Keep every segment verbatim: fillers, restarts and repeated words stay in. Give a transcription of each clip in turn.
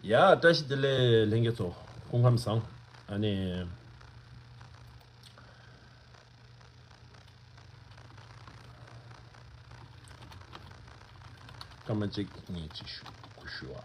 ཡ། བཀྲ་ཤིས་བདེ་ལེགས་ལྷན་རྒྱས་ཚོ། སྐུ་ཁམས་བཟང་། ཨ་ནི། སྐར་མ་གཅིག་གཉིས་ཅིག་ཞུ་ཞུ་བ།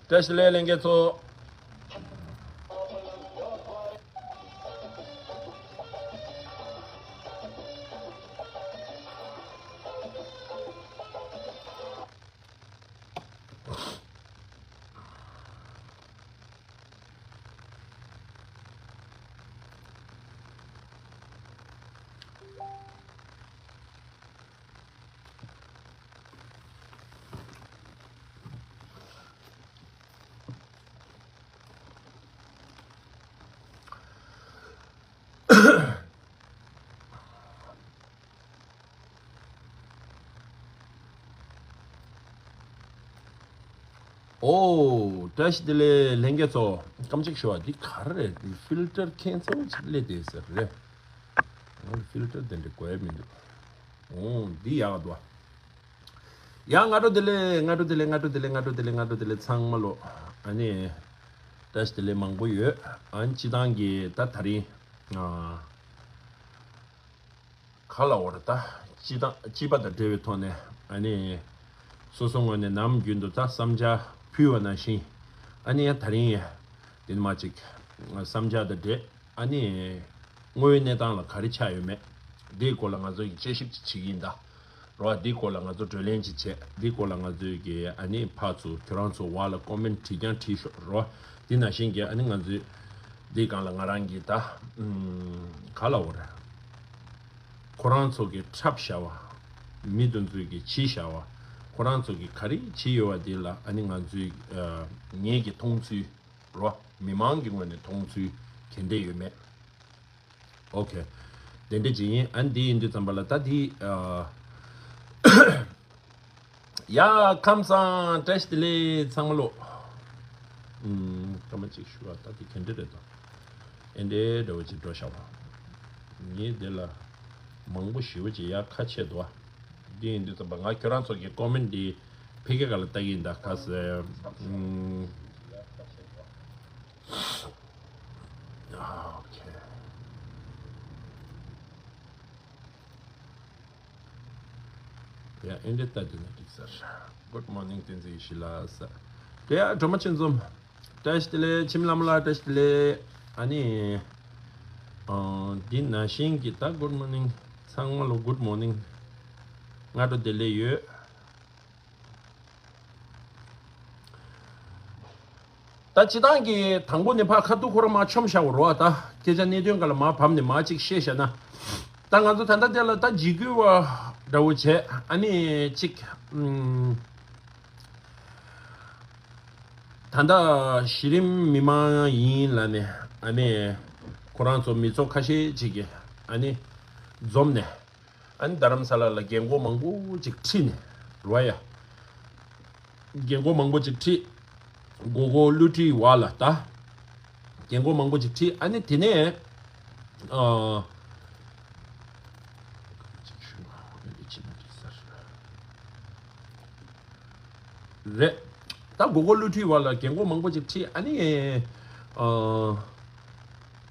བཀྲ་ཤིས་བདེ་ལེགས་ལྷན་རྒྱས་ཚོ། ཨོ། བཀྲ་ཤིས་བདེ་ལེགས་ལྷན་རྒྱས་ཚོ། སྐར་མ་གཅིག་ཞུ་བ། འདི་ག་རེ་རེད། འདི་ཕིལ་ཊར་ཁྱད་མཚར་པོ་ཅིག་སླེབས་བསྡད་ས་རེད། ང་ཕིལ་ཊར་དེ་འདྲ་དགོས་ཡ་མི་འདུག་ཨོ། འདི་ཡག་འདུག་ཡ། སྔ་དྲོ་བདེ་ལེགས། སྔ་དྲོ་བདེ་ལེགས། སྔ་དྲོ་བདེ་ལེགས། སྔ་དྲོ་བདེ་ལེགས། སྔ་དྲོ་བདེ་ལེགས། ཚང་མ་ལོ། ཨ་ནི། བཀྲ་ཤིས་བདེ་ལེགས་མང་པོ་ཡོད། ཨ་ནི་སྤྱི་བཏང་གི་ད་ད་རིང་། ཨ། ག་ལ་འོར་ད། སྤྱི་བཏང་སྤྱི་པ་དང་འབྲེལ་བའི་ཐོག་ནས། ཨ་ནི། སོ་སོ་ངོས་ནས་ནམ་རྒྱུན་དུ་ད་བསམ་འཆར་ཕུལ་བ་ནང་བཞིན། ཨ་ནི་ཡང་ད་རིང་ཡང་། དེ་ནི་མ་ཅིག་བསམ་འཆར་དང་འབྲེལ། ཨ་ནི། དངོས་ཡོད་གནས་སྟངས་ལ་ག་རེ་ཆགས་ཡོད་མེད། འདིའི་སྐོར་ལ་ང་ཚོ་ཡིས་དཔྱད་ཞིབ་ཅིག་བྱེད་ཀྱི་ཡིན་ད། རོ། འདིའི་སྐོར་ལ་ང་ཚོ་བགྲོ་གླེང་ཅིག་བྱས། འདིའི་སྐོར་ལ་ང་ཚོའི་གི་ཨ་ནི་ཕར་ཚུར་ཁྱོད་རང་ཚོ་བར་ལ་ཀོ་མེན་བྲིས་ཀྱང་བྲིས་ཤོག་རོ། འདི་ནང་བཞིན་གྱི་ཨ་ནི་ང་ཚོའི་འདིའི་སྒང་ལ་ང་རང་གིས་ད། ཨུམ། ག་ལ་འོ་རེད། ཁོ་རང་ཚོ་གི་འཁྲབ་བཞག་པ། མི་དེ་ཚོས་གི་བྱས་བཞག་པ། ཁོ་རང་ཚོ་གི་ག་རེ་བྱས་ཡོད་པ་འདི་ལ་ཨ་ནི་ང་ཚོའི། ཨ། ངེད་ཀྱི་མཐོང་ཚུལ་རོ། མི་མང་གི་ངོས་ནས་མཐོང་ཚུལ་ག་འདྲ་ཡོད་མེད། ཨོ་ཁེ། དེ་འདྲ་ཅིག་ཡིན། ཨ་ནི་འདི་ཡིན་དུས་ཙམ་པ་ལ་ད་འདི། ཨ། ཡ། ཁམས་བཟང་། བཀྲ་ཤིས་བདེ་ལེགས་ཚང་མ་ལོ། ཨུམ། སྐར་མ་གཅིག་ཞུ་བ། ད་འདི་ག་འདྲ་རེད་དོ། ཨེ་འདྲའི་འདྲ་བོ་ཅིག་འགྲོ་བཞག་པ། ངས་འདི་ལ་མང་པོ་ཞེ་པོ་ཅིག་ཡ་ཁ་ཕྱེ་འདུག་ཨ། འདི་ཡིན་དུས་ཙམ་པ་ང་ཁྱོད་རང་ཚོ་གི་ཀོ་མེན་འདི་ཕ་གི་སྒང་ལ་ལྟ་གི་ཡིན་ད། ག་ཟེར། ཨུམ། ཨོ་ཁེ། ཡ། ཨེ་འདྲ་ལྟ་དུས་ན་འགྲིག་ས་རེད། Good morning བསྟན་འཛིན་ཡེ་ཤེས་ལགས། དེ་ཡ་སྒྲོལ་མ་ཆོས་འཛོམས། བཀྲ་ཤིས་བདེ་ལེགས། འཆི་མེད་ལྷ་མོ་ལགས་བཀྲ་ཤིས་བདེ་ལེགས། ཨ་ནི། ཨ། འདི་ནང་བཞིན་གྱི་ད་good morning ཚང་མ་ལོ། Good morning སྔ་དྲོ་བདེ་ལེགས་ཡོད། ད་སྤྱི་བཏང་གི་དང་པོ་ནས་ཕར་ཁ་ཐུག་ཁོ་རང་མར་མཆོངས་བཞག་པ་རེད་པ། ད་སྐད་ཆ་གནད་དོན་སྒང་ལ་མར་བབས་ནས་མར་ཅིག་བཤད་བཞག་ན། ད་ང་ཚོ་ད་ལྟ་དེ་ལ་ད་འཇིགས་སྐུལ་བ་འདྲ་བོ་བྱས། ཨ་ནི་ཅིག་ཨུམ། ད་ལྟ་གཞི་རིམ་མི་མང་ཡིན་ལབ་ནས། ཨ་ནི་ཁོ་རང་ཚོ་མི་ཚོགས་ཁ་ཤས་ཅིག་གིས་ཨ་ནི་འཛོམས་ནས། ཨ་ནི་རྡ་རམ་ས་ལ་ལ་རྒན་གོག་མང་པོ་ཅིག་ཁྲིད་ནས་རེད་པ་ཡ། རྒན་གོག་མང་པོ་ཅིག་ཁྲིད། སྒོར་སྒོར་བསླུ་བྲིད་བར་ལ་ད། རྒན་གོག་མང་པོ་ཅིག་ཁྲིད། ཨ་ནི་དེ་ནས། ཨ། རེད། ད་སྒོར་སྒོར་བསླུ་བྲིད་བར་ལ་རྒན་གོག་མང་པོ་ཅིག་ཁྲིད། ཨ་ནི། ཨ།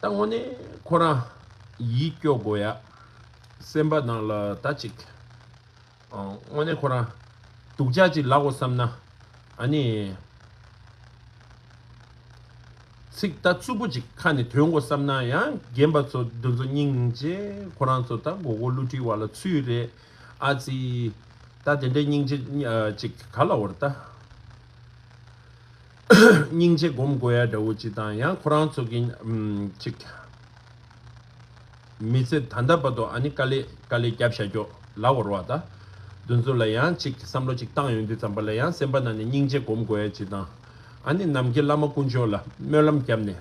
ད་དངོས་གནས་ཁོ་རང་ཡིད་སྐྱོ་དགོས་ཡ། སེམས་པ་ནང་ལ་ད་ཅིག་ཨ། དངོས་གནས་ཁོ་རང་སྡུག་ཅག་ཅིག་ལབ་དགོས་བསམ་ན། ཨ་ནི། ཚིག་ད་རྩུབ་པོ་ཅིག་ཁ་ནས་ཐོན་དགོས་བསམ་ན་ཡང་རྒན་པ་ཚོ་འདི་ཚོ་སྙིང་རྗེ། ཁོ་རང་ཚོ་ད་སྒོར་སྒོར་བསླུ་བྲིད་བར་ལ་ཚུད་རེད། ཨ་ཙི། ད་དེ་འདྲའི་སྙིང་རྗེ་ཅིག་ག་ལ་འོར་ད། སྙིང་རྗེ་སྒོམ་དགོས་ཡ་འདྲ་བོ་ཅིག་དང་། ཡང་ཁོ་རང་ཚོ་གི་ཨམ་ཅིག་མི་ཚེ་ད་ལྟ་བར་དུ་ཨ་ནི་དཀའ་ལས་དཀའ་ལས་བརྒྱབ་བཞག་རྒྱུ་ལབ་དགོས་རེད་པ། ད་དེ་ཚོ་ལ་ཡང་ཅིག་བསམ་བློ་ཅིག་བཏང་ཡོང་དུས་ཙམ་པ་ལ་ཡང་སེམས་པ་ནང་ནས་སྙིང་རྗེ་སྒོམ་དགོས་ཡ་ཅིག་དང་། ཨ་ནི་ནམ་མཁའི་བླ་མ་དཀོན་མཆོག་ལ་སྨོན་ལམ་བརྒྱབ་ནས་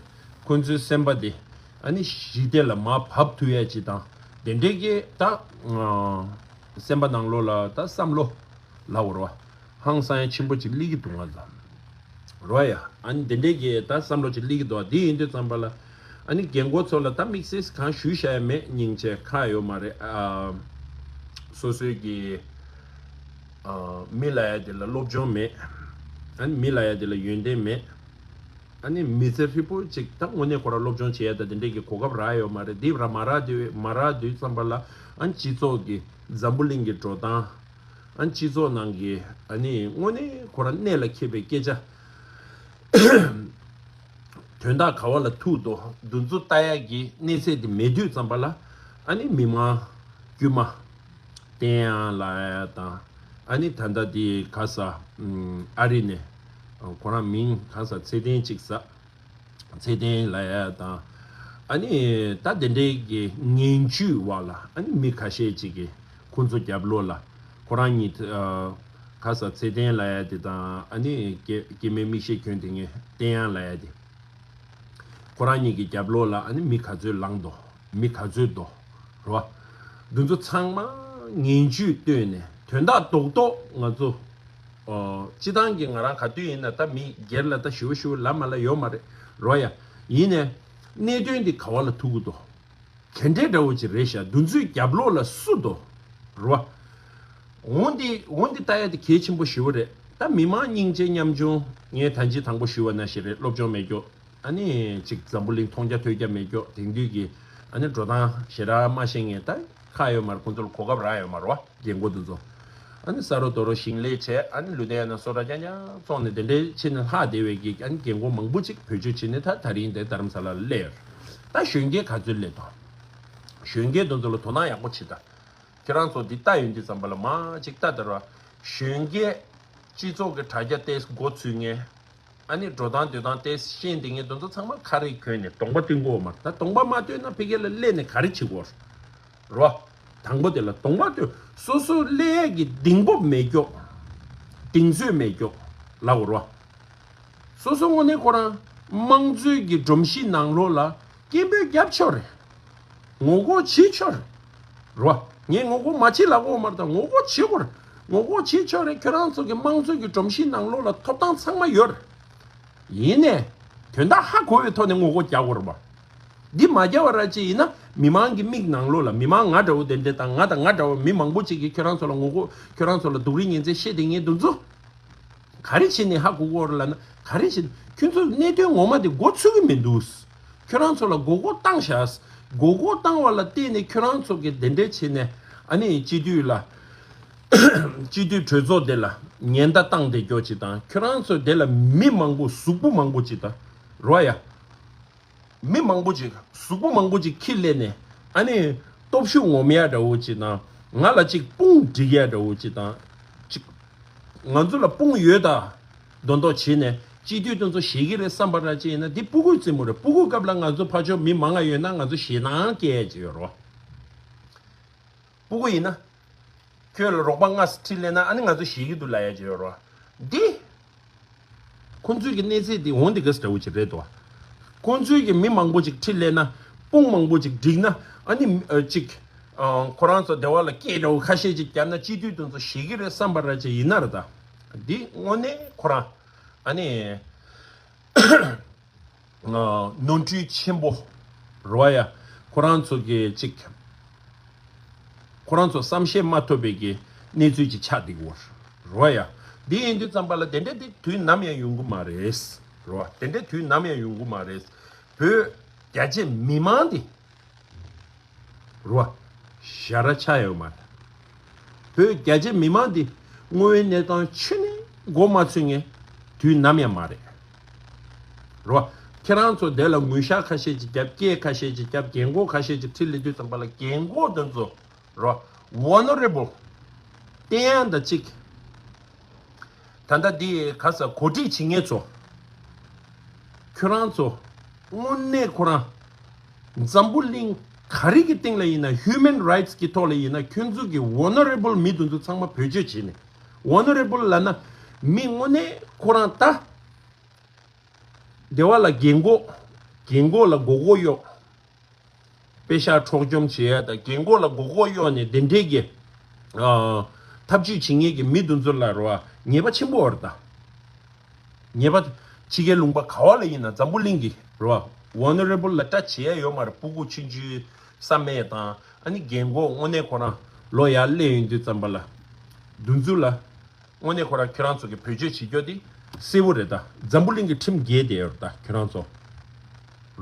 ཁོ་ཚོའི་སེམས་པ་དེ་ཨ་ནི་ཞི་བདེ་ལ་མར་བབས་ཐུབ་ཡ་ཅིག་དང་། དེ་འདྲའི་གི་ད། ཨ། སེམས་པ་ནང་ལོགས་ལ་ད་བསམ་བློ་ལབ་དགོས་རེད་བ། ཧང་སང་ཡ་ཆེན་པོ་ཅིག་སླེབས་ཀྱི་འདུག་ང་ཚོ་རེད་བ་ཡ། ཨ་ནི་དེ་འདྲའི་གི་ད་བསམ་བློ་ཅིག་སླེབས་ཀྱི་འདུག་དེ་ཡིན་དུས་ཙམ་པ་ལ་ཨ་ནི་རྒན་གོག་ཚོ་ལ་ད་དམིགས་བསལ་གང་ཞུ་བྱ་ཡ་མེད། སྙིང་རྗེ་ཁག་ཡོད་མ་རེད། ཨ་སོ་སོའི་གི་ཨ་མི་ལབ་ཡ་དེ་ལ་སློབ་སྦྱོང་མེད། ཨ་ནི་མི་ལབ་ཡ་དེ་ལ་ཡོན་ཏན་མེད། ཨ་ནི་མི་ཚེ་ཧྲིལ་པོ་ཅིག་ད་དངོས་གནས་ཁོ་རང་སློབ་སྦྱོང་བྱེད་ཡ་ད་དེ་འདྲས་ཀྱི་གོ་སྐབས་རག་ཡོད་མ་རེད། འདི་ར་མ་རག་དུས་མ་རག་དུས་ཙམ་པ་ལ་ཨ་ནི་སྤྱི་ཚོགས་ཀྱི་འཛམ་བུ་གླིང་གི་འགྲོ་སྟངས། ཨ་ནི་སྤྱི་ཚོགས་ནང་གི་ཨ་ནི་དངོས་གནས་ཁོ་རང་གནད་ལ་འཁེལ་བའི་སྐད་ཆ། དོན་དག་ག་བ་ལ་ཐུག་འདུག་འདི་ཚོ་ལྟ་ཡ་གི་གནས་ཚད་དེ་མེད་དུས་ཙམ་པ་ལ་ཨ་ནི་མི་མང་དཀྱུས་མ་བསྟེན་ཡ་ལབ་ཡ་དང་། ཨ་ནི་ད་ལྟ་དེ་ག་ས་ཨ་རི་ནས་ཁོ་རང་མིང་ག་ས་ཚེ་བརྟན་ཅིག་ཟ། ཚེ་བརྟན་ལབ་ཡ་དང་། ཨ་ནི་ད་དེ་འདྲའི་གི་ངན་ཇུས་འོག་ལ་ཨ་ནི་མི་ཁ་ཤས་ཅིག་གིས་ཁོ་ཚོ་རྒྱབ་ལོགས་ལ་ཁོ་རང་གཉིས་ཨ་ག་ས་ཚེ་བརྟན་ལབ་ཡ་དེ་དང་ཨ་ནི་སྐྱེ་སྐྱེ་དམན་མིག་ཤེལ་གྱོན་དེ་ངས་བསྟན་ཡ་ལབ་ཡ་དེ། ཁོ་རང་གཉིས་ཀྱི་རྒྱབ་ལོགས་ལ་ཨ་ནི་མི་ག་ཚོད་ལངས་འདུག་མི་ག་ཚོད་འདུག་རེད་བ། འདི་ཚོ་ཚང་མ་ངན་ཇུས་བཏོན་ནས་དོན་དག་རྡོག་རྡོག་ང་ཚོ་ཨོ་སྤྱི་བཏང་གི་ང་རང་ག་དུས་ཡིན་ན་ད་མི་སྒེར་ལ་ད་ཞུ་བ་ཞུ་བ་ལབ་མ་ལབ་ཡོད་མ་རེད་རོ་ཡ། ཡིན་ནས་གནད་དོན་འདི་ག་བ་ལ་ཐུག་གི་འདུག་ག་འདྲའི་འདྲ་བོ་ཅིག་རེད་ཤག་འདི་ཚོའི་རྒྱབ་ལོགས་ལ་སུ་འདུག་རོ། འོན་ཏེ་འོན་ཏེ་ལྟ་ཡ་དེ་གལ་ཆེན་པོ་ཞེ་པོ་རེད། ད་མི་མང་སྙིང་རྗེ་ཉམ་ཆུང་ངས་ད་ཅི་དང་པོ་ཞུ་བ་ནང་བཞིན་རེད། སློབ་སྦྱོང་མེད་ཀྱོག་ཨ་ནི་ཅིག་འཛམ་བུ་གླིང་མཐོང་རྒྱ་ཐོས་རྒྱ་མེད་ཀྱོག་དེང་དུས་ཀྱི་ཨ་ནི་འགྲོ་སྟངས་ཞེ་དྲག་མ་ཤེས་མཁན་ད་ཁག་ཡོད་མ་རེད། ཁོང་ཚོ་ལ་གོ་སྐབས་རག་ཡོད་མ་རེད་བ། རྒན་གོག་འདི་ཚོ་ཨ་ནི་ས་རོ་རྡོ་རོ་ཞིང་ལས་བྱས། ཨ་ནི་ལུས་རྟེན་ཡང་ན་སོ་ཏྲ་རྐྱང་རྐྱང་བཙོང་ནས་དེ་འདྲའི་ཕྱིན་ནས་ལྷག་བསྡད་པའི་གི་ཨ་ནི་རྒན་གོག་མང་པོ་ཅིག་བེད་སྤྱོད་བྱས་ནས་ད་ད་རིང་དེ་རྡ་རམ་ས་ལ་ལ་སླེབས་ཡོད་རེད། ད་གཞོན་སྐྱེས་ག་ཚོད་སླེབས་དང་། གཞོན་སྐྱེས་འདི་ཚོ་ལ་དོ་སྣང་ཡག་པོ་བྱེད་དང་། ཁྱེད་རང་ཚོ་འདི་ལྟ་ཡོང་དུས་ཙམ་པ་ལ་མ་ཅིག་ལྟ་དེ་ར། གཞོན་སྐྱེས་སྤྱི་ཚོགས་ཀྱི་དྲ་རྒྱ་ཏོག་ཙམ་མགོ་ཚོས་མཁན། ཨ་ནི་འགྲོ་སྟངས་སྡོད་སྟངས་ཏོག་ཙམ་ཤེས་འདི་ངས་དེ་ཚོ་ཚང་མ་ཁ་རས་གྱོན་ནས་གདོང་པ་སྟོན་གོ་མ་རེད། ད་གདོང་པ་མ་སྟོན་ན་ཕ་གི་ལ་སླེབས་ནས་ག་རེ་བྱེད་དགོས་རེད། དང་པོ་དེ་ལ་གདོང་པ་སྟོན། སོ་སོ་སླེབས་ཡས་ཀྱི་གདེང་སྤོབས་མེད་ཀྱོག་གདེང་ཚོད་མེད་ཀྱོག་ལབ་དགོས་རེད་བ། སོ་སོ་དངོས་གནས་ཁོ་རང་དམངས་གཙོའི་གི་སྒྲོམ་གཞི་ནང་ལོགས་ལ་སྐད་འབོད་རྒྱབ་ཆོག་རེད། ངོ་རྒོལ་བྱེད་ཆོག་རེད་བ། ངས་ངོ་རྒོལ་མ་བྱེད་ལབ་དགོས་མ་རེད། ད་ངོ་རྒོལ་བྱེད་དགོས་རེད། ངོ་རྒོལ་བྱེད་ཆོག་རེད། ཁྱོད་རང་ཚོ་གི་དམངས་གཙོའི་གི་སྒྲོམ་གཞི་ནང་ལོགས་ལ་ཐོབ་ཐང་ཚང་མ་ཡོད་རེད། ཡིན་ནས་དོན་དག་ཧ་གོ་བའི་ཐོག་ནས་ངོ་རྒོལ་རྒྱག་དགོས་རེད་བ། འདི་མ་རྒྱག་པ་ར་ཅིག་ཡིན་ན་མི་མང་གི་མིག་ནང་ལོགས་ལ་མི་མང་ང་འདྲ་བོ་དེ་འདྲ་དང་ང་དང་ང་འདྲ་བོ་མི་མང་པོ་ཅིག་གིས་ཁྱོད་རང་ཚོ་ལ་ངོ་རྒོལ་ཁྱོད་རང་ཚོ་ལ་སྡུག་རུས་ཉེས་ཚད་བཤད་དེ་ངས་འདུག་ཚོ། ག་རེ་བྱས་ནས་ཧ་གོ་གི་ཡོད་རེད་ལབ་ན། ག་རེ་བྱས་ནས་ཁྱོད་ཚོ་གནད་དོན་ངོ་མ་དེ་མགོ་ཚོས་ཀྱི་མི་འདུག་ཁྱོད་རང་ཚོ་ལ་མགོ་སྐོར་བཏང་བཞག་མགོ་སྐོར་བཏང་བ་ལ་བརྟེན་ནས་ཁྱོད་རང་ཚོ་གི་དེ་འདྲ་བྱས་ནས་ཨ་ནི་སྤྱི་འཐུས་ལ་སྤྱི་འཐུས་གྲོས་ཚོགས་དེ་ལ་ཉེན་བརྡ་བཏང་བསྡད་རྒྱུ་ཅིག་དང་། ཁྱོད་རང་ཚོ་དེ་ལ་མི་མང་པོ་གཟུགས་པོ་མང་པོ་ཅིག་དང་རོ་ཡ། མི་མང་པོ་ཅིག་གཟུགས་པོ་མང་པོ་ཅིག་ཁྱེར་སླེབས་ནས་ཨ་ནི་སྟོབས་ཤུགས་ངོམ་ཡ་འདྲ་བོ་ཅིག་དང་། ང་ལ་ཅིག་དཔུང་སྒྲིག་ཡ་འདྲ་བོ་ཅིག་དང་། ཅིག་ང་ཚོ་ལ་དཔུང་ཡོད་ད་མདོག་མདོག་བྱས་ནས་སྤྱི་འཐུས་དེ་ཚོ་ཞེད་ཀྱི་རེད་བསམ་པ་ར་ཅིག་ཡིན་ན། འདི་སྤུ་གུའི་རྩེད་མོ་རེད། སྤུ་གུའི་སྐབས་ལ་ང་ཚོ་ཕར་ཕྱོགས་མི་མང་ང་ཡོད་ན་ང་ཚོ་ཞེད་སྣང་སྐྱེ་ཡ་ཅིག་ཡོད་རེད་བ། སྤུ་གུ་ཡིན་ན། ཁྱོད་ལ་རོགས་པ་ལྔ་ཁྲིད་སླེབས་ན་ཨ་ནི་ང་ཚོ་ཞེད་ཀྱི་འདུག་ལབ་ཡ་ཅིག་ཡོད་རེད་བ། འདི། ཁོང་ཚོའི་གི་གནས་ཚད་འདི་འོང་འདི་ག་ས་འདྲ་བོ་ཅིག་རེད་དོ། ཁོང་ཚོའི་གི་མི་མང་པོ་ཅིག་ཁྲིད་སླེབས་ན། དཔུང་མང་པོ་ཅིག་བསྒྲིགས་ན་ཨ་ནི་ཨ་ཅིག་ཨ་ཁོ་རང་ཚོ་སྡེ་བ་ལ་སྐད་འདྲ་བོ་ཁ་ཤས་ཅིག་བརྒྱབ་ན་སྤྱི་འཐུས་དེ་ཚོ་ཞེད་ཀྱི་རེད་བསམ་པ་ར་ཅིག་ཡིན་ན་ར། ད་འདི་དངོས་གནས་ཁོ་རང་ཨ་ནི། ནོར་འཁྲུལ་ཆེན་པོ་རེད་བ་ཡ། ཁོ་རང་ཚོ་གི་ཅིག་ཁོ་རང་ཚོ་བསམ་ཤེས་མ་ཐུབ་པའི་གི་གནས་ཚུལ་ཅིག་ཆགས་བསྡད་ཀྱི་ཡོད་རེད་བ་ཡ། འདི་ཡིན་དུས་ཙམ་པ་ལ་དེ་འདྲ་འདི་དུས་ནམ་ཡང་ཡོང་གི་མ་རེད། རེད་བ། དེ་འདྲ་དུས་ནམ་ཡང་ཡོང་གི་མ་རེད། བོད་རྒྱ་ཆེ་མི་མང་འདི། རེད་བ། ཞ་ར་ཆགས་ཡོད་མ་རེད། བོད་རྒྱ་ཆེ་མི་མང་འདི་དངོས་ཡོད་གནས་སྟངས་ཁྱོན་ནས་མགོ་མ་ཚོས་མཁན་དུས་ནམ་ཡང་མ་རེད། རེད་བ། ཁྱེད་རང་ཚོ་དེ་ལ་ངུ་ཤག་ཁ་ཤས་ཅིག་བརྒྱབ། སྐད་ཁ་ཤས་ཅིག་བརྒྱབ། རྒན་གོག་ཁ་ཤས་ཅིག་ཁྲིད་སླེབས་དུས་ཙམ་པ་ལ་རྒན་གོག་དེ་ཚོ་རེད་བ། ཝལ་ནེ་རེ་བལ་བསྟན་ཡག་འདྲ་ཅིག་ད་ལྟ་འདི་ག་ས་གོ་སྒྲིག་བྱེད་མཁན་ཚོ། ཁྱོད་རང་ཚོ་དངོས་གནས་ཁོ་རང་འཛམ་བུ་གླིང་ག་རེ་གི་སྟེང་ལ་ཡིན་ན། ཧིའུ་མན་རའིཊ་གི་ཐོག་ལ་ཡིན་ན། ཁྱོད་ཚོ་གི་ཝལ་ནེ་རེ་བལ་མི་དེ་ཚོ་ཚང་མ་བེད་སྤྱོད་བྱས་ནས། ཝལ་ནེ་རེ་བལ་ལབ་ན་མི་དངོས་གནས་ཁོ་རང་ད་སྡེ་བ་ལ་རྒན་གོག་རྒན་གོག་ལ་མགོ་སྐོར་གཡོག་དཔེ་ཤག་འཕྲོག་བཅོམ་བྱེད་ཡ་དང་། རྒན་གོག་ལ་མགོ་སྐོར་གཡོག་ནས་དེ་འདྲས་ཀྱི་ ཨ། ཐབས་ཇུས་བྱེད་མཁན་གྱི་མི་དེ་ཚོ་ལ་རེད་བ། ཉེས་པ་ཆེན་པོ་ཡོད་རེད་ད། ཉེས་པ། ཕྱི་རྒྱལ་ལུང་པ་ག་བ་ལ་ཡིན་ན་འཛམ་བུ་གླིང་གི་རེད་བ། ཝོ་ནོ་རེ་བལ་ལ་སྐྲག་བྱེད་ཡ་ཡོད་མ་རེད། སྤུ་གུ་ཆུང་ཆུང་བསམ་མེད་དང་ཨ་ནི་རྒན་གོག་དངོས་གནས་ཁོ་རང་ལོ་ཡར་སླེབས་ཡོང་དུས་ཙམ་པ་ལ། དེ་ཚོ་ལ། དངོས་གནས་ཁོ་རང་ཁྱོད་རང་ཚོ་གི་བེད་སྤྱོད་བྱེད་རྒྱུ་དེ་གསལ་པོ་རེད་ད། འཛམ་བུ་གླིང་གི་ཁྲིམས་འགལ་བསྡད་ཡོད་རེད་ད་ཁྱོད་རང་ཚོ།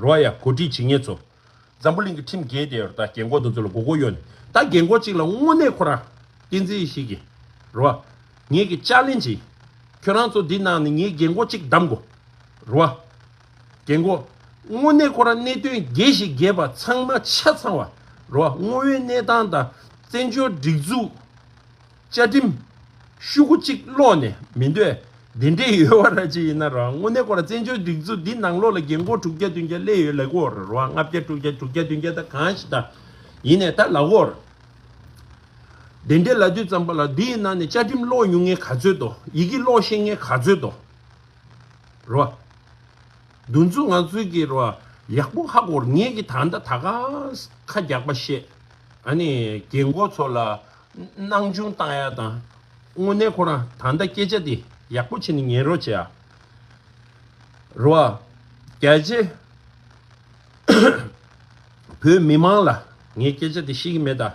རེད་བ་ཡ། གོ་སྒྲིག་བྱེད་མཁན་ཚོ། འཛམ་བུ་གླིང་གི་ཁྲིམས་འགལ་བསྡད་ཡོད་རེད་ད། རྒན་གོག་དེ་ཚོ་ལ་མགོ་སྐོར་གཡོག་ནས་ད་རྒན་གོག་ཅིག་ལ་དངོས་གནས་ཁོ་རང་། བསྟན་འཛིན་ཡེ་ཤེས་ཀྱིས། རེད་བ། ངེད་ཀྱི་ཅ་ལེན་ཇི། ཁྱོད་རང་ཚོ་འདི་ནང་ནས་ངའི་རྒན་གོག་ཅིག་བདམས་དགོས། རེད་བ། རྒན་གོག་དངོས་གནས་ཁོ་རང་གནད་དོན་རྒྱས་ཤིག་རྒྱས་པ་ཚང་མ་ཆ་ཚང་བ། རེད་བ། དངོས་ཡོད་གནས་སྟངས་དང་བཙན་བྱོལ་སྒྲིག་འཛུགས། བཅའ་ཁྲིམས་ཤོག་གུ་གཅིག་ཀློག་ནས་མི་འདོད། དེ་འདྲས་ཡོད་པ་ར་ཅིག་ཡིན་ན་ར། དངོས་གནས་ཁོ་ར་བཙན་བྱོལ་སྒྲིག་འཛུགས་འདི་ནང་ལོགས་ལ་རྒན་གོག་དྲུག་བརྒྱ་བདུན་བརྒྱ་སླེབས་ཡོད་ལབ་ཀྱི་ཡོད་རེད་ར། ལྔ་བརྒྱ་དྲུག་བརྒྱ་དྲུག་བརྒྱ་བདུན་བརྒྱ་ད་གང་ཞིག་ད། ཡིན་ནས་ད་ལབ་ཀྱི་ཡོད་རེད། དེ་འདྲས་ལབ་དུས་ཙམ་པ་ལ་འདིའི་ནང་ནས་བཅའ་ཁྲིམས་ཀློག་མྱོང་མཁན་ག་ཚོད་འདུག་ཡི་གེ་ཀློག་ཤེས་མཁན་ག་ཚོད་འདུག་རེད་བ། འདི་ཚོ་ང་ཚོའི་གི་རེད་བ། ཡག་པོ་ཧ་གོ་རེད། ངས་གི་ད་ལྟ་ད་ག་ཁ་རྒྱག་པ་བཤད། ཨ་ནི་རྒན་གོག་ཚོ་ལ་སྣང་ཆུང་བཏང་ཡ་དང་། དངོས་གནས་ཁོ་རང་ད་ལྟ་སྐད་ཆ་དེ་ཡག་པོ་བྱས་ནས་ཉན་རོགས་བྱེད་ཨ། རེད་བ། རྒྱ་ཆེ་བོད་མི་མང་ལ་ངས་སྐད་ཆ་དེ་བཤད་ཀྱི་མེད་ད།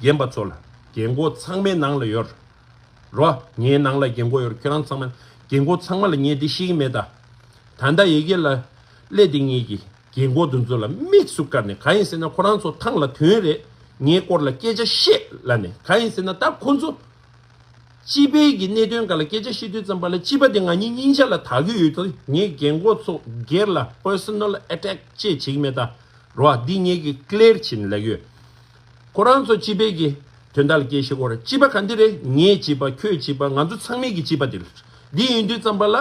རྒན་པ་ཚོ་ལ། རྒན་གོག་ཚང་མའི་ནང་ལ་ཡོད་རེད། རོ། ངའི་ནང་ལ་རྒན་གོག་ཡོད། ཁྱོད་རང་ཚང་མ། རྒན་གོག་ཚང་མ་ལ་ངས་འདི་བཤད་ཀྱི་མེད་ད། ད་ལྟ་ཡི་གེ་ལ་སླེབས་དེ་ངེད་ཀྱི་རྒན་གོག་དེ་ཚོ་ལ་དམིགས་སུ་བཀར་ནས། གང་ཡིན་ཟེར་ན་ཁོ་རང་ཚོ་ཐང་ལ་དོན་རེད། ངའི་སྐོར་ལ་སྐད་ཆ་བཤད་ལབ་ནས། གང་ཡིན་ཟེར་ན་ད་ཁོ་ཚོ་སྤྱི་པའི་གི་གནད་དོན་སྒང་ལ་སྐད་ཆ་བཤད་དུས་ཙམ་པ་ལ་སྤྱི་པ་དེ་ང་གཉིས་སྙིང་རྗེ་ལ་དག་གི་ཡོད་དུས། ངས་རྒན་གོག་ཚོ་སྒེར་ལ་པར་སོ་ནལ་ཨེ་ཊེག་ཅེས་བྱེད་ཀྱི་མེད་ད། རོ། འདི་ངེད་ཀྱི་ཀླེར་བྱིན་ལབ་ཡོད། ཁོ་རང་ཚོ་སྤྱི་པའི་གི་དོན་དག་ལ་སྐད་ཆ་བཤད་དགོས་རེད། སྤྱི་པ་ག་འདི་རེད། ངའི་སྤྱི་པ། ཁྱོད་སྤྱི་པ། ང་ཚོ་ཚང་མའི་གི་སྤྱི་པ་འདི་རེད། འདི་ཡིན་དུས་ཙམ་པ་ལ་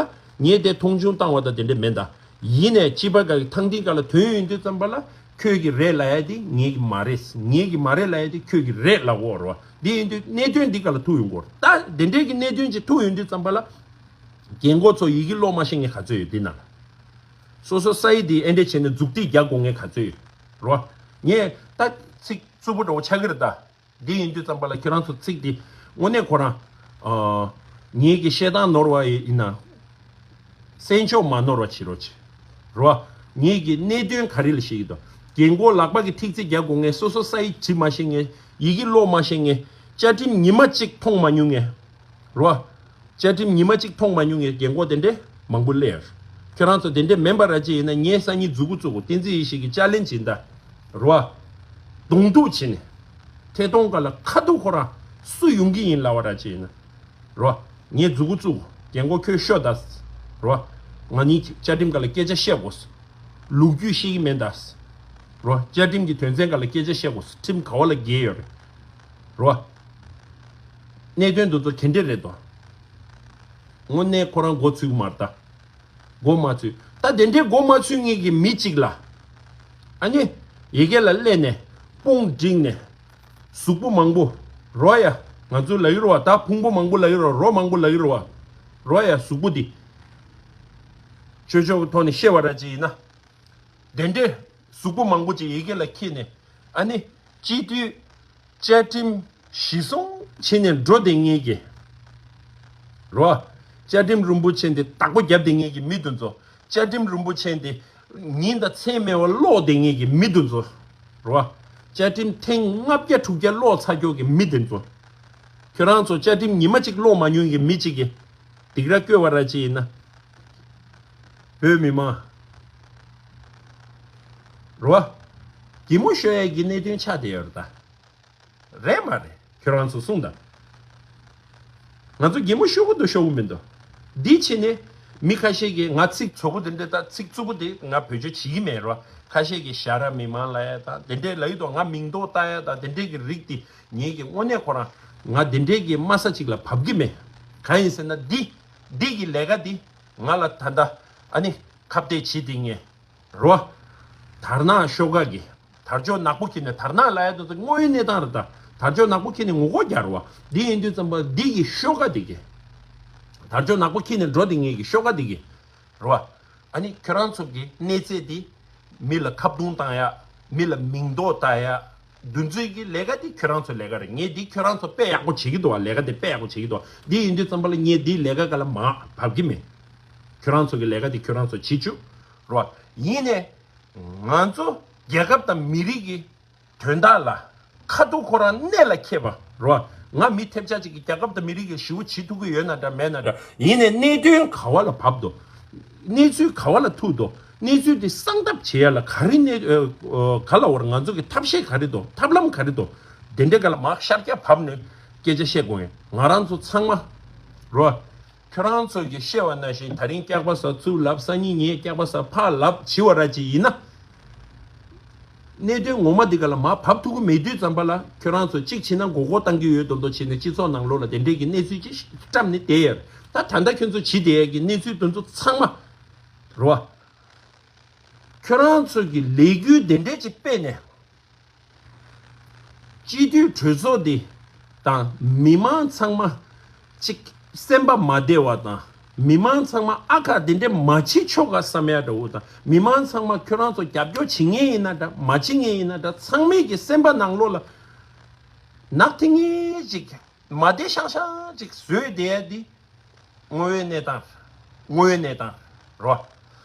ངས་དེ་མཐོང་ཆུང་བཏང་བ་དང་དེ་འདྲ་མེད་ད། ཡིན་ནས་སྤྱི་པ་ག་གི་ཐང་ཐིང་ག་ལ་དོན་ཡོད་དུས་ཙམ་པ་ལ། ཁྱོད་ཀྱི་རེད་ལབ་ཡ་དེ་ངེད་ཀྱི་མ་རེད། ངེད་ཀྱི་མ་རེད་ལབ་ཡ་དེ་ཁྱོད་ཀྱི་རེད་ལབ་དགོས་རེད་བ། འདི་ཡིན་དུས་གནད་དོན་འདི་ག་ལ་ཐུག་ཡོང་དགོས་རེད། ད་དེ་འདྲའི་གི་གནད་དོན་ཅིག་ཐུག་ཡོང་དུས་ཙམ་པ་ལ། རྒན་གོག་ཚོ་ཡི་གེ་ཀློག་མ་ཤེས་མཁན་ག་ཚོད་ཡོད་འདི་ན། སོ་སོ་སའི་དེ་ཨེ་འདྲས་བྱས་ནས་མཛུབ་ཐེལ་རྒྱག་དགོས་མཁན་ག་ཚོད་ཡོད་རོ། ངས་ད་ཚིག་རྩུབ་པོ་འདྲ་བོ་ཆགས་ཀྱི་རེད་ད། འདི་ཡིན་དུས་ཙམ་པ་ལ་ཁྱོད་རང་ཚོ་ཚིག་འདི་དངོས་གནས་ཁོ་རང་། ཨ། ངེད་ཀྱི་བཤད་སྟངས་ནོར་བ་ཡིན་ན། སེམས་ཕྱོགས་མ་ནོར་བ་བྱེད་རོགས་བྱེད། རོ། ངེད་ཀྱི་གནད་དོན་ག་རེ་ལ་བཤད་ཀྱི་འདུག་རྒན་གོག་ལག་པ་གི་ཐིག་ཚད་རྒྱག་དགོས་མཁན། སོ་སོ་སའི་བྲིས་མ་ཤེས་མཁན། ཡི་གེ་ཀློག་མ་ཤེས་མཁན། བཅའ་ཁྲིམས་ཉི་མ་གཅིག་མཐོང་མ་མྱོང་མཁན། རོ། བཅའ་ཁྲིམས་ཉི་མ་གཅིག་མཐོང་མ་མྱོང་མཁན་རྒན་གོག་དེ་འདྲས་མང་པོ་སླེབས་ཡོད། ཁྱོད་རང་ཚོ་དེ་འདྲས་མིན་པ་ར་ཅིག་ཡིན་ན་ངས་སང་ཉིན་མཛུ་གུ་བཙུགས་གོ། བསྟན་འཛིན་ཡེ་ཤེས་ཀྱི་ཅ་ལེན་ཇི་ཡིན་ད། རོ། གདོང་གཏུག་བྱས་ནས། ཐད་གཏོང་སྒང་ལ་ཁ་ཐུག་ཁོ་རང་སུ་ཡོང་གི་ཡིན་ལབ་པ་ར་ཅིག་ཡིན་ན། རོ། ངས་མཛུ་གུ་བཙུགས་གོ། རྒན་གོག་ཁྱོད་ཤོད་ད། རོ། ང་གཉིས་བཅའ་ཁྲིམས་སྒང་ལ་སྐད་ཆ་བཤད་དགོས། ལོ་རྒྱུས་ཤེས་ཀྱི་མེད་ད། རོ། བཅའ་ཁྲིམས་ཀྱི་དོན་ཚན་སྒང་ལ་སྐད་ཆ་བཤད་དགོས། ཁྲིམས་ག་བ་ལ་འགལ་ཡོད་རེད། རོ། གནད་དོན་འདི་ཚོ་ག་འདྲས་རེད་དོ། དངོས་གནས་ཁོ་རང་མགོ་ཚོས་ཀྱི་མ་རེད་ད། མགོ་མ་ཚོས། ད་དེ་འདྲའི་མགོ་མ་ཚོས་མཁན་གྱི་མི་གཅིག་ལ། ཨ་ནི། ཡི་གེ་ལ་སླེབས་ནས་དཔུང་བསྒྲིགས་ནས། གཟུགས་པོ་མང་པོ། རོ་ཡ། ང་ཚོ་ལབ་ཀྱི་རེད་བ། ད་ཕུང་པོ་མང་པོ་ལབ་ཀྱི་རེད་བ། རོ་མང་པོ་ལབ་ཀྱི་རེད་བ། རོ་ཡ། གཟུགས་པོ་འདི། ཆོས་ཕྱོགས་ཀྱི་ཐོག་ནས་བཤད་པ་ར་ཅིག་ཡིན་ན། དེ་འདྲའི་གཟུགས་པོ་མང་པོ་ཅིག་ཡི་གེ་ལ་འཁྱེར་ནས། ཨ་ནི། སྤྱི་འཐུས་བཅའ་ཁྲིམས་གཞི་བཟུང་བྱས་ནས་འགྲོ་བསྡད་མཁན་གྱི། རོ། བཅའ་ཁྲིམས་རིན་པོ་ཆེ་འདི་བདག་པོ་བརྒྱབ་བསྡད་མཁན་གྱི་མི་དེ་ཚོ། བཅའ་ཁྲིམས་རིན་པོ་ཆེ་འདི་ཉིན་དང་མཚན་མེད་པར་ཀློག་བསྡད་མཁན་གྱི་མི་དེ་ཚོ། རོ། བཅའ་ཁྲིམས་ཐེངས་ལྔ་བརྒྱ་དྲུག་བརྒྱ་ཀློག་ཚར་ཀྱོག་གི་མི་དེ་ཚོ། ཁྱོད་རང་ཚོ་བཅའ་ཁྲིམས་ཉི་མ་གཅིག་ཀློག་མ་མྱོང་གི་མི་གཅིག་གིས། སྡིགས་ར་བསྐྱོན་པ་ར་ཅིག་ཡིན་ན། བོད་མི་མང་། རོ། གད་མོ་ཤོར་ཡས་ཀྱི་གནད་དོན་ཆགས་བསྡད་ཡོད་རེད་ད། རེད་མ་རེད། ཁྱོད་རང་ཚོ་གསུངས་དང་། ང་ཚོ་གད་མོ་ཤོར་གི་འདུག་ཤོར་གི་མི་འདུག་འདི་ཕྱི་ནས་མི་ཁ་ཤས་ཀྱིས་ང་ཚིག་ཚོ་གུ་དེ་འདྲ་དང་ཚིག་རྩུབ་པོ་དེ་ང་བེད་སྤྱོད་བྱེད་ཀྱི་མེད་རོ། ཁ་ཤས་ཀྱིས་ཞ་ར་མི་མང་ལབ་ཡ་དང་དེ་འདྲས་ལབ་ཡི་འདུག་ང་མིང་འདོགས་བཏགས་ཡ་དང་དེ་འདྲས་ཀྱི་རིགས་དེ་ངེད་ཀྱི་དངོས་གནས་ཁོ་རང་ང་དེ་འདྲས་ཀྱི་དམའ་ས་ཅིག་ལ་བབས་ཀྱི་མེད། གང་ཡིན་ཟེར་ན་འདི་འདི་གི་ལས་ཀ་འདི་ང་ལ་ད་ལྟ་ཨ་ནི་ཁ་གཏད་བྱེད་དེ་ངས། རོ། དར་ནག་ཤོག་ཁ་གི། དར་ལྕོག་ནག་པོ་འཁྱེར་ནས། དར་ནག་ལབ་ཡ་དེ་ཚོ་དངོས་ཡོད་གནས་སྟངས་རེད་ད། དར་ལྕོག་ནག་པོ་འཁྱེར་ནས་ངོ་རྒོལ་རྒྱག་རོ་བ། འདི་ཡིན་དུས་ཙམ་པ་འདི་གི་ཤོག་ཁ་འདི་གི། དར་ལྕོག་ནག་པོ་འཁྱེར་ནས་འགྲོ་འདི་ངེད་ཀྱི་ཤོག་ཁ་འདི་གི། རོ་བ། ཨ་ནི་ཁྱོད་རང་ཚོ་གི་གནས་ཚད་འདི། མི་ལ་ཁ་བརྡུང་བཏང་ཡ། མི་ལ་མིང་འདོགས་བཏགས་ཡ། འདུ་འཛི་གི་ལས་ཀ་དེ་ཁྱོད་རང་ཚོའི་ལས་ཀ་རེད། ངས་འདི་ཁྱོད་རང་ཚོ་དཔེ་ཡག་པོ་བྱེད་ཀྱི་འདུག་བ། ལས་ཀ་དེ་དཔེ་ཡག་པོ་བྱེད་ཀྱི་འདུག་བ། འདི་ཡིན་དུས་ཙམ་པ་ལ་ངས་འདིའི་ལས་ཀ་ག་ལ་མ་བབས་ཀྱི་མེད། ཁྱོད་རང་ཚོ་གི་ལས་ཀ་དེ་ཁྱོད་རང་ཚོ་བྱེད་བཅུག་རོགས། ཡིན་ནས་ང་ཚོ་རྒྱལ་ཁབ་དང་མི་རིགས་ཀྱི་དོན་དག་ལ་ཁ་ཐུག་ཁོ་རང་གནད་ལ་འཁེལ་བ་རོ། ང་མི་ཐེབས་ཆག་ཅིག་གིས་རྒྱལ་ཁབ་དང་མི་རིགས་ཀྱི་ཞི་བོ་བྱེད་ཐུབ་ཀྱི་ཡོད་ན་འདྲ་མེད་ན་འདྲ། ཡིན་ནའི་གནད་དོན་ག་བ་ལ་བབས་འདུག་གནས་ཚུལ་ག་བ་ལ་ཐུག་འདུག་གནས་ཚུལ་དེ་གསང་ཐབས་བྱེད་ཡ་ལ་ག་རེ་གནས་ཨ་ག་ལ་བར་ང་ཚོ་གི་ཐབས་ཤེས་ག་རེ་འདུག་ཐབས་ལམ་ག་རེ་འདུག་དེ་འདྲའི་ག་ལ་མར་ཤར་རྒྱག་བབས་ནས་སྐད་ཆ་བཤད་དགོས་ཡིན། ང་རང་ཚོ་ཚང་མ་རོ། ཁྱོད་རང་ཚོ་གིས་བཤད་པ་ནང་བཞིན་ད་རིང་སྐྱག་པ་ཟ་ཚུར་ལབ། སང་ཉིན་ངས་སྐྱག་པ་ཟ་ཕར་ལབ་བྱི་བ་ར་ཅིག་ཡིན་ན། གནད་དོན་ངོ་མ་འདི་ག་ལ་མར་བབས་ཐུབ་ཀྱི་མེད་དུས་ཙམ་པ་ལ་ཁྱོད་རང་ཚོ་གཅིག་བྱས་ན་མགོ་སྐོར་བཏང་གི་ཡོད་མདོག་མདོག་བྱས་ནས་སྤྱི་ཚོགས་ནང་ལོགས་ལ་དེ་འདྲས་ཀྱི་གནས་ཚུལ་ཅིག་བཀྲམ་ནས་བསྡད་ཡོད། ད་ད་ལྟ་ཁྱོད་ཚོ་བྱེད་བསྡད་ཡས་ཀྱི་གནས་ཚུལ་དེ་ཚོ་ཚང་མ་རོ། ཁྱོད་རང་ཚོ་གི་ལས་འགུལ་དེ་འདྲས་ཅིག་སྤེལ་ནས། སྤྱི་འཐུས་གྲོས་ཚོགས་འདི་དང་མི་མང་ཚང་མ་གཅིག་སེམས་པ་མ་བདེ་བ་དང་། མི་མང་ཚང་མ་ཨ་ཁ་འདི་འདྲས་མ་བྱེད་ཆོག་ག་བསམ་ཡ་འདྲ་བོ་དང་། མི་མང་ཚང་མ་ཁྱོད་རང་ཚོ་རྒྱབ་སྐྱོར་བྱེད་མཁན་ཡིན་ན་འདྲ་མ་བྱེད་མཁན་ཡིན་ན་འདྲ། ཚང་མས་ཀྱི་སེམས་པ་ནང་ལོགས་ལ་ནག་ཐིང་ངེ་ཅིག་མ་བདེ་ཤང་ཤང་ཅིག་བཟོས་བསྡད་ཡ་འདི། དངོས་ཡོད་གནས་སྟངས། དངོས་ཡོད་གནས་སྟངས་རོ།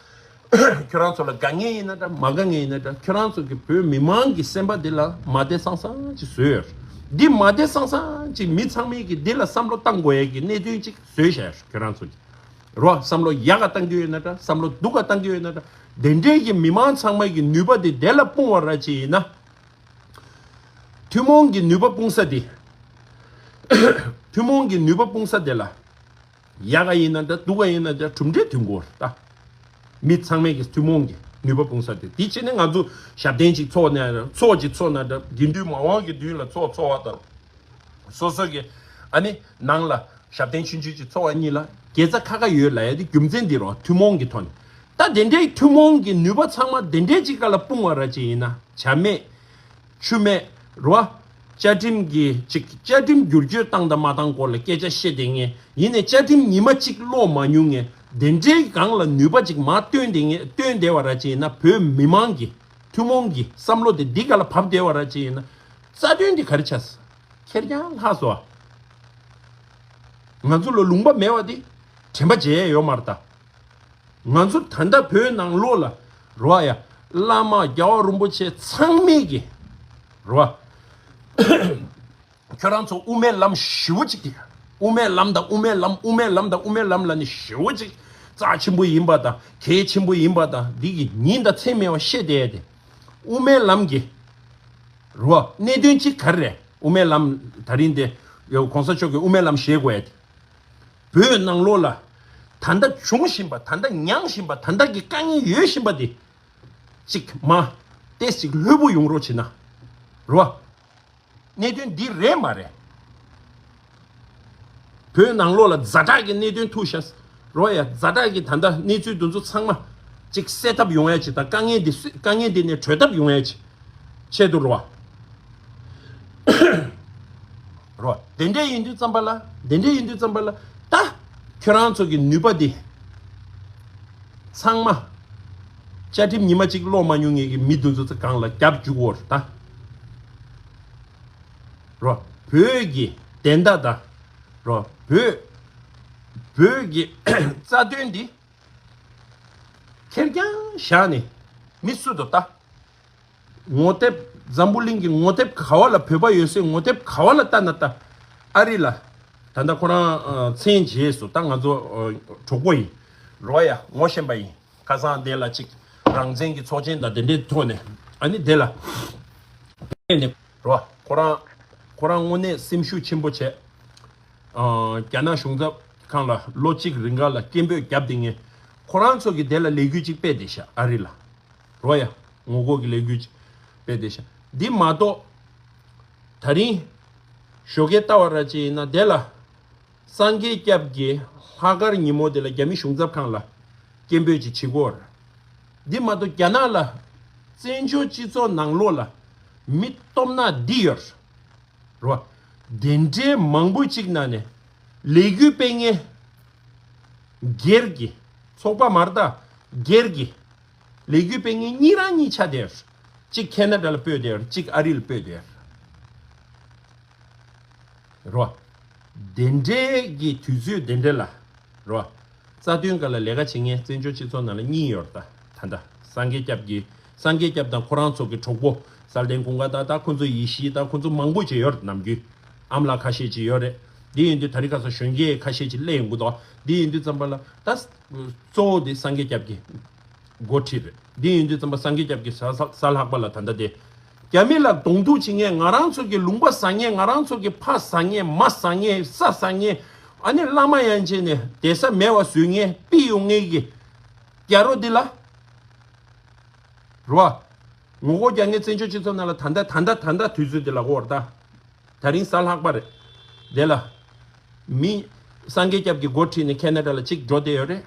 ཁྱོད་རང་ཚོ་ལ་དགའ་ངེས་ཡིན་ན་འདྲ་མ་དགའ་ངེས་ཡིན་ན་འདྲ། ཁྱོད་རང་ཚོ་གི་བོད་མི་མང་གི་སེམས་པ་འདི་ལ་མ་བདེ་སང་སང་ཅིག་བཟོས་ཡོད། འདི་མ་བདེ་སང་སང་ཅིག་མི་ཚང་མས་ཀྱི་འདི་ལ་བསམ་བློ་བཏང་དགོས་ཡས་ཀྱི་གནད་དོན་ཅིག་བཟོས་བཞག་ཡོད་ཁྱོད་རང་ཚོ་གི་རོ། བསམ་བློ་ཡག་ག་བཏང་གི་ཡོད་ན་འདྲ། བསམ་བློ་སྡུག་ག་བཏང་གི་ཡོད་ན་འདྲ། དེ་འདྲའི་གི་མི་མང་ཚང་མ་གི་ནུས་པ་འདི་དེ་ལ་སྤུངས་པ་ར་ཅིག་ཡིན་ན། ཐུན་མོང་གི་ནུས་པ་སྤུངས་ས་དེ། ཐུན་མོང་གི་ནུས་པ་སྤུངས་ས་དེ་ལ། ཡག་ག་ཡིན་ན་འདྲ་སྡུག་ག་ཡིན་ན་འདྲ་གྲུབ་འབྲས་ཐོན་གྱི་ཡོད་རེད་ད། མི་ཚང་མས་ཀྱི་ཐུན་མོང་གི་ནུས་པ་སྤུངས་ས་དེ། དེ་བྱས་ནས་ང་ཚོ་ཞབས་བརྟན་ཅིག་ཚོགས་ན་འདྲ། ཚོགས་ཅིག་ཚོགས་ན་འདྲ། དགེ་འདུན་མང་བ་གི་མདུན་ལ་ཚོགས་ཚོགས་པ་དང་། སོ་སོ་གི་ཨ་ནི་ནང་ལ་ཞབས་བརྟན་ཆུང་ཆུང་ཅིག་ཚོགས་པ་གཉིས་ལ་དགེ་རྩ་ཁ་ཁ་ཡོད་ལབ་ཡ་དེ་རྒྱུ་མཚན་འདི་རོ། ཐུན་མོང་གི་ཐོག་ནས། ད་དེ་འདྲའི་ཐུན་མོང་གི་ནུས་པ་ཚང་མ་དེ་འདྲའི་ཅིག་ག་ལ་སྤུངས་པ་ར་ཅིག་ཡིན་ན། བྱ་མེད། ཆུ་མེད། རེད་བ། བཅའ་ཁྲིམས་ཀྱི་ཅིག་བཅའ་ཁྲིམས་བསྒྱུར་བཅོས་བཏང་དང་མ་བཏང་སྐོར་ལ་སྐད་ཆ་བཤད་བསྡད་མཁན། ཡིན་ནའི་བཅའ་ཁྲིམས་ཉི་མ་གཅིག་ཀློག་མ་མྱོང་མཁན། དེ་འདྲའི་སྒང་ལ་ནུས་པ་ཅིག་མར་བཏོན་བསྡད་མཁན། བཏོན་བསྡད་པ་ར་ཅིག་ཡིན་ན། བོད་མི་མང་གི་ཐུན་མོང་གི་བསམ་བློ་དེ་འདི་ག་ལ་བབས་བསྡད་པ་ར་ཅིག་ཡིན་ན། རྩ་དོན་འདི་ག་རེ་ཆགས། ཁེར་རྐྱང་ལྷག་སོང་། ང་ཚོ་ལ་ལུང་པ་མེད་པ་འདི་དྲན་པ་བརྗེད་ཡས་ཡོད་མ་རེད་ད། ང་ཚོ་ད་ལྟ་བོད་ནང་ལོགས་ལ་རེད་བ་ཡ། བླ་མ་རྒྱལ་བ་རིན་པོ་ཆེ་ཚང་མས་ཀྱི་རེད་བ། ཁྱོད་རང་ཚོ་དབུ་མའི་ལམ་ཞེ་པོ་ཅིག་དེ། དབུ་མའི་ལམ་དང་དབུ་མའི་ལམ། དབུ་མའི་ལམ་དང་དབུ་མའི་ལམ་ལ་ནི་ཞེ་པོ་ཅིག་རྩ་ཆེན་པོ་ཡིན་པ་དང་གལ་ཆེན་པོ་ཡིན་པ་དང་འདི་གི་ཉིན་དང་མཚན་མེད་པ་བཤད་བསྡད་དེ། དབུ་མའི་ལམ་གྱི་རེད་བ། གནད་དོན་གཅིག་ག་རེ་རེད། དབུ་མའི་ལམ་ད་རིང་དེ་གོང་ས་མཆོག་གི་དབུ་མའི་ལམ་བཞེས་དགོས་ཡ་དེ། བོད་ནང་ལོགས་ལ་ད་ལྟ་བྱུང་བཞིན་པ། ད་ལྟ་མྱངས་བཞིན་པ། ད་ལྟ་གི་དཀའ་ངལ་ཡོད་བཞིན་པ་དེ་གཅིག་མ་ཏེས་གཅིག་ལྷོད་པོ་ཡོང་རོགས་བྱེད་ན་རེད་བ། གནད་དོན་འདི་རེད་མ་རེད། བོད་ནང་ལོགས་ལ་ཛ་དྲག་གི་གནད་དོན་ཐུག་ཤག་རོ་ཡ། ཛ་དྲག་གི་ད་ལྟ་གནས་ཚུལ་འདི་ཚོ་ཚང་མ་གཅིག་སེལ་ཐབས་ཡོང་ཡ་ཅིག་དང་། དཀའ་ངལ་འདི་སེ་དཀའ་ངལ་འདི་ནས་གྲོལ་ཐབས་ཡོང་ཡ་ཅིག་ཆེད་དུ་རོ། རོ། དེ་འདྲ་ཡིན་དུས་ཙམ་པ་ལ། དེ་འདྲ་ཡིན་དུས་ཙམ་པ་ལ་ད་ཁྱོད་རང་ཚོ་གི་ནུས་པ་འདི་ཚང་མ་བཅའ་ཁྲིམས་ཉི་མ་གཅིག་ཀློག་མ་མྱོང་མཁན་གྱི་མི་འདི་ཚོ་ཚོ་སྒང་ལ་རྒྱབ་འཇུག་གོ་རེད་ད། རོ། བོད་ཀྱི་བདེན་མཐའ་དང་། རོ། བོད་བོད་ཀྱི་རྩ་དོན་འདི་ཁེར་རྐྱང་བཞག་ནས་མི་སུ་དང་ལྟ། ངོ་དེབ། འཛམ་བུ་གླིང་གི་ངོ་དེབ་ག་བ་ལ། བོད་པ་ཡོད་སའི་ངོ་དེབ་ག་བ་ལ་ལྟ་ན་ལྟ། ཨ་རི་ལ་ད་ལྟ་ཁོ་རང་ཨ་མཚན་བརྗེས་སོང་། ད་ང་ཚོ་ཨ་གྲོགས་པོ་ཡིན། རོ་ཡ། ངོ་ཤེས་པ་ཡིན། ཁ་སང་དེ་ལ་ཅིག་རང་བཙན་གྱི་ཚོགས་ཆེན་དང་དེ་འདྲའི་ཐོག་ནས་ཨ་ནི་དེ་ལ་ནས་རོ། ཁོ་རང་ཁོ་རང་དངོས་གནས་སེམས་ཤུགས་ཆེན་པོ་བྱས། ཨ་རྒྱ་ནག་གཞུང་ཚབ་ཁང་ལ་ལོ་གཅིག་རིང་ག་ལ་སྐད་འབོད་བརྒྱབ་བསྡད་མཁན། ཁོ་རང་ཚོ་གིས་དེ་ལ་ལས་འགུལ་ཅིག་སྤེལ་བསྡད་ཤག་ཨ་རི་ལ། རོ་ཡ། ངོ་རྒོལ་གྱི་ལས་འགུལ་ཅིག་སྤེལ་བསྡད་ཤག་འདི་མ་གཏོགས་ད་རིང་ཞོགས་ཀས་ལྟ་བ་ར་ཅིག་ཡིན་ན་དེ་ལ། སངས་རྒྱས་སྐྱབས་ཀྱི་ལྷག་དཀར་ཉིན་མོ་དེ་ལ་རྒྱ་མི་གཞུང་ཚབ་ཁང་ལ་སྐད་འབོད་ཅིག་བྱེད་ཀྱི་ཡོད་རེད། འདི་མ་གཏོགས་རྒྱ་ནག་ལ་བཙན་བྱོལ་སྤྱི་ཚོགས་ནང་ལོགས་ལ་མི་སྟོབས་ནག་འདི་ཡོད་རེད། རེད་བ། དེ་འདྲའི་མང་པོ་ཅིག་ནང་ནས་ལས་འགུལ་སྤེལ་མཁན་སྒེར་གྱི་ཚོགས་པ་མ་རེད་ད། སྒེར་གྱི་ལས་འགུལ་སྤེལ་མཁན་གཉིས་རང་གཉིས་ཆགས་བསྡད་ཡོད་རེད། གཅིག་ཁེ་ན་ཌ་ལ་སྤོས་བསྡད་ཡོད་རེད། གཅིག་ཨ་རི་ལ་སྤོས་བསྡད་ཡོད་རེད། རོ། དེ་འདྲའི་གི་དུས་ཚོད་དེ་འདྲ་ལ། རོ། རྩ་དོན་སྒང་ལ་ལས་ཀ་བྱེད་མཁན་བཙན་བྱོལ་སྤྱི་ཚོགས་ནང་ལ་གཉིས་ཡོད་རེད་ད། ད་ལྟ་སངས་རྒྱས་སྐྱབས་ཀྱི། སངས་རྒྱས་སྐྱབས་དང་ཁོ་རང་ཚོ་གི་གྲོགས་པོ་གསལ་ལྡན་ཀུན་དགའ་དང་། ད་ཁོ་ཚོ་ཡེ་ཤེས་དང་། ཁོ་ཚོ་མང་པོ་ཅིག་ཡོད་རེད། ནམ་རྒྱུན་ཨ་མ་ལགས་ཁ་ཤས་ཅིག་ཡོད་རེད། འདི་ཡིན་དུས་དེ་རིང་ཁ་སང་གཞོན་སྐྱེས་ཁ་ཤས་ཅིག་སླེབས་ཡོང་གི་འདུག་འདི་ཡིན་དུས་ཙམ་པ་ལ་ད་གཙོ་བོ་དེ་སངས་རྒྱས་སྐྱབས་ཀྱི་འགོ་ཁྲིད་རེད། འདི་ཡིན་དུས་ཙམ་པ་སངས་རྒྱས་སྐྱབས་ཀྱི་གཟའ་གཟའ་ལྷག་པ་ལ་ད་ལྟ་དེ། རྒྱ་མི་ལ་གདོང་ཐུག་བྱེད་མཁན། ང་རང་ཚོ་གི་ལུང་པ་ཟ་མཁན། ང་རང་ཚོ་གི་ཕ་ཟ་མཁན། མ་ཟ་མཁན། ས་ཟ་མཁན། ཨ་ནི་བླ་མ་ཡན་ཆད་ནས་བསྡད་ས་མེད་པ་བཟོ་མཁན་པི་ཡོང་མཁན་གྱི་རྒྱ་རོ་འདི་ལ། རོ། ངོ་རྒོལ་རྒྱག་མཁན་བཙན་བྱོལ་སྤྱི་ཚོགས་ནང་ལ་ད་ལྟ་ད་ལྟ་ད་ལྟ་དུས་ཚོད་འདི་ལ་གོ་བར་ད། དེ་རིང་གཟའ་ལྷག་པ་རེད། དེ་ལ། མི། སངས་རྒྱས་སྐྱབས་ཀྱི་འགོ་ཁྲིད་ནས་ཁེ་ན་ཌ་ལ་གཅིག་འགྲོ་བསྡད་ཡོད་རེད།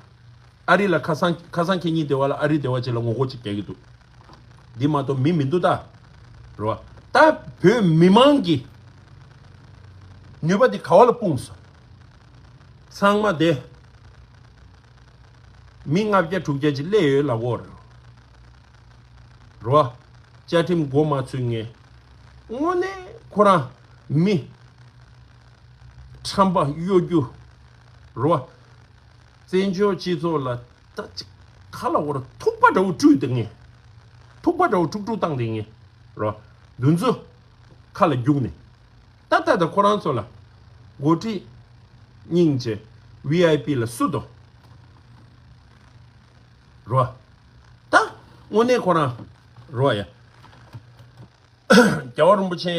ཨ་རི་ལ་ཁ་སང་ཁ་སང་ཁེ་ཉིན་སྡེ་བ་ལ་ཨ་རི་སྡེ་བ་ཅིག་ལ་ངོ་རྒོལ་ཅིག་རྒྱག་གི་འདུག་འདི་མ་གཏོགས་མི་མི་འདུག་ད། རོ། ད་བོད་མི་མང་གི་ནུས་པ་འདི་ག་བ་ལ་སྤུངས་སོང་། ཚང་མ་དེ། མི་ལྔ་བརྒྱ་དྲུག་བརྒྱ་ཅིག་སླེབས་ཡོད་ལབ་ཀྱི་ཡོད་རེད། རོ། བཅའ་ཁྲིམས་མགོ་མ་ཚོས་མཁན། དངོས་གནས་ཁོ་རང་མི་ཁྲམ་པ་གཡོ་སྒྱུ། རོ། བཙན་བྱོལ་སྤྱི་ཚོགས་ལ་ད་ཅིག་ཁ་ལ་འོར་ཐུག་པ་འདྲ་བོ་བཀྲུས་བསྡད་མཁན། ཐུག་པ་འདྲ་བོ་དཀྲུག་དཀྲུག་བཏང་བསྡད་མཁན། རོ། འདི་ཚོ་ཁ་ལ་རྒྱུགས་ནས། ད་ལྟ་ད་ཁོ་རང་ཚོ་ལ་འགོ་ཁྲིད་སྙིང་རྗེ་ཝི་ཨའི་པི་ལ་སུ་དོ། རོ། ད་དངོས་གནས་ཁོ་རང་། རོ་ཡ། རྒྱལ་བ་རིན་པོ་ཆེ་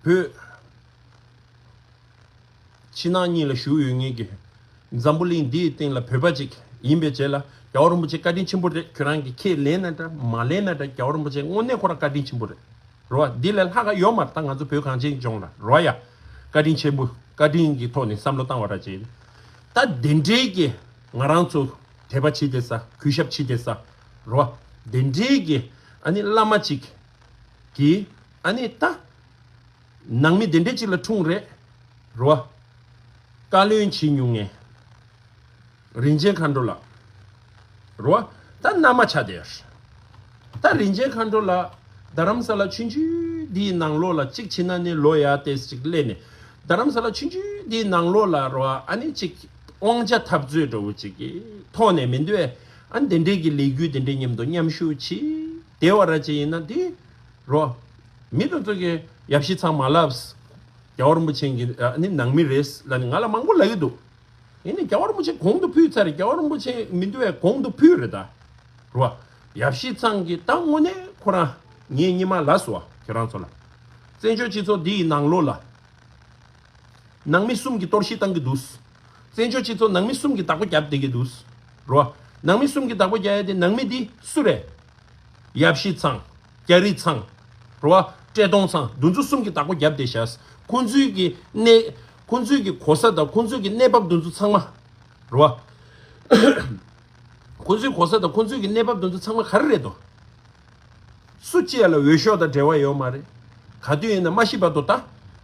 བོད་ཕྱི་ནང་གཉིས་ལ་བཞུགས་ཡོད་མཁན་གྱི་འཛམ་བུ་གླིང་འདིའི་སྟེང་ལ་བོད་པ་ཅིག་ཡིན་པའི་རྗེས་ལ་རྒྱལ་བ་རིན་པོ་ཆེ་བཀའ་དྲིན་ཆེན་པོ་རེད། ཁྱོད་རང་གིས་ཁས་ལེན་ན་འདྲ་མ་ལེན་ན་འདྲ། རྒྱལ་བ་རིན་པོ་ཆེ་དངོས་གནས་ཁོ་རང་བཀའ་དྲིན་ཆེན་པོ་རེད། རོ། འདི་ལས་ལྷག་ག་ཡོད་མ་རེད། ད་ང་ཚོ་བོད་གངས་ཅན་ལྗོངས་ལ། རོ་ཡ། བཀའ་དྲིན་ཆེན་པོ། བཀའ་དྲིན་གྱི་ཐོག་ནས་བསམ་བློ་བཏང་བ་ར་ཅིག་ད་དེ་འདྲའི་གི་ང་རང་ཚོ་དད་པ་བྱེད་བསྡད་ས། གུས་ཞབས་བྱེད་བསྡད་ས། རོ། དེ་འདྲའི་གི་ཨ་ནི་བླ་མ་ཅིག་གིས་ཨ་ནི་ད་ནང་མི་དེ་འདྲའི་ཅིག་ལ་འཁྲུངས་རེད། རོ། བཀའ་བློན་བྱེད་མྱོང་ངས། རིན་ཆེན་མཁའ་འགྲོ་ལགས། རོ། ད་མནའ་མ་ཆགས་བསྡད་ཡོད་རེད། ད་རིན་ཆེན་མཁའ་འགྲོ་ལགས་རྡ་རམ་ས་ལ་ཆུང་ཆུང་འདིའི་ནང་ལོགས་ལ་གཅིག་བྱས་ན་ནི་ལོ་ཡ་ཏོག་ཙམ་ཅིག་སླེབས་ནས། རྡ་རམ་ས་ལ་ཆུང་ཆུང་འདིའི་ནང་ལོགས་ལ། རོ། ཨ་ནི་ཅིག་དབང་ཆ་འཐབ་རྩོད་འདྲ་བོ་ཅིག་གི་ཐོག་ནས་མི་འདུག་ཨེ། ཨ་ནི་དེ་འདྲའི་གི་ལས་འགུལ་དེ་འདྲའི་མཉམ་དུ་མཉམ་ཞུགས་བྱས་བསྡད་པ་ར་ཅིག་ཡིན་ན་དེ། རོ། མི་དེ་ཚོ་གིས་ཡབ་གཞིས་ཚང་མ་ལབ། རྒྱལ་བ་རིན་པོ་ཆེ་གི་ཨ་ནི་ནང་མི་རེད་ལབ་ནས་ང་ལ་མང་པོ་ལབ་ཀྱི་འདུག་ཡིན་ནའི་རྒྱལ་བ་རིན་པོ་ཆེ་གོང་དུ་ཕུལ་ཚར་རེད། རྒྱལ་བ་རིན་པོ་ཆེ་མི་འདུག་བས་གོང་དུ་ཕུལ་རེད་ད། རོ། ཡབ་གཞིས་ཚང་གིས་ད་དངོས་གནས་ཁོ་རང་ངས་སྙིང་མ་ལ་སོ་བ་ཁྱེད་རང་ཚོ་ལ། བཙན་བྱོལ་སྤྱི་ཚོགས་འདི་ཡི་ནང་ལོགས་ལ། ནང་མི་གསུམ་གྱིས་གཏོར་བཤིག་བཏང་གི་འདུག་བཙན་བྱོལ་སྤྱི་ཚོགས་ནང་མི་གསུམ་གྱིས་བདག་པོ་རྒྱབ་བསྡད་ཀྱི་འདུག་རོ། ནང་མི་གསུམ་གྱིས་བདག་པོ་རྒྱག་ཡ་དེ་ནང་མི་འདི་སུ་རེད། ཡབ་གཞིས་ཚང་། རྒྱ་རི་ཚང་། རོ། བཀྲས་མཐོང་ཚང་། འདི་ཚོ་གསུམ་གྱིས་བདག་པོ་རྒྱབ་བསྡད་ཤག་ཁོང་ཚོའི་གི་གནས། ཁོང་ཚོའི་གི་གོ་ས་དང་ཁོང་ཚོའི་གི་གནས་བབ་འདི་ཚོ་ཚང་མ། རོ། ཁོང་ཚོའི་གོ་ས་དང་ཁོང་ཚོའི་གི་གནས་བབ་འདི་ཚོ་ཚང་མ་ག་རེ་རེད་དོ། སུ་གཅིག་ལ་འོས་ཤོག་དང་འབྲེལ་བ་ཡོད་མ་རེད། ག་དུས་ཡིན་ན་མ་ཤི་བར་དུ་ད་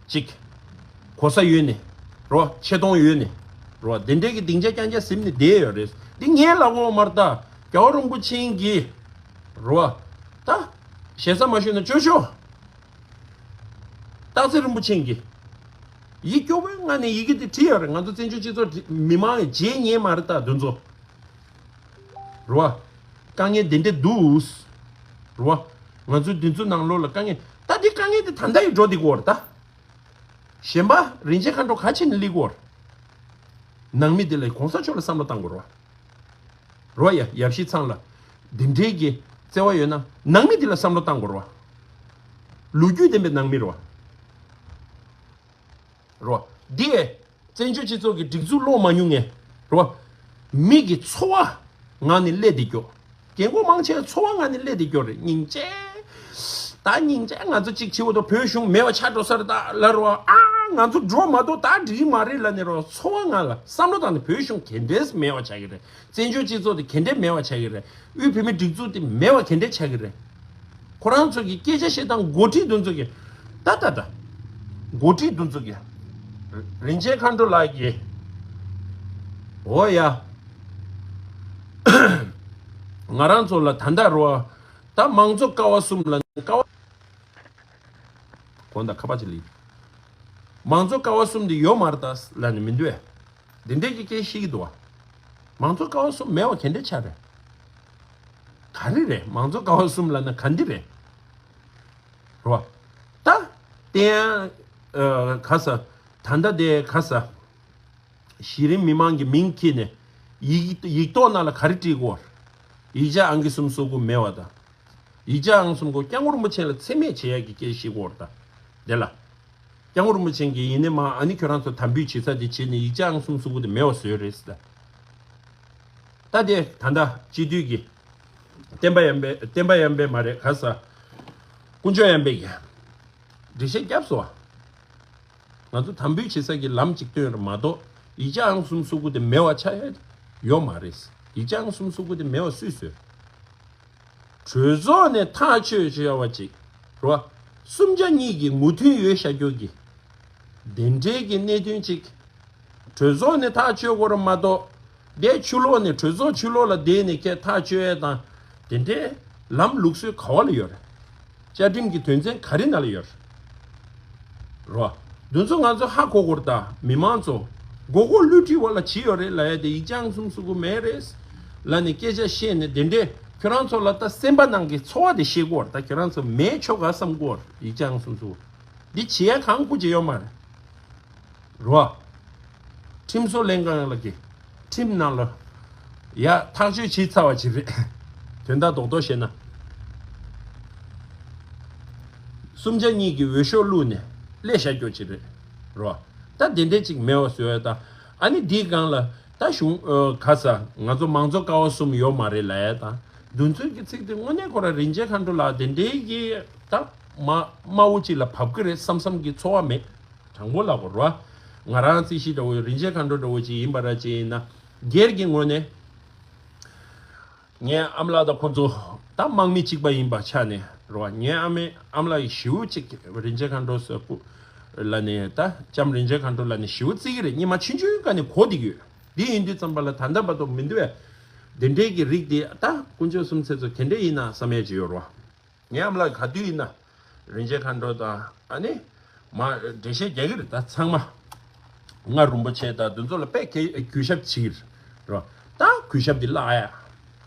ཅིག་གོ་ས་ཡོད་ནས། རོ། ཆེ་མཐོང་ཡོད་ནས། རོ། དེ་འདྲའི་གི་སྡིངས་ཆ་རྐྱང་རྐྱང་ཟིན་ནས་བསྡད་ཡོད་རེད། འདི་ངས་ལབ་དགོས་མ་རེད་ད། རྒྱལ་བ་རིན་པོ་ཆེ་གིས། རོ། ད་ཞེ་ས་མ་ཞུས་ན་ཅོ་ཅོ། སྟག་འཚེར་རིན་པོ་ཆེ་གིས་ཡིད་སྐྱོ་བོའི་ངང་ནས་ཡི་གེ་དེ་བྲིས་ཡོད་རེད། ང་ཚོ་བཙན་བྱོལ་སྤྱི་ཚོགས་མི་མང་གིས་བརྗེད་ཉན་མ་རེད་ད་འདི་ཚོ། རོ། དཀའ་ངལ་འདི་འདྲ་འདུག་རོ། ང་ཚོའི་འདི་ཚོ་ནང་ལོགས་ལ་དཀའ་ངལ། ད་འདི་དཀའ་ངལ་འདི་ད་ལྟ་ཡི་འགྲོ་འདི་གོ་རེད་ད། གཞན་པ་རིན་ཆེན་མཁའ་འགྲོ་ག་ཕྱིན་ནས་སླེབས་གོ་རེད། ནང་མི་འདི་ལ་གོང་ས་མཆོག་ལ་བསམ་བློ་བཏང་དགོས་རོ། རོ་ཡ། ཡབ་གཞིས་ཚང་ལ་འདི་འདྲའི་གི་བརྩེ་བ་ཡོད་ན་ནང་མི་འདི་ལ་བསམ་བློ་བཏང་དགོས་རོ། ལོ་རྒྱུས་ལྡན་པའི་ནང་མི་རོ། རོ། འདི་ཨེ། བཙན་བྱོལ་སྤྱི་ཚོགས་ཀྱི་སྒྲིག་འཛུགས་ཀློག་མ་མྱོང་ངས། རོ། མི་གི་འཚོ་བ་ངང་ནས་སླེབས་བསྡད་རྒྱུ། རྒན་གོག་མང་ཆེ་འཚོ་བ་ངང་ནས་སླེབས་བསྡད་རྒྱུ་རེད། སྙིང་རྗེ། ད་སྙིང་རྗེ། ང་ཚོ་གཅིག་བྱེད་འོ་དོ་བོད་གཞུང་མེད་པ་ཆགས་འགྲོ་ས་རེད་ད་ལབ་རོ། ཨ། ང་ཚོ་འགྲོ་མ་གཏོགས་ད་འགྲིག་གི་མ་རེད་ལབ་ནས་རོ། འཚོ་བ་ངང་ལ་བསམ་བློ་བཏང་ནས་བོད་གཞུང་ག་འདྲས་མེད་པ་ཆགས་ཀྱི་རེད། བཙན་བྱོལ་སྤྱི་ཚོགས་དེ་ག་འདྲས་མེད་པ་ཆགས་ཀྱི་རེད། དབུས་བོད་མིའི་སྒྲིག་འཛུགས་དེ་མེད་པ་ག་འདྲས་ཆགས་ཀྱི་རེད། ཁོ་རང་ཚོ་གི་སྐད་ཆ་བཤད་སྟངས་འགོ་ཁྲིད་དེ་ཚོ་གི། ད་ད་ད། འགོ་ཁྲིད་དེ་ཚོ་གི། རིན་ཆེན་མཁའ་འགྲོ་ལགས་ཀྱིས། འོ་ཡ། ང་རང་ཚོ་ལ་ད་ལྟ་རོ། ད་མང་གཙོ་ཀ་བ་གསུམ་ལ་ཀ་བ། གོང་དང་ཁ་པར་ཅིག་ལི། མང་གཙོ་ཀ་བ་གསུམ་དེ་ཡོད་མ་རེད་ད་ལབ་ནས་མི་འདུག་བས། འདི་འདྲས་ཀྱི་སྐད་བཤད་ཀྱི་འདུག་བ། མང་གཙོ་ཀ་བ་གསུམ་མེད་པ་ག་འདྲས་ཆགས་རེད། ག་རེ་རེད། མང་གཙོ་ཀ་བ་གསུམ་ལབ་ན་ག་འདི་རེད། རེད་བ། ད་དེ་ཡང་ག་ས། ད་ལྟ་དེ་ག་ས། གཞི་རིམ་མི་མང་གི་མིང་འཁྱེར་ནས་ཡིག་ཡིག་ཐོག་ནང་ལ་ག་རེ་བྲིས་དགོས། ཡིག་ཆ་ཨང་ཀི་གསུམ་སོ་དགུ་མེད་པ་དང་། ཡིག་ཆ་ཨང་གསུམ་དགུ་སྐྱབས་མགོན་རིན་པོ་ཆེ་ལ་མཚན་སྨད་བྱེད་ཡག་གི་སྐད་བཤད་དགོས་རེད་ད། དེ་ལ། སྐྱབས་མགོན་རིན་པོ་ཆེ་གིས་ཡིན་ནའི་མ་ཨ་ནི་ཁྱོད་རང་ཚོ་དམ་འབུལ་བྱེད་ས་དེ་བྱས་ནས་ཡིག་ཆ་ཨང་གསུམ་སོ་དགུ་དེ་མེད་པ་བཟོས་རེད་ཟེར། ད་དེ་ད་ལྟ་སྤྱི་འཐུས་ཀྱི་བསྟན་པ་ཡར་འཕེལ། བསྟན་པ་ཡར་འཕེལ་མ་རེད་ག་ས། དཀོན་མཆོག་ཡར་འཕེལ་གྱིས་འགྲེལ་བཤད་བརྒྱབ་སོང་བ། ང་ཚོ་དམ་འབུལ་བྱེད་ས་ཀྱི་ལམ་གཅིག་སྟོན་རེད་མ་གཏོགས་ཡིག་ཆ་ཨང་གསུམ་སོ་དགུ་དེ་མེད་པ་ཆགས་ཡ་ཡོད་མ་རེད། ཡིག་ཆ་ཨང་གསུམ་སོ་དགུ་དེ་མེད་པ་སུས་བཟོས། གྲོས་ཚོགས་ནས་ཐག་གཅོད་བྱས་པ་ཅིག་རེད་བ། གསུམ་ཆ་གཉིས་ཀྱི་མོས་མཐུན་ཡོད་བཞག་རྒྱུ་གི་དེ་འདྲའི་གི་གནད་དོན་ཅིག་གྲོས་ཚོགས་ནས་ཐག་གཅོད་དགོས་རེད་མ་གཏོགས། དེ་ཕྱི་ལོགས་ནས་གྲོས་ཚོགས་ཕྱི་ལོགས་ལ་བསྡད་ནས་ཁྱེད་ཐག་གཅོད་ཡས་དང་། དེ་འདྲའི་ལམ་ལུགས་སྲོལ་ག་བ་ལ་ཡོད་རེད། བཅའ་ཁྲིམས་ཀྱི་དོན་ཚན་ག་རེ་ནང་ལ་ཡོད་རེད། རོ། འདི་ཚོ་ང་ཚོ་ཧ་གོ་དགོས་རེད་ད། མི་མང་ཚོ། མགོ་སྐོར་བསླུ་བྲིད་བ་ལ་ཇི་ཡོད་རེད་ལབ་ཡས་དེ་ཡིག་ཆ་ཨང་གསུམ་སོ་དགུ་མེད་རེད་ལབ་ནས་སྐད་ཆ་བཤད་ནས་དེ་འདྲས་ཁྱོད་རང་ཚོ་ལ་ད་སེམས་པ་ནང་གི་ཚོར་བ་དེ་བཤད་དགོས་རེད་ད། ཁྱོད་རང་ཚོ་མེད་ཆོག་ག་བསམ་དགོས་རེད། ཡིག་ཆ་ཨང་གསུམ་སོ་དགུ་འདི་བྱེད་ཡ་གང་དགོས་ཀྱི་ཡོད་མ་རེད། རོ། ཁྲིམས་བཟོ་ལྷན་ཁང་ལ་གི་ཁྲིམས་ནང་ལ་ཡ་ཐག་གཅོད་བྱས་ཚར་བ་ཅིག་རེད། དོན་དག་རྡོག་རྡོག་བཤད་ན། གསུམ་ཆ་གཉིས་ཀྱི་འོས་ཤོག་བླུགས་ནས་སླེབས་བཞག་རྒྱུ་ཅིག་རེད། རོ། ད་དེ་འདྲས་ཅིག་མེད་པ་བཟོས་ཡ་ད། ཨ་ནི་འདིའི་སྒང་ལ་ད་གཞུང་ཨ་ག་ས་ང་ཚོ་མང་གཙོ་ཀ་བ་གསུམ་ཡོད་མ་རེད་ལབ་ཡ་ད། འདུ་འཛོམས་ཀྱི་ཚིག་དེ་དངོས་གནས་ཁོ་རང་རིན་ཆེན་མཁའ་འགྲོ་ལགས་དེ་འདྲས་ཀྱི་ད་མ་དམའ་བོ་ཅིག་ལ་བབས་ཀྱི་རེད་བསམ་བསམ་གྱི་ཚོར་བ་མེད། དྲང་པོ་ལབ་དགོས་རེད་བ། ང་རང་རྩིས་གཞི་འདྲ་བོ་རིན་ཆེན་མཁའ་འགྲོ་འདྲ་བོ་ཅིག་ཡིན་པ་ར་ཅིག་ཡིན་ན། སྒེར་གྱི་ངོས་ནས། ངའི་ཨ་མ་ལགས་དང་ཁོང་ཚོ་ད་དམག་མི་གཅིག་པ་ཡིན་པ་ཆ་ནས་རེད་བ། ངའི་ཨ་མའི་ཨ་མ་ལགས་ཡི་ཞེ་པོ་ཅིག་རིན་ཆེན་མཁའ་འགྲོ་ཟེར་སྐུ་ལ་ནས་ད་ལྕམ་རིན་ཆེན་མཁའ་འགྲོ་ལ་ནས་ཞེ་པོ་བརྩི་གི་རེད། སྙིང་མ་ཆུང་ཆུང་སྒང་ནས་གོ་བསྡད་ཀྱི་ཡོད། འདི་ཡིན་དུས་ཙམ་པ་ལ་ད་ལྟ་བར་དུ་མི་འདུག་བས། དེ་འདྲའི་གི་རིགས་དེ་ད་དཀོན་མཆོག་གསུམ་ཚེ་ཚོ་ག་འདྲས་ཡིན་ན་བསམ་ཡས་ཅིག་ཡོད་རེད་བ། ངའི་ཨ་མ་ལགས་ག་དུས་ཡིན་ན་རིན་ཆེན་མཁའ་འགྲོ་དང་ཨ་ནི་མ་འགྲེལ་བཤད་རྒྱག་གི་རེད་ད་ཚང་མ། ང་རིན་པོ་ཆེ་དང་འདི་ཚོ་ལ་དཔེ་གི་གུས་ཞབས་བྱེད་ཀྱི་རེད་རོ། ད་གུས་ཞབས་འདི་བརླག་ཡ།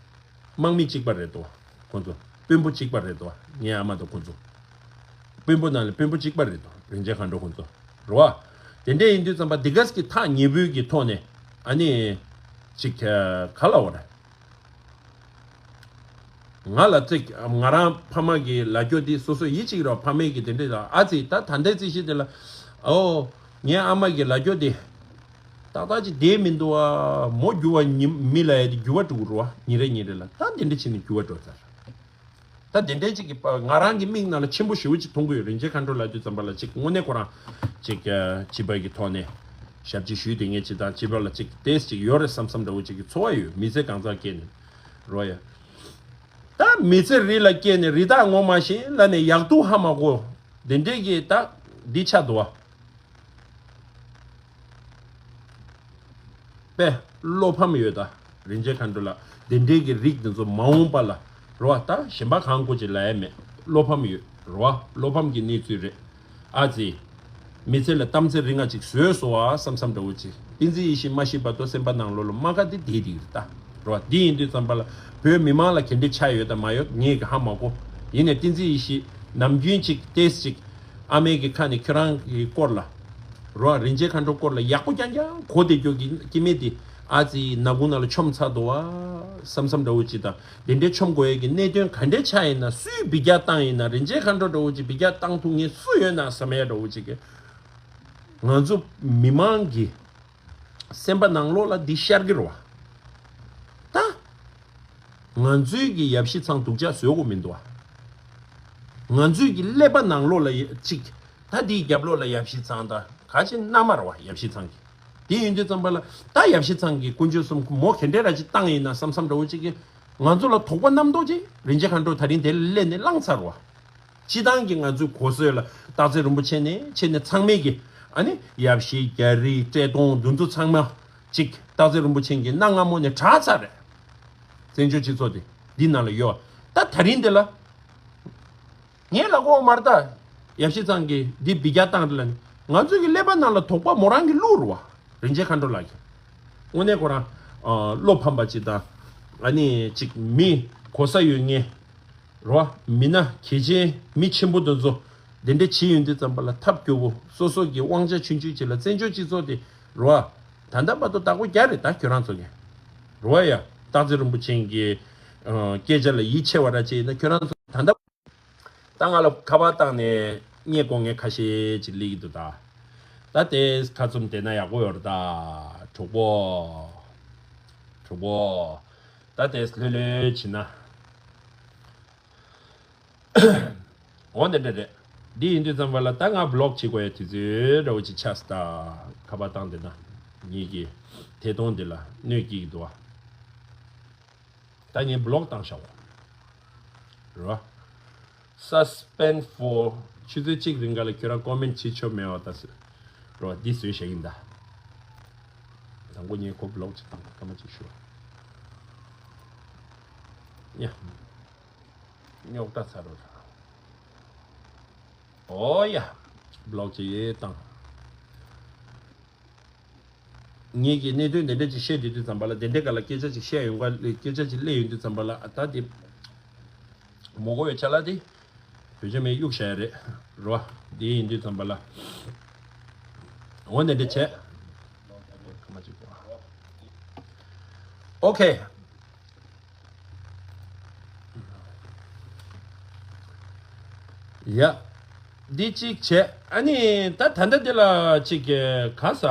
དམག་མི་གཅིག་པ་རེད་དོ། ཁོང་ཚོ་དཔོན་པོ་གཅིག་པ་རེད་དོ། ངའི་ཨ་མ་དང་ཁོང་ཚོ། དཔོན་པོ་ནང་ལ་དཔོན་པོ་གཅིག་པ་རེད་དོ་རིན་ཆེན་མཁའ་འགྲོ་ཁོང་ཚོ། རེད་བ། དེ་འདྲས་ཡིན་དུས་ཙམ་པ་འདི་ག་ས་གི་ཐག་ཉེ་པོའི་གི་ཐོག་ནས་ཨ་ནི། ཅིག་ག་ལ་བ་རེད། ང་ལ་ཅིག་ང་རང་ཕ་མ་གི་ལ་རྒྱོ་འདི་སོ་སོ་ཡིད་ཆེས་རོགས་ཕ་མའི་གི་དེ་འདྲས་ལ་ཨ་ཙི་ད་ད་ལྟའི་རྩིས་གཞི་དེ་ལ་ཨོ་ངའི་ཨ་མ་གི་ལ་རྒྱོ་འདི་ཏག་ཏག་ཅིག་བསྡད་མི་འདུག་བ། མོ་འགྱུར་བ་ཉི་མི་ལ་ཡ་དེ་འགྱུར་བ་འགྲོ་གི་རོ་བ། ཉིན་རེ་ཉིན་རེ་ལ་ད་དེ་འདྲས་བྱས་ནས་འགྱུར་བ་འགྲོ་ཚར། ད་དེ་འདྲའི་ཅིག་གི་པ་ང་རང་གི་མིག་ནང་ལ་ཆེན་པོ་ཞེ་པོ་ཅིག་མཐོང་གི་ཡོད། རིན་ཆེན་མཁའ་འགྲོ་ལབ་དུས་ཙམ་པ་ལ་ཅིག་དངོས་གནས་ཁོ་རང་ཅིག་ཨ་བྱིས་པ་གི་ཐོག་ནས་ཞབས་ཕྱི་ཞུས་དེ་ངས་ཅིག་དང་བྱིས་པ་ལ་ཅིག་ཏེས་ཅིག་ཡོད་རེད་བསམ་བསམ་འདྲ་བོ་ཅིག་གི་ཚོར་བ་ཡོད། མི་ཚེ་གང་ཚང་སྐྱེལ་ནས་རོ་ཡ། ད་མི་ཚེ་རི་ལ་སྐྱེལ་ནས་རི་དྭགས་ངོ་མ་ཤེས་ལ་ནས་ཡག་སྡུག་ཧ་མ་གོ། དེ་འདྲའི་གི་ད་འདི་ཆགས་འདུག་བ། པས་བློ་ཕམ་ཡོད་ད། རིན་ཆེན་མཁའ་འགྲོ་ལགས་དེ་འདྲའི་གི་རིགས་འདི་ཚོ་མ་འོངས་པ་ལ་རོ་བ་ད་གཞན་པ་གང་དགོས་ཅིག་ལབ་ཡ་མེད། བློ་ཕམ་ཡོད་རོ་བ། བློ་ཕམ་གི་གནས་ཚུལ་རེད། ཨ་ཙི། མི་ཚེ་ལ་གཏམ་ཚེ་རིང་ང་ཅིག་བཟོས་སོང་བ་བསམ་བསམ་འདྲ་བོ་ཅིག་བསྟན་འཛིན་ཡེ་ཤེས་མ་ཤི་བར་དུ་སེམས་པ་ནང་ལོགས་ལ་རྨ་ཁ་དེ་བསྡད་དེ་ཡོད་ད། རོ་བ་འདི་ཡིན་དུས་ཙམ་པ་ལ་བོད་མི་མང་ལ་ག་འདྲ་ཆགས་ཡོད་དང་མ་ཡོད་ངས་གི་ཧ་མ་གོ། ཡིན་ནས་བསྟན་འཛིན་ཡེ་ཤེས་ནམ་རྒྱུན་ཅིག་ཏེས་ཅིག་ཨ་མའི་གི་ཁ་ནས་ཁྱོད་རང་གི་སྐོར་ལ། རོ་རིན་ཆེན་མཁའ་འགྲོ་སྐོར་ལ་ཡག་པོ་རྐྱང་རྐྱང་གོ་བསྡད་རྒྱུ་གི་སྐྱེ་དམན་དེ་ཨ་ཙི་ནག་ཁུང་ནང་ལ་མཆོངས་ཚར་འདུག་བ་བསམ་བསམ་འདྲ་བོ་ཅིག་དང་དེ་འདྲའི་མཆོངས་དགོས་ཡས་ཀྱི་གནད་དོན་ག་འདྲའི་ཆགས་ཡིན་ན་སུས་འབུད་རྒྱག་བཏང་ཡིན་ན་རིན་ཆེན་མཁའ་འགྲོ་འདྲ་བོ་ཅིག་འབུད་རྒྱག་བཏང་ཐུབ་མཁན་སུ་ཡོད་ན་བསམ་ཡས་འདྲ་བོ་ཅིག་གི་ང་ཚོ་མི་མང་གི་སེམས་པ་ནང་ལོགས་ལ་འདི་ཤར་གི་རེད་བ། ད། ང་ཚོའི་གི་ཡབ་གཞིས་ཚང་སྡུག་ཅག་བཟོ་དགོས་མི་འདུག་བ། ང་ཚོའི་གི་ཀླད་པ་ནང་ལོགས་ལ་ཡ་གཅིག་ད་འདིའི་རྒྱབ་ལོགས་ལ་ཡབ་གཞིས་ཚང་དང་ག་ཅི་མནའ་མ་རེད་བ་ཡབ་གཞིས་ཚང་གི། དེ་ཡིན་དུས་ཙམ་པ་ལ་ད་ཡབ་གཞིས་ཚང་གི་དཀོན་མཆོག་གསུམ་མོ་ག་འདྲས་ར་ཅིག་བཏང་ཡིན་ན་བསམ་བསམ་འདྲ་བོ་ཅིག་གི་ང་ཚོ་ལ་དོགས་པ་རྣམ་རྟོག་ཅིག་རིན་ཆེན་མཁའ་འགྲོ་ད་རིང་དེ་ལ་སླེབས་ནས་བླངས་ཚར་བ། སྤྱི་བཏང་གི་ང་ཚོའི་གོ་སྲོལ་ལ་སྟག་འཚེར་རིན་པོ་ཆེ་ནས་ཆེ་ནས་ཚང་མས་ཀྱི་ཨ་ནི་ཡབ་གཞིས་རྒྱ་རིགས་བཀྲས་མཐོང་འདི་ཚོ་ཚང་མ་ཅིག་སྟག་འཚེར་རིན་པོ་ཆེ་གི་གནའ་སྔ་མོ་ནས་གྲགས་ཚར་རེད། བཙན་བྱོལ་སྤྱི་ཚོགས་དེ་འདི་ནང་ལ་ཡོད། ད་ད་རིང་འདི་ལ་ངས་ལབ་གོ་མ་རེད་ད། ཡབ་གཞིས་ཚང་གི་འདི་འབུད་རྒྱག་བཏང་རེད་ལ་ནི་ ང་ཚོའི་གི་ཀླད་པ་ནང་ལ་དོགས་པ་མོ་རང་གི་བླུགས་རེད་བ། རིན་ཆེན་མཁའ་འགྲོ་ལགས་ཀྱིས། དངོས་གནས་ཁོ་རང་ཨ་བློ་ཕམ་པ་ཅིག་དང་། ཨ་ནི་ཅིག་མི་གོ་ས་ཡོད་མཁན་རེད་བ། མི་སྣ་གལ་ཆེན་མི་ཆེན་པོ་དེ་ཚོ་དེ་འདྲ་བྱེད་ཡོང་དུས་ཙམ་པ་ལ་ཐབས་སྐྱོ་བོ། སོ་སོ་གི་དབང་ཆ་ཆུང་ཆུང་ཅིག་ལ་བཙན་བྱོལ་སྤྱི་ཚོགས་དེ་རེད་བ། ད་ལྟ་བར་དུ་བདག་པོ་རྒྱག་རེད་ད་ཁྱོད་རང་ཚོ་གི་རེད་བ། ཡ། སྟག་འཚེར་རིན་པོ་ཆེ་གི་ཨ་སྐད་ཆ་ལ་ཡིད་ཆེས་པ་ར་ཅིག་ཡིན་ན་ཁྱོད་རང་ཚོ་ད་ལྟ། ད་ང་ལ་ཁ་པར་བཏང་ནས་བརྙན་བཀོད་མཁན་ཁ་ཤས་ཅིག་སླེབས་ཀྱི་འདུག་ད། ད་དེ་ཁ་བཙུམ་བསྡད་ན་ཡག་པོ་ཡོད་རེད་ད། གྲོགས་པོ། གྲོགས་པོ། ད་དེ་ལྷོད་ལྷོད་བྱེད་ན། འོ་དེ་འདྲ་རེད། འདི་ཡིན་དུས་ཙམ་པ་ལ་ད་ང་བི་ལོག་བྱེད་དགོས་ཡ་དུས་ཚོད་འདྲ་བོ་ཅིག་ཆགས་སོང་ད། ཁ་པར་བཏང་བསྡད་ན། ངེད་ཀྱི་ཐད་གཏོང་འདི་ལ་གནོད་སྐྱེལ་གྱི་འདུག་བ། ད་ངས་བི་ལོག་བཏང་བཞག་གོ། རེད་བ། Suspend for ཆུ་ཚོད་གཅིག་རིང་ག་ལ་ཁྱོད་རང་ཀོ་མེན་བྱེད་ཆོག་མེད་བ་ད་ཟེར། རེད་བ། འདི་བཟོས་བཞག་ཡིན་ད། དང་པོ་ངས་ཁོ་བི་ལོག་ཅིག་བཏང་སྐར་མ་ཅིག་ཞུ། ཡ། རྙོག་དྲ་ཚ་རུ་ར། ཨོ་ཡ། བི་ལོག་ཅིག་བཏང་། ངེད་ཀྱིས་གནད་དོན་འདི་འདྲ་ཅིག་བཤད་བསྡད་དུས་ཙམ་པ་ལ་དེ་འདྲའི་སྒང་ལ་སྐད་ཆ་ཅིག་བཤད་ཡོང་ག་སྐད་ཆ་ཅིག་སླེབས་ཡོང་དུས་ཙམ་པ་ལ་ཨ་ད་དེ་མོ་གོ་ཡོད་ཆ་ལ་དེ་བོད་ཆ་མེད་གཡུག་བཞག་ཡ་རེད་རོ། དེ་ཡིན་དུས་ཙམ་པ་ལ་འོ་འདི་འདྲ་བྱས། ཨོ་ཁེ། ཡ། འདི་གཅིག་བྱས། ཨ་ནི་ད་ད་ལྟ་འདི་ལ་གཅིག་ག་ས།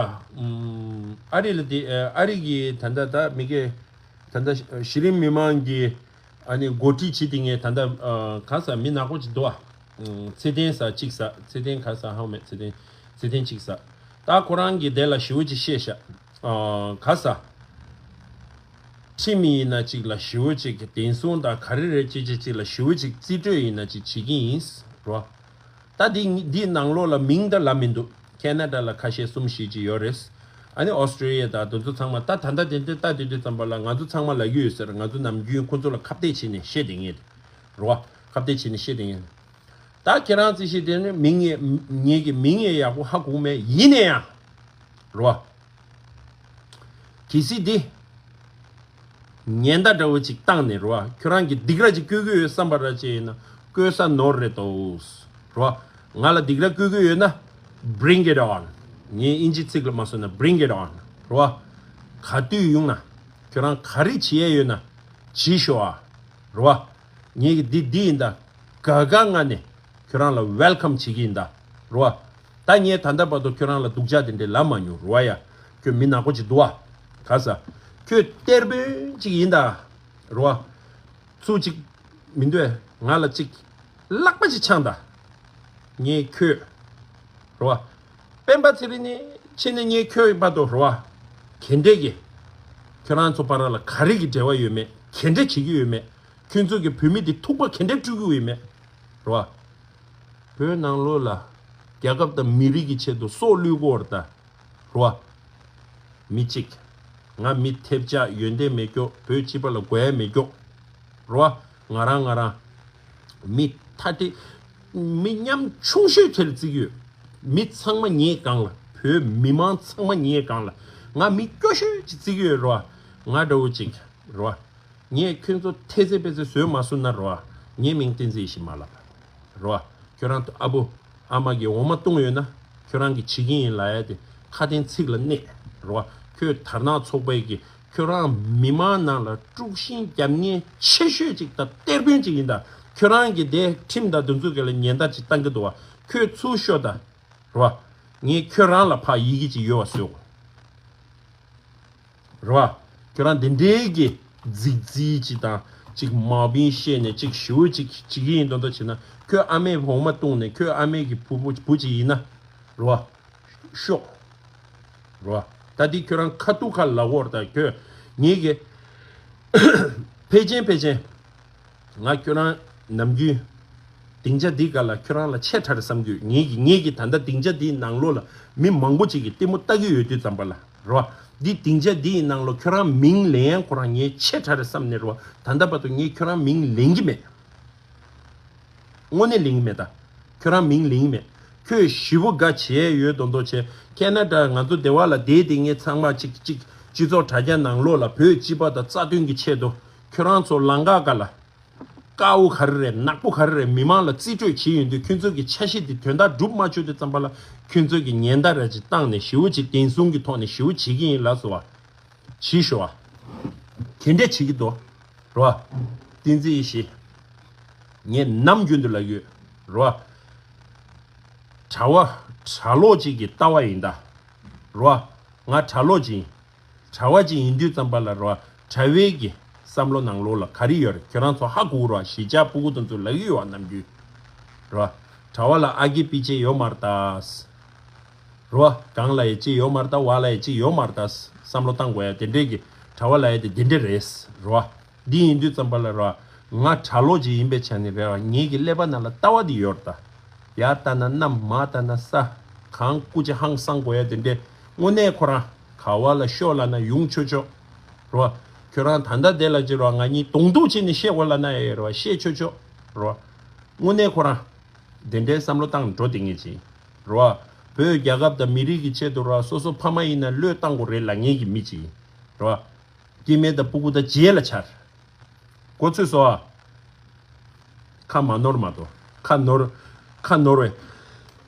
ཨ་རི་ལ་འདི་ཨ་རི་གི་ད་ལྟ་ད་མི་གི་ད་ལྟ་གཞི་རིམ་མི་མང་གི་ཨ་ནི་འགོ་ཁྲིད་བྱེད་དེ་ངས་ད་ལྟ་ག་ས་མི་ནག་པོ་ཅིག་འདུག་ཨ། ཚེ་བརྟན་ས་གཅིག་ས་ཚེ་བརྟན་ག་ས་ཧང་མེད་ཚེ་བརྟན་ཚེ་བརྟན་གཅིག་ས། ད་ཁོ་རང་གི་དེ་ལ་ཞེ་པོ་ཅིག་བཤད་ཤག་ཨ། ག་ས། ཁྲིམས་ཡིན་ན་གཅིག་ལ་ཞེ་པོ་ཅིག་གི་བདེན་སྲུང་དང་ག་རེ་རེད་ཅིག་ཅིག་ཅིག་ལ་ཞེ་པོ་ཅིག་རྩིས་སྤྲོད་ཡིན་ན་ཅིག་བྱེད་ཀྱི་ཡིན་རོ། ད་འདི་འདི་ནང་ལོགས་ལ་མིང་ད་ལབ་མི་འདུག་ཁེ་ན་ཌ་ལ་ཁ་ཤས་གསུམ་བཞི་ཅིག་ཡོད་རེད། ཨ་ནི་ཨོ་སི་ཀྲི་ལི་ཡ་དང་དེ་ཚོ་ཚང་མ་ད་ད་ལྟ་དེ་འདྲ་ལྟ་དུས་དུས་ཙམ་པ་ལ་ང་ཚོ་ཚང་མ་ལབ་ཀྱི་ཡོད་ཟེར། ང་ཚོ་ནམ་རྒྱུན་ཁོ་ཚོ་ལ་ཁ་གཏད་བྱས་ནས་བཤད་བསྡད་མཁན་རེད་རོ། ཁ་གཏད་བྱས་ནས་བཤད་བསྡད་མཁན། ད་ཁྱེད་རང་རྩིས་ཤིག་དེ་ནི་མིང་ངས་ངེད་ཀྱི་མིང་ངས་ཡག་པོ་ཧ་གོ་མེད་ཡིན་ན་ཡང་རོ། གལ་སྲིད་འདི་ཉེན་བརྡ་འདྲ་བོ་ཅིག་བཏང་ནས་རོ། ཁྱོད་རང་གི་སྡིགས་ར་ཅིག་བསྐུལ་གི་ཡོད་བསམ་པ་ར་ཅིག་ཡིན་ན་བསྐུལ་ས་ནོར་རེད་དོ། རོ། ང་ལ་སྡིགས་ར་བསྐུལ་གི་ཡོད་ན། Bring it on། ངས་དབྱིན་ཇི་ཚིག་ལ་མ་སོང་ན་Bring it on། རོ། ག་དུས་ཡོང་ན་ཁྱོད་རང་ག་རེ་བྱེད་ཡས་ཡོད་ན་བྱེད་ཤོག་ཨ། རོ། ངས་གི་འདི་འདི་ཡིན་ད། དགའ་དགའ་ངང་ནས་ཁྱོད་རང་ལ་welcome་བྱེད་ཀྱི་ཡིན་ད། རོ། ད་ངས་ད་ལྟ་བར་དུ་ཁྱོད་རང་ལ་སྡུག་ཅག་དེ་འདྲས་ལབ་མ་མྱོང་རོ་ཡ། ཁྱོད་མི་ནག་པོ་ཅིག་འདུག་ཨ། ག་ས། ཁྱོད་གཏེར་དཔོན་ཅིག་ཡིན་ད། རོ། ཚུར་ཅིག་མི་འདོད་ང་ལ་ཅིག་ལག་པ་ཅིག་འཆང་ད། ངས་ཁྱོད། རོ། སྤེན་པ་ཚེ་རིང་ནས་ཕྱིན་ནས་ངས་ཁྱོད་བར་དུ་རོ། ག་འདྲས་ཀྱི། ཁྱོད་རང་ཚོ་བར་ལ་ག་རེ་གི་འབྲེལ་བ་ཡོད་མེད། ག་འདྲས་བྱེད་ཀྱི་ཡོད་མེད། ཁྱོད་ཚོ་གི་བོད་མི་འདི་ཐུག་པ་ག་འདྲས་སྤྲུལ་གྱི་ཡོད་མེད། རོ། བོད་ནང་ལོགས་ལ་རྒྱལ་ཁབ་དང་མི་རིགས་ཀྱི་ཆེད་དུ་སྲོག་བླུས་ཀྱི་ཡོད་རེད་ད། རོ། མི་གཅིག་ང་མི་ཐེབས་ཆག་ཡོན་ཏན་མེད་ཀྱོག་བོད་སྤྱི་པ་ལ་དགོས་ཡ་མེད་ཀྱོག་རོ། ང་རང་ང་རང་མི་ཐ་དད་མི་ཉམ་ཆུང་ཤོས་དེ་ལ་བརྩི་གི་ཡོད། མི་ཚང་མ་ངའི་སྒང་ལ། བོད་མི་མང་ཚང་མ་ངའི་སྒང་ལ། ང་མི་སྐྱོ་ཤོས་ཅིག་བརྩི་གི་ཡོད་རོ། ང་འདྲ་བོ་ཅིག་རོ། ངས་ཁྱོད་ཚོ་ཐེ་ཚེ་པེ་ཚེ་བཟོས་མ་སོང་ན་རོ། ངའི་མིང་བསྟན་འཛིན་ཡེ་ཤེས་མ་ལབ་རོ། ཁྱོད་རང་ཨ་བུ་ཨ་མ་གི་འོ་མ་བཏུང་ཡོད་ན་ཁྱོད་རང་གིས་བྱེད་ཀྱི་ཡིན་ལབ་ཡ་དེ་ཁ་དན་ཚིག་ལ་གནས་རོ། ཁྱོད་དར་ནག་ཚོགས་པའི་གི་ཁྱོད་རང་མི་མང་ནང་ལ་དཀྲུག་ཤིང་རྒྱབ་མཁན་ཆེ་ཤོས་ཅིག་དང་གཏེར་དཔོན་ཅིག་ཡིན་ད། ཁྱོད་རང་གི་དེ་ཁྲིམས་དང་དེ་ཚོ་གི་ལ་ཉེན་བརྡ་ཅིག་བཏང་གི་འདུག་བ། ཁྱོད་ཚུར་ཤོག་ད་རོ། ངས་ཁྱོད་རང་ལ་ཕར་ཡི་གེ་ཅིག་ཡོད་བ་བཟོས། རེད་བ། ཁྱོད་རང་དེ་འདྲའི་གི་རྫིག་རྫིག་ཅིག་དང་ཅིག་མ་བིན་བཤད་ནས་ཅིག་ཞུ་ཅིག་བྱེད་ཀྱི་ཡིན་མདོག་མདོག་བྱེད་ན། ཁྱོད་ཨ་མས་འོ་མ་བཏུང་ནས་ཁྱོད་ཨ་མས་གི་བུ་བུ་བུ་ཅིག་ཡིན་ན། རེད་བ། ཤོག་རེད་བ། ད་འདི་ཁྱོད་རང་ཁ་ཐུག་ཁ་ལ་འོར་ད་ཁྱོད་ངེད་ཀྱི་ཕལ་ཆེན་ཕལ་ཆེན། ང་ཁྱོད་རང་ནམ་རྒྱུན་སྡིངས་ཆ་འདི་ག་ལ་ཁྱོད་རང་ལ་ཆེ་ཕྲ་རེད་བསམ་གྱི་ཡོད། ངེད་ཀྱི་ངེད་ཀྱི་ད་ལྟ་སྡིངས་ཆ་འདིའི་ནང་ལོགས་ལ་མི་མང་པོ་ཅིག་གིས་ལྟད་མོ་ལྟ་གི་ཡོད་དུས་ཙམ་པ་ལ་རོ། འདི་སྡིངས་ཆ་འདིའི་ནང་ལོགས་ཁྱོད་རང་མིང་ལེན་ཡང་ཁོ་རང་ངས་ཆེ་ཕྲ་རེད་བསམ་ནས་རོ། ད་ལྟ་བར་དུ་ངས་ཁྱོད་རང་མིང་ལེན་གྱི་མེད། དངོས་གནས་ལེན་གྱི་མེད་ད། ཁྱོད་རང་མིང་ལེན་གྱི་མེད། ཁྱོད་ཞེ་པོ་དགའ་བྱས་ཡོད་མདོག་མདོག་བྱས། ཁེ་ན་ཌ་ང་ཚོ་སྡེ་བ་ལ་བསྡད་བསྡད་མཁན་ཚང་མ་གཅིག་གཅིག་སྤྱི་ཚོགས་དྲ་རྒྱ་ནང་ལོགས་ལ་བོད་སྤྱི་པ་དང་རྩ་དོན་གྱི་ཆེད་དུ་ཁྱོད་རང་ཚོ་ལམ་ཁ་སྒང་ལ་དཀར་པོ་ག་རེ་རེད་ནག་པོ་ག་རེ་རེད་མི་མང་ལ་རྩིས་སྤྲོད་བྱས་ཡོང་དུས་ཁྱོད་ཚོ་གི་འཆར་གཞི་དེ་དོན་དག་སྒྲུབ་མ་བཅུག་དུས་ཙམ་པ་ལ་ཁྱོད་ཚོ་གི་ཉེན་བརྡ་ར་ཅིག་བཏང་ནས་ཞེ་པོ་ཅིག་བདེན་སྲུང་གི་ཐོག་ནས་ཞེ་པོ་བྱེད་ཀྱི་ཡིན་ལགས་སོ། བ། བྱིས་ཤོག་བ། དེ་འདྲས་བྱེད་ཀྱི་འདུག་རོ། བསྟན་འཛིན་ཡེ་ཤེས། ངས་ནམ་རྒྱུན་དུ་ལབ་ཡོད། རོ། གྲྭ་བ་གྲྭ་ལོག་ཅིག་གི་ལྟ་བ་ཡིན་ད། རོ། ང་གྲྭ་ལོག་ཅིག་ཡིན། གྲྭ་བ་ཅིག་ཡིན་དུས་ཙམ་པ་ལ་རོ། གྲྭ་བའི་གི་བསམ་བློ་ནང་ལོགས་ལ་ག་རེ་ཡོད་རེད། ཁྱོད་རང་ཚོ་ཧ་གོ་རོ། གཞིས་ཆགས་སྤུ་གུ་དེ་ཚོ་ལབ་ཀྱི་ཡོད་བ་ནམ་རྒྱུན། རོ། གྲྭ་བ་ལ་ཨ་གི་པི་ཅེ་ཡོད་མ་རེད་ད། རོ། གང་ལ་ཡ་ཅི་ཡོད་མ་རེད་ད། བ་ལ་ཡ་ཅི་ཡོད་མ་རེད་ད། བསམ་བློ་བཏང་དགོས་ཡ་དེ་འདྲས་ཀྱི་གྲྭ་བ་ལ་ཡ་དེ་དེ་འདྲས་རེད། རོ། འདི་ཡིན་དུས་ཙམ་པ་ལ་རོ། ང་གྲྭ་ལོག་ཅིག་ཡིན་པའི་ཆ་ནས་རེད་བ། ངེད་ཀྱི་ཀླད་པ་ནང་ལ་ལྟ་བ་འདི་ཡོད་རེད་ད། ཡར་ལྟ་ན་གནམ། མར་ལྟ་ན་ས། གང་སྐུ་ཅི་ཧང་སང་དགོས་ཡ་དེ་འདྲས། དངོས་གནས་ཁོ་རང་ག་བ་ལ་ཤོག་ལབ་ན་ཡོང་ཆོག་ཆོག་རོ། ཁྱོད་རང་ད་ལྟ་དེ་ལ་ཅི་རོ། ང་གཉིས་གདོང་ཐུག་བྱས་ནས་བཤད་དགོས་ལབ་ན་ཡ་རོ། བཤད་ཆོག་ཆོག་རོ། དངོས་གནས་ཁོ་རང་དེ་འདྲའི་བསམ་བློ་བཏང་འགྲོ་དེ་ངེད་ཅིག་རོ། བོད་རྒྱལ་ཁབ་དང་མི་རིགས་ཀྱི་ཆེད་དུ་རོ། སོ་སོ་ཕ་མ་ཡིན་ན་བློས་བཏང་དགོས་རེད་ལབ་མཁན་གྱི་མི་ཅིག་ཡིན་རོ། སྐྱེ་དམན་དང་སྤུ་གུ་དང་རྗེས་ལ་ཆགས། གོ་ཚོད་སོང་ཨ། ཁ་མ་ནོར་མ་གཏོགས། ཁ་ནོར། ཁ་ནོར་བས།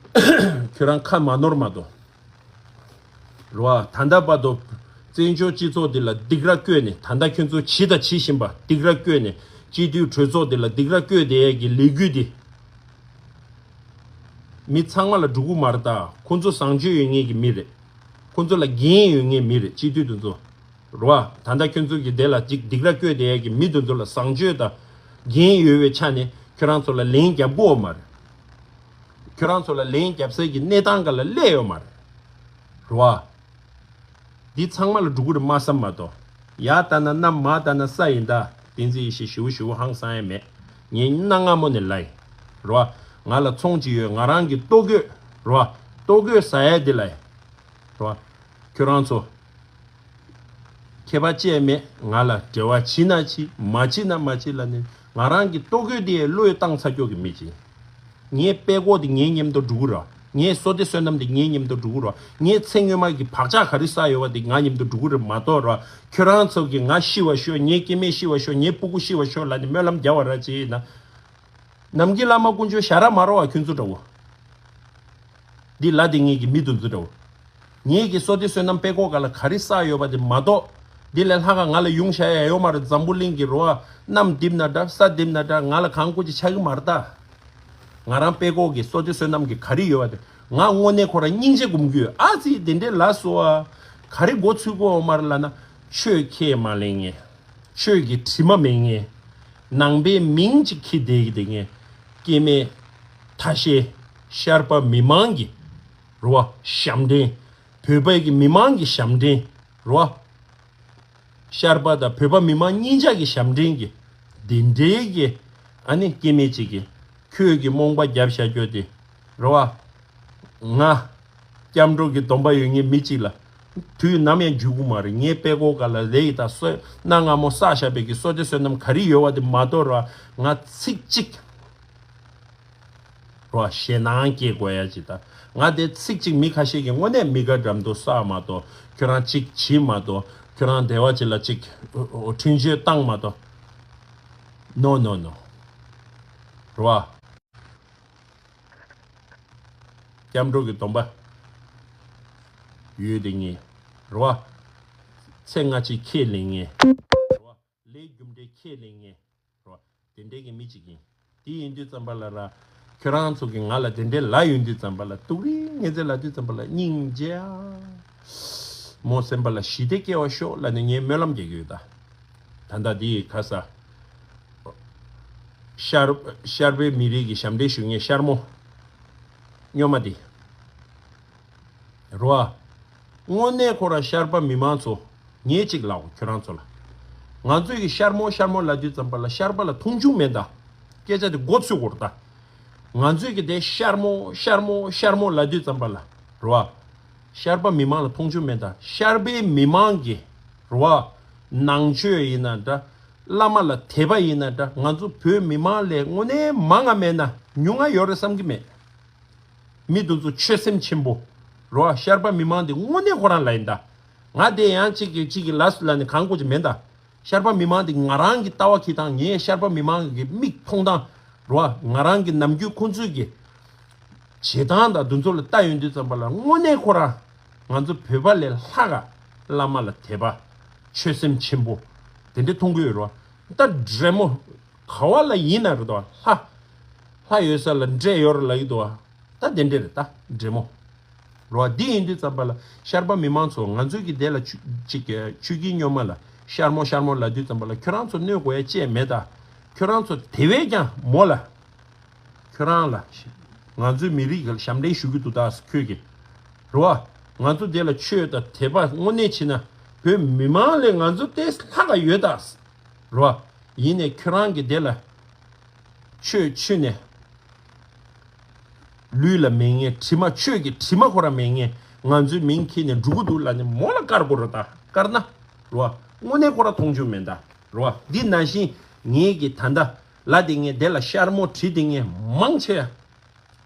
ཁྱོད་རང་ཁ་མ་ནོར་མ་གཏོགས། རོ། ད་ལྟ་བར་དུ་བཙན་བྱོལ་སྤྱི་ཚོགས་འདི་ལ་སྡིགས་ར་བསྐུལ་ནས། ད་ལྟ་ཁྱོད་ཚོ་བྱས་དང་བྱེད་བཞིན་པ་སྡིགས་ར་བསྐུལ་ནས། སྤྱི་འཐུས་གྲོས་ཚོགས་འདི་ལ་སྡིགས་ར་བསྐུལ་བསྡད་ཡས་ཀྱི་ལས་འགུལ་འདི་མི་ཚང་མ་ལ་འགྲོ་གི་མ་རེད་ད། ཁོ་ཚོ་བཟང་སྤྱོད་ཡོད་མཁན་གྱི་མི་རེད། ཁོ་ཚོ་ལ་འགན་ཡོད་མཁན་མི་རེད། སྤྱི་འཐུས་དེ་ཚོ། རོ། ད་ལྟ་ཁྱོད་ཚོ་གི་དེ་ལ་ཅིག་སྡིགས་ར་བསྐུལ་བསྡད་ཡས་ཀྱི་མི་དེ་ཚོ་ལ་བཟང་སྤྱོད་དང་འགན་ཡོད་པའི་ཆ་ནས་ཁྱོད་རང་ཚོ་ལ་ལན་རྒྱབ་དགོས་མ་རེད། ཁྱོད་རང་ཚོ་ལ་ལན་རྒྱབ་སའི་གི་གནས་སྟངས་ག་ལ་སླེབས་ཡོད་མ་རེད། རོ། འདི་ཚང་མ་ལ་འགྲོ་གི་རེད་མ་བསམ་མ་གཏོགས། ཡར་ལྟ་ན་གནམ། མར་ལྟ་ན་ས་ཡིན་ད། བསྟན་འཛིན་ཡེ་ཤེས་ཞེ་པོ་ཞེ་པོ་ཧང་སང་ཡ་མེད། ངས་གནའ་སྔ་མོ་ནས་ལབ་ཡིན། རོ། ང་ལ་ཚོང་ཅིག་ཡོད། ང་རང་གི་ལྟོ་གོས། རོ། ལྟོ་གོས་ཟ་ཡ་འདི་ལ་ཡིན། རོ། ཁྱོད་རང་ཚོ་ཁྱད་པར་ཅི་ཡང་མེད། ང་ལ་འབྲེལ་བ་བྱེད་ན་བྱེད། མ་བྱེད་ན་མ་བྱེད་ལབ་ནས། ང་རང་གི་ལྟོ་གོས་དེ་བློས་བཏང་ཚར་ཀྱོག་གི་མི་ཅིག་ཡིན། ངའི་དཔྲལ་ཀོག་དེ་ངའི་མཉམ་དུ་འགྲོ་གི་རེད། ངའི་བསོད་བདེ་བསོད་ནམས་དེ་ངའི་མཉམ་དུ་འགྲོ་གི་རེད། ངའི་ཚེ་སྔོན་མ་གི་བག་ཆགས་ག་རེ་བསགས་ཡོད་པ་དེ་ང་མཉམ་དུ་འགྲོ་གི་རེད་མ་གཏོགས་རེད། ཁྱོད་རང་ཚོ་གིས་ང་ཤི་བར་ཤོག་ངའི་སྐྱེ་དམན་ཤི་བར་ཤོག་ངའི་སྤུ་གུ་ཤི་བར་ཤོག་ལབ་ནས་སྨོན་ལམ་རྒྱག་པ་ར་ཅིག་ཡིན་ན། ནམ་མཁའི་བླ་མ་དཀོན་མཆོག་ཞལ་རག་མ་རོ་བ་ཁྱོད་ཚོ་འདྲ་བོ། འདི་ལ་དེ་ངེད་ཀྱི་མི་དེ་ཚོ་འདྲ་བོ། ངེད་ཀྱི་བསོད་བདེ་བསོད་ནམས་དཔྲལ་ཀོག་སྒང་ལ་ག་རེ་བསགས་ཡོད་པ་དེ་མ་གཏོགས། འདི་ལས་ལྷག་ག་ང་ལ་ཡོང་བཞག་ཡ་ཡོད་མ་རེད། འཛམ་བུ་གླིང་གི་རོ་བ། གནམ་རྡིབ་ན་འདྲ། ས་རྡིབ་ན་འདྲ། ང་ལ་གང་དགོས་ཅིག་ཆགས་ཀྱི་མ་རེད་ད། ང་རང་དཔྲལ་ཀོག་གི་བསོད་བདེ་བསོད་ནམས་ཀྱི་ག་རེ་ཡོད་པ་དེ། ང་དངོས་གནས་ཁོ་རང་སྙིང་རྗེ་སྒོམ་གྱི་ཡོད། ཨ་ཙི་དེ་འདྲའི་ལ་སོ་བ། ག་རེ་མགོ་ཚོས་ཀྱི་ཡོད་མ་རེད་ལབ་ན། ཆོས་ཁས་མ་ལེན་མཁན། ཆོས་ཀྱི་དྲི་མ་མེད་མཁན། ནང་པའི་མིང་ཅིག་འཁྱེར་བསྡད་ཀྱི་དེ་ངས། སྐྱེ་དམན། ཐ་ཤལ། ཤར་པ་མི་མང་གི་རོ་བ་ཞབས་འདྲེན། བོད་པའི་གི་མི་མང་གི་ཞབས་འདྲེན་རོ་བ། ཤར་པ་དང་བོད་པ་མི་མང་གཉིས་ཆ་གི་ཞབས་འདྲེན་གྱི་དེ་འདྲའི་གི་ཨ་ནི་སྐྱེ་དམན་ཅིག་གི་ཁྱོད་ཀྱི་རྨོངས་པ་རྒྱབ་བཞག་རྒྱུ་དེ་རོ་བ། ང་སྐྱབས་འགྲོ་གི་སྡོམ་པ་ཡོད་མཁན་མི་གཅིག་ལ་དུས་ནམ་ཡང་འཇུག་གི་མ་རེད། ངའི་དཔྲལ་ཀོག་སྒང་ལ་ལས་ཀྱི་ད་སོ་གནའ་སྔ་མོ་བསགས་བཞག་པའི་གི་བསོད་བདེ་བསོད་ནམས་ག་རེ་ཡོད་པ་དེ་མ་གཏོགས་རོ། ང་ཚིག་གཅིག་རོ་ཞེད་སྣང་སྐྱེ་དགོས་ཡ་ཅིག་ད། ང་དེ་ཚིག་གཅིག་མི་ཁ་ཤས་ཀྱིས་དངོས་གནས་མི་དགའ་འགྲམ་དུ་བསགས་མ་གཏོགས། ཁྱོད་རང་གཅིག་བྱེད་མ་གཏོགས། ཁྱོད་རང་སྡེ་བ་གཅིག་ལ་གཅིག་འཕྲིན་བཅོལ་བཏང་མ་གཏོགས། ནོ་ནོ་ནོ། རོ་བ། སྐྱབས་འགྲོ་གི་སྡོམ་པ་ཡོད་དེ་ངས་རོ་བ། ཚེ་སྔ་ཕྱི་ཁས་ལེན་མཁན་རོ་བ། ལས་རྒྱུ་འབྲས་ཁས་ལེན་མཁན་རོ་བ། དེ་འདྲའི་གི་མི་གཅིག་ཡིན། དེ་ཡིན་དུས་ཙམ་པ་ལ་ར། ཁྱོད་རང་ཚོ་གིས་ང་ལ་དེ་འདྲའི་ལབ་ཡོང་དུས་ཙམ་པ་ལ། སྡུག་རུས་ངན་ཚད་ལབ་དུས་ཙམ་པ་ལ་སྙིང་རྗེ་ཨ། མོ་སེམས་པ་ལ་ཞི་བདེ་སྐྱེ་བར་ཤོག་ལབ་ནས་ངས་སྨོན་ལམ་རྒྱག་གི་ཡོད་ད། ད་ལྟ་འདི་ཡི་ཁ་ས། ཤར། ཤར་པའི་མི་རིགས་ཀྱི་ཞབས་འདྲེན་ཞུ་མཁན་ཤར་མོ། སྨྱོན་མ་དེ། རོ་ཨ། དངོས་གནས་ཁོ་ར་ཤར་པ་མི་མང་ཚོ། ངས་གཅིག་ལབ་གོ་ཁྱོད་རང་ཚོ་ལ། ང་ཚོས་ཀྱི་ཤར་མོ་ཤར་མོ་ལབ་དུས་ཙམ་པ་ལ་ཤར་པ་ལ་མཐོང་ཆུང་མེད་ད། སྐད་ཆ་དེ་མགོ་ཚོས་གོ་ར་ད། ང་ཚོས་ཀྱི་དེ་ཤར་མོ་ཤར་མོ་ཤར་མོ་ལབ་དུས་ཙམ་པ་ལ། རོ་ཨ། ཤར་པ་མི་མང་ལ་མཐོང་ཆུང་མེད་ད། ཤར་པའི་མི་མང་གི་རོ་ཨ། ནང་ཆོས་ཡིན་ན་འདྲ། བླ་མ་ལ་དད་པ་ཡིན་ན་འདྲ། ང་ཚོ་བོད་མི་མང་ལས་དངོས་གནས་མང་ང་མེད་ན་ཉུང་ང་ཡོད་རེད་བསམ་གྱི་མེད། མི་དེ་ཚོ་ཆོད་སེམས་ཆེན་པོ། རོ། ཤར་པ་མི་མང་དེ་དངོས་གནས་ཁོ་རང་ལ་ཡིན་ད། ང་དེ་ཡང་གཅིག་གིས་གཅིག་གི་ལ་སུ་ལ་ནི་གང་དགོས་ཀྱི་མེད་ད། ཤར་པ་མི་མང་དེ་ང་རང་གི་ལྟ་བ་ཁྱེར་དང་ངའི་ཤར་པ་མི་མང་གི་མིག་མཐོང་སྟངས། རོ། ང་རང་གི་ནམ་རྒྱུན་ཁོང་ཚོས་ཀྱི་བྱེད་སྟངས་དང་དེ་ཚོ་ལ་ལྟ་ཡོང་དུས་ཙམ་པ་ལ་དངོས་གནས་ཁོ་རང་ང་ཚོ་བོད་པ་ལས་ལྷག་ག་བླ་མ་ལ་དད་པ། ཆོད་སེམས་ཆེན་པོ། དེ་འདྲ་མཐོང་གི་ཡོད་རོ། ད་འདྲེ་མོ་ག་བ་ལ་ཡིན་ན་རེད་དོ། ལྷ། ལྷ་ཡོད་ས་ལ་འདྲེ་ཡོད་རེད་ལབ་ཀྱི་འདུག་བ། ད་དེ་འདྲས་རེད་ད། འདྲེ་མོ། རོ། འདི་ཡིན་དུས་ཙམ་པ་ལ་ཤར་པ་མི་མང་ཚོ་ང་ཚོའི་གི་དེ་ལ་ཆུ་ཅིག་ཆུ་སྐྱིན་སྨྱོན་མ་ལ་ཤར་མོ་ཤར་མོ་ལབ་དུས་ཙམ་པ་ལ་ཁྱོད་རང་ཚོ་གནོད་དགོས་ཡ་ཅེས་མེད་ད། ཁྱོད་རང་ཚོ་དེ་བས་ཀྱང་མོ་ལ། ཁྱོད་རང་ལ། ང་ཚོའི་མི་རིགས་ལ་ཞབས་འདྲེན་ཞུ་གི་འདུག་ད་ཁྱོད་ཀྱིས། རོ། ང་ཚོ་དེ་ལ་ཆོས་དང་དད་པ་དངོས་གནས་བྱེད་ན་བོད་མི་མང་ལས་ང་ཚོ་ཏེ་ལྷག་ག་ཡོད་ད། རོ། ཡིན་ནས་ཁྱོད་རང་གི་དེ་ལ་ཆོས་ཆུད་ནས་ལུས་ལ་མེད་མཁན་དྲི་མ། ཆོས་ཀྱི་དྲི་མ་ཁོ་རང་མེད་མཁན་ང་ཚོའི་མིང་ཁྱེར་ནས་འགྲོ་གི་འདུག་ལབ་ནས་མོ་ལ་བཀར་དགོས་རེད་ད། བཀར་ན། རོ། དངོས་གནས་ཁོ་རང་མཐོང་ཆུང་མེད་ད། རོ། འདི་ནང་བཞིན་ངེད་ཀྱི་ད་ལྟ་ལ་དེ་ངས་དེ་ལ་ཤར་མོ་བྲིས་དེ་ངས་མང་ཆེ་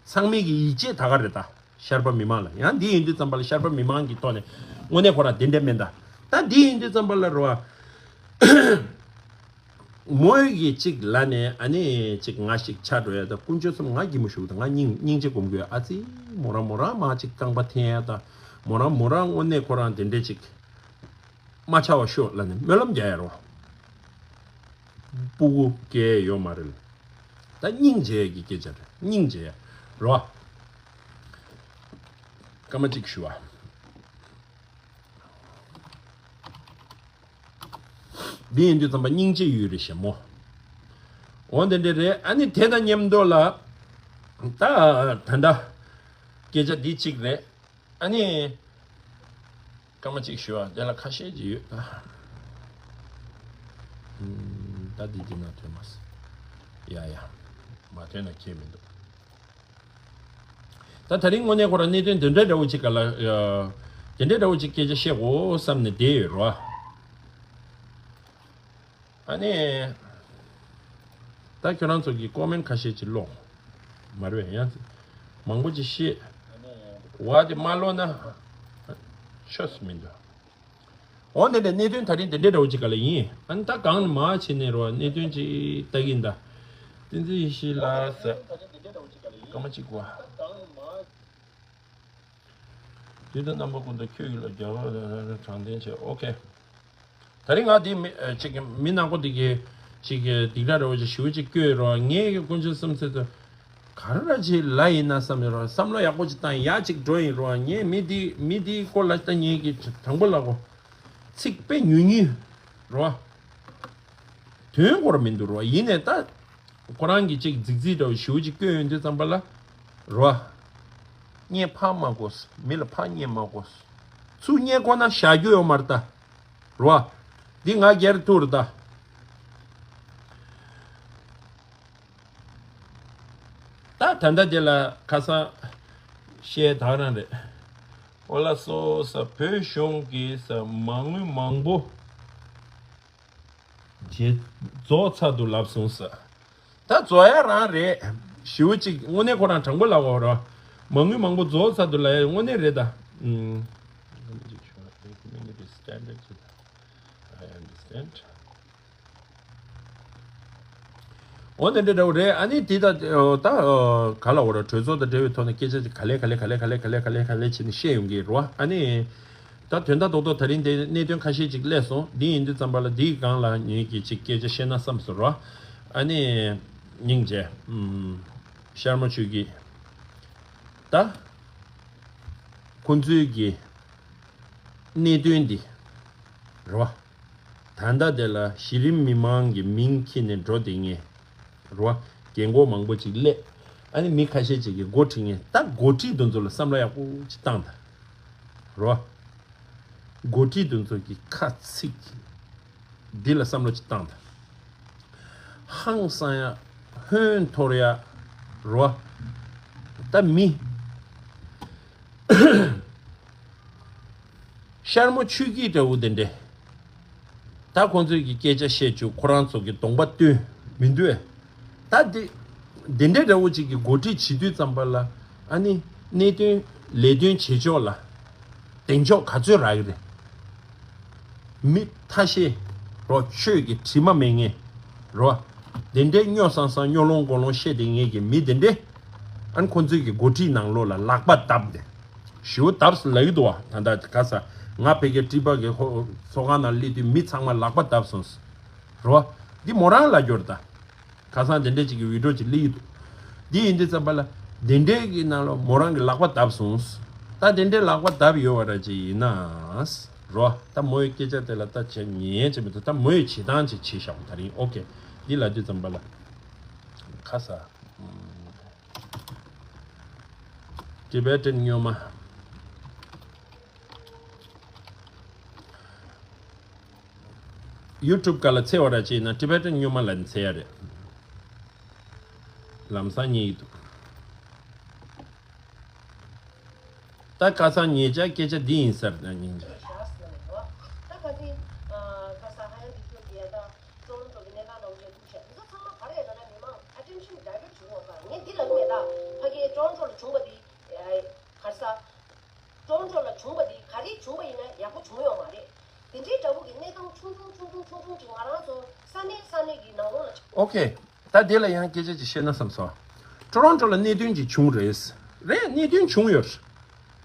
ཚང་མས་ཀྱི་ཡིད་ཆེས་ད་ག་རེད་ད། ཤར་པ་མི་མང་ལ་ཡང་འདི་ཡིན་དུས་ཙམ་པ་ལ་ཤར་པ་མི་མང་གི་ཐོག་ནས་དངོས་གནས་ཁོ་རང་དེ་འདྲ་མིན་ད། ད་འདི་ཡིན་དུས་ཙམ་པ་ལ་རོ། མོས་ཀྱི་གཅིག་ལ་ནས་ཨ་ནི་གཅིག་ང་ཞིག་ཆགས་འགྲོ་ཡ་ད་དཀོན་མཆོག་གསུམ་ང་སྒྱིད་མོ་ཞུགས་ད་ང་སྙིང་སྙིང་རྗེ་སྒོམ་དགོས་ཨ་ཙི། མོ་རང་མོ་རང་མ་གཅིག་རྐང་པ་འཐེན་ཡ་ད། མོ་རང་མོ་རང་དངོས་གནས་ཁོ་རང་དེ་འདྲ་གཅིག་མ་ཆགས་པ་ཤོག་ལ་ནས་སྨོན་ལམ་རྒྱག་ཡ་རོ། སྤུ་གུ་སྐྱེ་ཡོད་མ་རེད། ད་སྙིང་རྗེ་གི་སྐད་ཆ་རེད། སྙིང་རྗེ་རོ། སྐར་མ་གཅིག་ཞུ་བ། འདི་ཡིན་དུས་ཙམ་པ་སྙིང་རྗེ་ཡོད་རེད་ཞེ་མོ། འོ་འདི་འདྲ་རེད། ཨ་ནི་དེ་དང་མཉམ་དུ་ལ་ད་ད་ལྟ་སྐད་ཆ་འདི་གཅིག་རེད། ཨ་ནི། སྐར་མ་གཅིག་ཞུ་བ་དེ་ལ་ཁ་ཤས་ཅིག་ཡོད་ད། ད་འདི་འདི་ན་ཐོན་མ་སོང་། ཡ་ཡ། མ་ཐོན་ན་ཁྱད་མི་འདུག་ད་ད་རིང་དངོས་གནས་ཁོ་རང་གནད་དོན་འདི་འདྲ་འདྲ་བོ་ཅིག་ག་ལ། དེ་འདྲ་འདྲ་བོ་ཅིག་སྐད་ཆ་བཤད་དགོས་བསམ་ནས་བསྡད་ཡོད་རོ། ཨ་ནི། ད་ཁྱོད་རང་ཚོ་གི་ཀོ་མེན་ཁ་ཤས་ཅིག་ཀློག་མ་རེད་ཡང་། མང་པོ་ཅིག་བཤད། བ་དེ་མ་ཀློག་ན། ཆོས་སུ་མི་འདུག་འོ་འདི་འདྲ་གནད་དོན་ད་རིང་འདི་འདྲ་འདྲ་བོ་ཅིག་ག་ལ་ཡིན། ཨ་ནི་ད་གང་ནས་མ་བྱས་ནས་རོ་གནད་དོན་ཅིག་ལྟ་གིན་ད། བསྟན་འཛིན་ཡེ་ཤེས་ལགས་ཟེར། སྐར་མ་གཅིག་གོ། དུས་དང་རྣམ་པ་ཀུན་ཏུ་ཁྱོད་ཡུལ་ལ་རྒྱལ་བ་དྲང་བདེན་བྱེད། ཨོ་ཁེ། ད་རིང་ང་འདི་མི་ཨ་ཅིག་མི་ནག་པོ་འདི་གི་ཅིག་གི་སྡིག་སྒྲ་འདྲ་བོ་ཅིག་ཞུ་ཅིག་བསྐྱོད་རོགས། ངས་ཀྱི་དཀོན་མཆོག་གསུམ་ཚེ་དུ་ག་རེ་ར་ཅིག་ལ་ཡིན་ན་བསམ་ཡོད་རོགས། བསམ་བློ་ཡག་པོ་ཅིག་བཏང་ཡག་ཅིག་འགྲོ་ཡིན་རོགས། ངས་མི་འདི་མི་འདིའི་སྐོར་ལ་ད་ངས་ཀྱི་དྲང་པོ་ལ་གོ་ཚིག་དཔེ་ཉུང་ཉུང་རོགས། དོན་སྐོར་མི་འདུག་རོ། ཡིན་ནས་ད་ཁོ་རང་གིས་ཅིག་རྫིག་རྫིག་འདྲ་བོ་ཞེ་པོ་ཅིག་བསྐྱོན་ཡོང་དུས་ཙམ་པ་ལ་རོ། བརྙས་ཕར་མ་དགོས། མི་ལ་ཕར་བརྙས་མ་དགོས། ཚུར་བརྙས་དགོས་ན་བཞག་རྒྱུ་ཡོད་མ་རེད་ད། རོ། འདི་ང་སྒེར་ཐུག་རེད་ད། ད་ད་ལྟ་དེ་ལ་ཁ་སང་བཤད་ད་རང་རེད། ཨོ་ལ་སོ་ས་བོད་གཞུང་གིས་ས་མ་དངུལ་མང་པོ། རྗེས་རྫོགས་ཚར་འདུག་ལབ་སོང་ས། ད་རྫོགས་ཡ་རང་རེད། ཞེ་པོ་ཅིག་དངོས་གནས་ཁོ་རང་དྲང་པོ་ལབ་དགོས་རེད། མ་དངུལ་མང་པོ་རྫོགས་ཚར་འདུག་ལབ་ཡ་དངོས་གནས་རེད་ད། ཨུམ། I understand. འོ་དེ་འདྲ་འདྲ་བོ་རེད། ཨ་ནི་དེ་ད་ད་ག་ལ་འོ་ར་གྲོས་ཚོགས་དང་འབྲེལ་བའི་ཐོག་ནས་སྐད་ཆ་དེ་ག་ལེ་ག་ལེ་བྱས་ནས་བཤད་ཡོང་གི་རེད་བ། ཨ་ནི་ད་དོན་དག་རྡོག་རྡོག་ད་རིང་དེ་གནད་དོན་ཁ་ཤས་ཅིག་སླེབས་སོང་། འདི་ཡིན་དུས་ཙམ་པ་ལ་འདིའི་སྒང་ལ་ངེད་ཀྱིས་ཅིག་སྐད་ཆ་བཤད་ན་བསམ་སོང་ར། ཨ་ནི་སྙིང་རྗེ། ཤར་མ་ཆོས་ཀྱི་ད་ཁོང་ཚོའི་གི་གནད་དོན་འདི་རེད་བ། ད་ལྟ་དེ་ལ་གཞི་རིམ་མི་མང་གི་མིང་འཁྱེར་ནས་འགྲོ་བསྡད་མཁན་རེད་བ། རྒན་གོག་མང་པོ་ཅིག་སླེབས། ཨ་ནི་མི་ཁ་ཤས་ཅིག་གིས་འགོ་ཁྲིད་མཁན། ད་འགོ་ཁྲིད་དེ་ཚོ་ལ་བསམ་བློ་ཡག་པོ་ཅིག་བཏང་དང་། རེད་བ། འགོ་ཁྲིད་དེ་ཚོ་གི་ཁ་ཚིག་འདི་ལ་བསམ་བློ་ཅིག་བཏང་དང་། ཧང་སང་ཡ། ཧོན་འཐོར་ཡ། རེད་བ། ད་མི་ཤར་མོ་ཆོས་སྐྱིད་འདྲ་བོ་དེ་འདྲས། ད་ཁོང་ཚོས་ཀྱི་སྐད་ཆ་བཤད་བཅུག་ཁོ་རང་ཚོ་གི་གདོང་པ་སྟོན་མི་འདུག་ཨེ། ད་དེ་དེ་འདྲས་འདྲ་བོ་ཅིག་གི་འགོ་ཁྲིད་བྱེད་དུས་ཙམ་པ་ལ་ཨ་ནི་ གནད་དོན་ལས་དོན་བྱེད་ཕྱོགས་ལ་གདེང་འཇོག་ག་ཚོད་རག་གི་རེད། མི་ཐ་ཤལ་རོ། ཆོས་ཀྱི་དྲི་མ་མེད་མཁན་རོ། དེ་འདྲའི་སྨྱོ་སང་སང་སྨྱོ་ལོང་གོ་ལོང་བཤད་དེ་ངེད་ཀྱི་མི་དེ་འདྲས། ཨ་ནི་ཁོང་ཚོའི་གི་འགོ་ཁྲིད་ནང་ལོགས་ལ་ལག་པ་བརྡབས་ཏེ་ཞུ་བརྡབས་ལབ་ཀྱི་འདུག་བ། ད་ལྟ་ག་ས་ང་ཕ་གིའི་ཊི་པ་གི་ཧོ་ཚོགས་ཁང་ནང་སླེབས་དུས་མི་ཚང་མ་ལག་པ་བརྡབས་སོང་། རོ། འདི་མོ་རང་ལ་སྐྱོར་ད། ཁ་སང་དེ་འདྲས་ཅིག་གི་བི་ཌིའོ་ཅིག་སླེབས་ཀྱི་འདུག་འདི་ཡིན་དུས་ཙམ་པ་ལ་དེ་འདྲས་ཀྱི་ནང་ལོགས་མོ་རང་གི་ལག་པ་བརྡབས་སོང་། ད་དེ་འདྲས་ལག་པ་བརྡབས་ཡོད་བ་ར་ཅིག་ཡིན་ན། རོ། ད་མོ་ཡི་སྐད་ཆ་དེ་ལ་ད་བྱས་ཉན་བྱེད་མི་ཐུབ། ད་མོ་ཡི་བྱེད་སྟངས་ཅིག་བྱེད་ཤག་ད་རིང་། ཨོ་ཁེ། འདི་ལབ་དུས་ཙམ་པ་ལ་ཁ་ས། ཊི་བེ་ཊན་སྨྱོན་མ། ཡུ་ཊུབ་སྒང་ལ་འཚོལ་བ་ར་བྱས་ན་ཊི་བེ་ཊན་སྨྱོན་མ་ལབ་ནས་འཚོལ་ཡ་རེད། ལམ་སང་རྙེད་ཀྱི་འདུག་ད་ཁ་སང་ཉེ་ཆར་སྐད་ཆ་འདི་ཡིན་ཟེར་ན་ཉིན་ཆ། ད་ཁ་སང་ཁ་སང་ཧ་ཡང་འདི་ཚོ་དེ་ད་ཀྲོ་རོན་ཀྲོ་གི་གནས་སྟངས་ནང་བཞིན་ཐུག་བྱས་འདི་ཚོ་ཚང་མ་ག་རེ་ལབ་ན་མི་མང་ཨ་ཊེན་ཤན་ཌའི་བརཊ་བྱུང་བ་ངས་འདི་ལབ་གི་མེད། ད་ཕ་གིའི་ཀྲོ་རོན་ཀྲོ་ལ་བྱུང་བ་འདི་ག་རེ་ཟ། ཀྲོ་རོན་ཀྲོ་ལ་བྱུང་བ་འདི་ག་རེ་བྱུང་བ་ཡིན་ན་ཡག་པོ་བྱུང་ཡོད་མ་རེད། དེ་འདྲའི་འདྲ་བོ་གི་གནས་སྟངས་ཆུང་ཆུང་ཆུང་ཆུང་ཆུང་ཆུང་ཅིག་ང་རང་ཚོ་ས་གནས་ས་གནས་ཀྱི་ནང་ལོགས་ལ། ཨོ་ཁེ། ད་དེ་ལ་ཡང་སྐད་ཆ་ཅིག་བཤད་ན་བསམ་སོང་། ཀྲོ་རོན་ཀྲོ་ལ་གནད་དོན་ཅིག་བྱུང་རེད། རེད། གནད་དོན་བྱུང་ཡོད་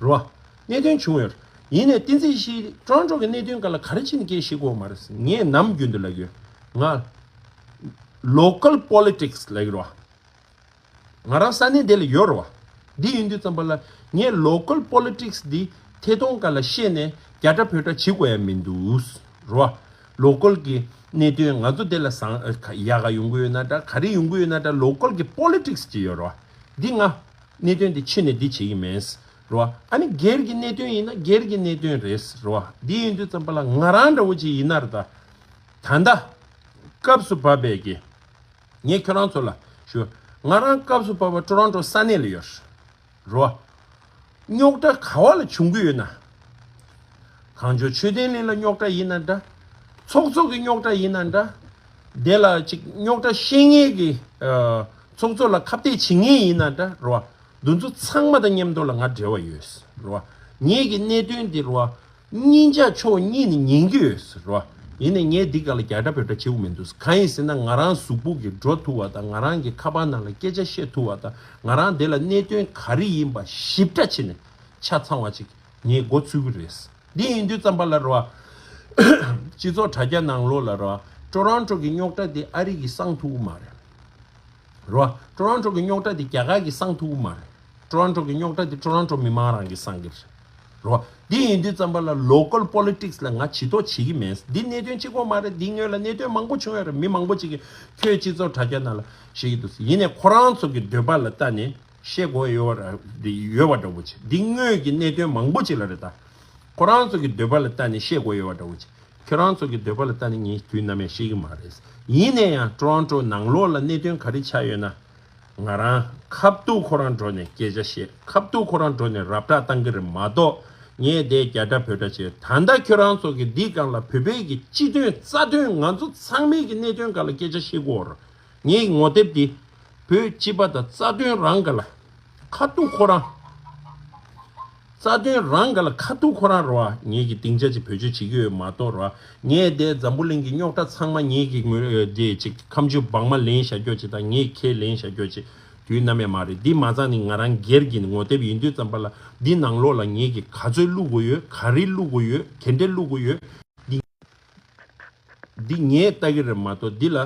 རེད་བ། གནད་དོན་བྱུང་ཡོད་རེད། ཡིན་ནའི་བསྟན་འཛིན་ཡེ་ཤེས་ཀྲོ་རོན་ཀྲོ་གི་གནད་དོན་སྒང་ལ་ག་རེ་བྱས་ནས་སྐད་བཤད་དགོས་མ་རེད། ངས་ནམ་རྒྱུན་དུ་ལབ་ཡོད། ང་ལོ་ཀལ་པོ་ལི་ཊིག་སི་ལབ་ཀྱི་རེད་བ། ང་རང་ས་གནས་དེ་ལ་ཡོད་རེད་བ། འདི་ཡིན་དུས་ཙམ་པ་ལ་ངས་ལོ་ཀལ་པོ་ལི་ཊིག་སི་འདི་ཐད་གཏོང་སྒང་ལ་བཤད་ནས་རྒྱ་ཁྲ་བོད་ཁྲ་བྱེད་དགོས་ཡ་མི་འདུག་རེད་བ། ལོ་ཀལ་གྱི་གནད་དོན་ང་ཚོ་དེ་ལ་བཟང་ཡག་ག་ཡོང་གི་ཡོད་ན་འདྲ། ག་རེ་ཡོང་གི་ཡོད་ན་འདྲ། ལོ་ཀལ་གྱི་པོ་ལི་ཊིག་སི་ཅིག་ཡོད་རེད་བ། འདི་ང་གནད་དོན་འདི་ཕྱི་ནས་འདི་བྱེད་ཀྱི་མེད་རེད་བ། ཨ་ནི་སྒེར་གྱི་གནད་དོན་ཡིན་ན་སྒེར་གྱི་གནད་དོན་རེད་རེད་བ། འདི་ཡིན་དུས་ཙམ་པ་ལ་ང་རང་འདྲ་བོ་ཅིག་ཡིན་ན་རེད། ད་ད་ལྟ་སྐབས་སུ་བབས་པའི་གི་ངས་ཁྱོད་རང་ཚོ་ལ་ཞུ། ང་རང་སྐབས་སུ་བབས་པ་ཀྲོ་རོན་ཀྲོ་ས་གནས་ལ་ཡོད་རེད་བ། རྙོག་དྲ་ག་བ་ལ་བྱུང་གི་ཡོད་ན། གངས་ལྗོངས་ཆོས་ལྡན་གླིང་ལ་རྙོག་དྲ་ཡིན་ན་འདྲ། ཚོགས་གཙོ་གི་རྙོག་དྲ་ཡིན་ན་འདྲ། དེ་ལ་ཅིག་རྙོག་དྲ་བཤད་མཁན་གྱི་ཨ་ཚོགས་གཙོ་ལ་ཁ་གཏད་བྱེད་མཁན་ཡིན་ན་འདྲ་རེད་བ། འདི་ཚོ་ཚང་མ་དང་མཉམ་དུ་ལ་ང་འབྲེལ་བ་ཡོད་རེད་བ། ངེད་ཀྱི་གནད་དོན་འདི་རེད་བ། གཉིས་ཆ་ཕྱོགས་གཉིས་ནས་ཉན་གྱི་ཡོད་ཟེར་བ། ཡིན་ནའི་ངས་འདི་ག་ལ་རྒྱ་གྲ་བོད་གྲ་བྱེད་དགོས་མི་འདུག་གང་ཡིན་ཟེར་ན་ང་རང་གཟུགས་པོ་གིས་འགྲོ་ཐུབ་པ་དང་ང་རང་གི་ཁ་པར་ནང་ལ་སྐད་ཆ་བཤད་ཐུབ་པ་དང་ང་རང་འདི་ལ་གནད་དོན་ག་རེ་ཡིན་པ་ཞིབ་ཕྲ་བྱས་ནས་ཆ་ཚང་བ་ཅིག་ངས་འགོ་ཚུགས་ཀྱི་རེད། འདི་ཡིན་དུས་ཙམ་པ་ལ་རེད་བ། སྤྱི་ཚོགས་དྲ་རྒྱ་ནང་ལོགས་ལ་རེད་བ། ཀྲོ་རོན་ཀྲོ་གི་རྙོག་དྲ་འདི་ཨ་རི་གིས་སངས་ཐུབ་ཀྱི་མ་རེད། རེད་བ། ཀྲོ་རོན་ཀྲོ་གི་རྙོག་དྲ་དེ་རྒྱ་གར་གྱིས་སངས་ཐུབ་ཀྱི་མ་རེད། ཀྲོ་རོན་ཀྲོ་གི་རྙོག་དྲ་དེ་ཀྲོ་རོན་ཀྲོ་མི་མང་རང་གིས་སངས་ཀྱི་རེད། རེད་བ། འདི་ཡིན་དུས་ཙམ་པ་ལ་ལོ་ཀལ་པོ་ལི་ཊིག་སི་ལ་ང་ཇུས་གཏོགས་བྱེད་ཀྱི་མེད། འདི་གནད་དོན་གཅིག་པོ་མ་རེད། འདི་སྔོན་ལ་གནད་དོན་མང་པོ་བྱུང་ཡོད་རེད། མི་མང་པོ་ཅིག་གིས་ཁྱོད་སྤྱི་ཚོགས་དྲ་རྒྱ་ནང་ལ་བཤད་ཀྱི་འདུག་ཡིན་ནའི་ཁོ་རང་ཚོ་གི་འདོད་པ་ལ་ལྟ་ནས་བཤད་དགོས་ཡོད་པ་ར་ཡོད་པ་འདྲ་བོ་ཅིག་འདི་སྔོན་གྱི་གནད་དོན་མང་པོ་ཅིག་ལ་རེད་ད། ཁོ་རང་ཚོ་གི་འདོད་པ་ལ་ལྟ་ནས་བཤད་དགོས་ཡོད་པ་འདྲ་བོ་ཅིག་ཁྱོད་རང་ཚོ་གི་འདོད་པ་ལ་ལྟ་ནས་ངས་དུས་ནམ་ཡང་བཤད་ཀྱི་མ་རེད། ཡིན་ན་ཡང་ཀྲོ་རོན་ཀྲོ་ནང་ལོགས་ལ་གནད་དོན་ག་རེ་ཆགས་ཡོད་ན། ང་རང་ཁ་ཐུག་ཁོ་རང་འགྲོ་ནས་སྐད་ཆ་བཤད། ཁ་ཐུག་ཁོ་རང་འགྲོ་ནས་ར་སྤྲོད་བཏང་གི་རེད་མ་གཏོགས། ངས་དེ་རྒྱ་སྒྲ་བོད་སྒྲ་བྱས། ད་ལྟ་ཁྱོད་རང་ཚོ་གི་འདི་སྒང་ལ་བོད་པའི་གི་སྤྱི་དོན་རྩ་དོན་ང་ཚོ་ཚང་མའི་གི་གནད་དོན་སྒང་ལ་སྐད་ཆ་བཤད་དགོས་རེད། ངའི་ངོ་དེབ་འདི་བོད་སྤྱི་པ་དང་རྩ་དོན་རང་སྒང་ལ་ཁ་ཐུག་ཁོ་རང་། རྩ་དོན་རང་སྒང་ལ་ཁ་ཐུག་ཁོ་རང་རེད་བ། ངེད་ཀྱི་སྡིངས་ཆ་ཅིག་བེད་སྤྱོད་བྱེད་ཀྱི་ཡོད་མ་གཏོགས་རེད་བ། ངས་དེ་འཛམ་བུ་གླིང་གི་རྙོག་དྲ་ཚང་མ་ངེད་ཀྱི་ངོས་དེ་ཅིག་ཁ་མཆུ་སྦྲང་མ་ལེན་བཞག་རྒྱུ་ཅིག་དང་ངས་ཁས་ལེན་བཞག་རྒྱུ་ཅིག་དུས་ནམ་ཡང་མ་རེད། འདི་མ་ཚང་ནི་ང་རང་སྒེར་གྱི་ངོ་དེབ་ཡིན་དུས་ཙམ་པ་ལ་འདི་ནང་ལོགས་ལ་ངེད་ཀྱིས་ག་ཚོད་བླུག་དགོས་ཡོད། ག་རེ་བླུག་དགོས་ཡོད། ག་འདྲས་བླུག་དགོས་ཡོད། འདི་འདི་ངས་ལྟ་གི་རེད་མ་གཏོགས་འདི་ལ་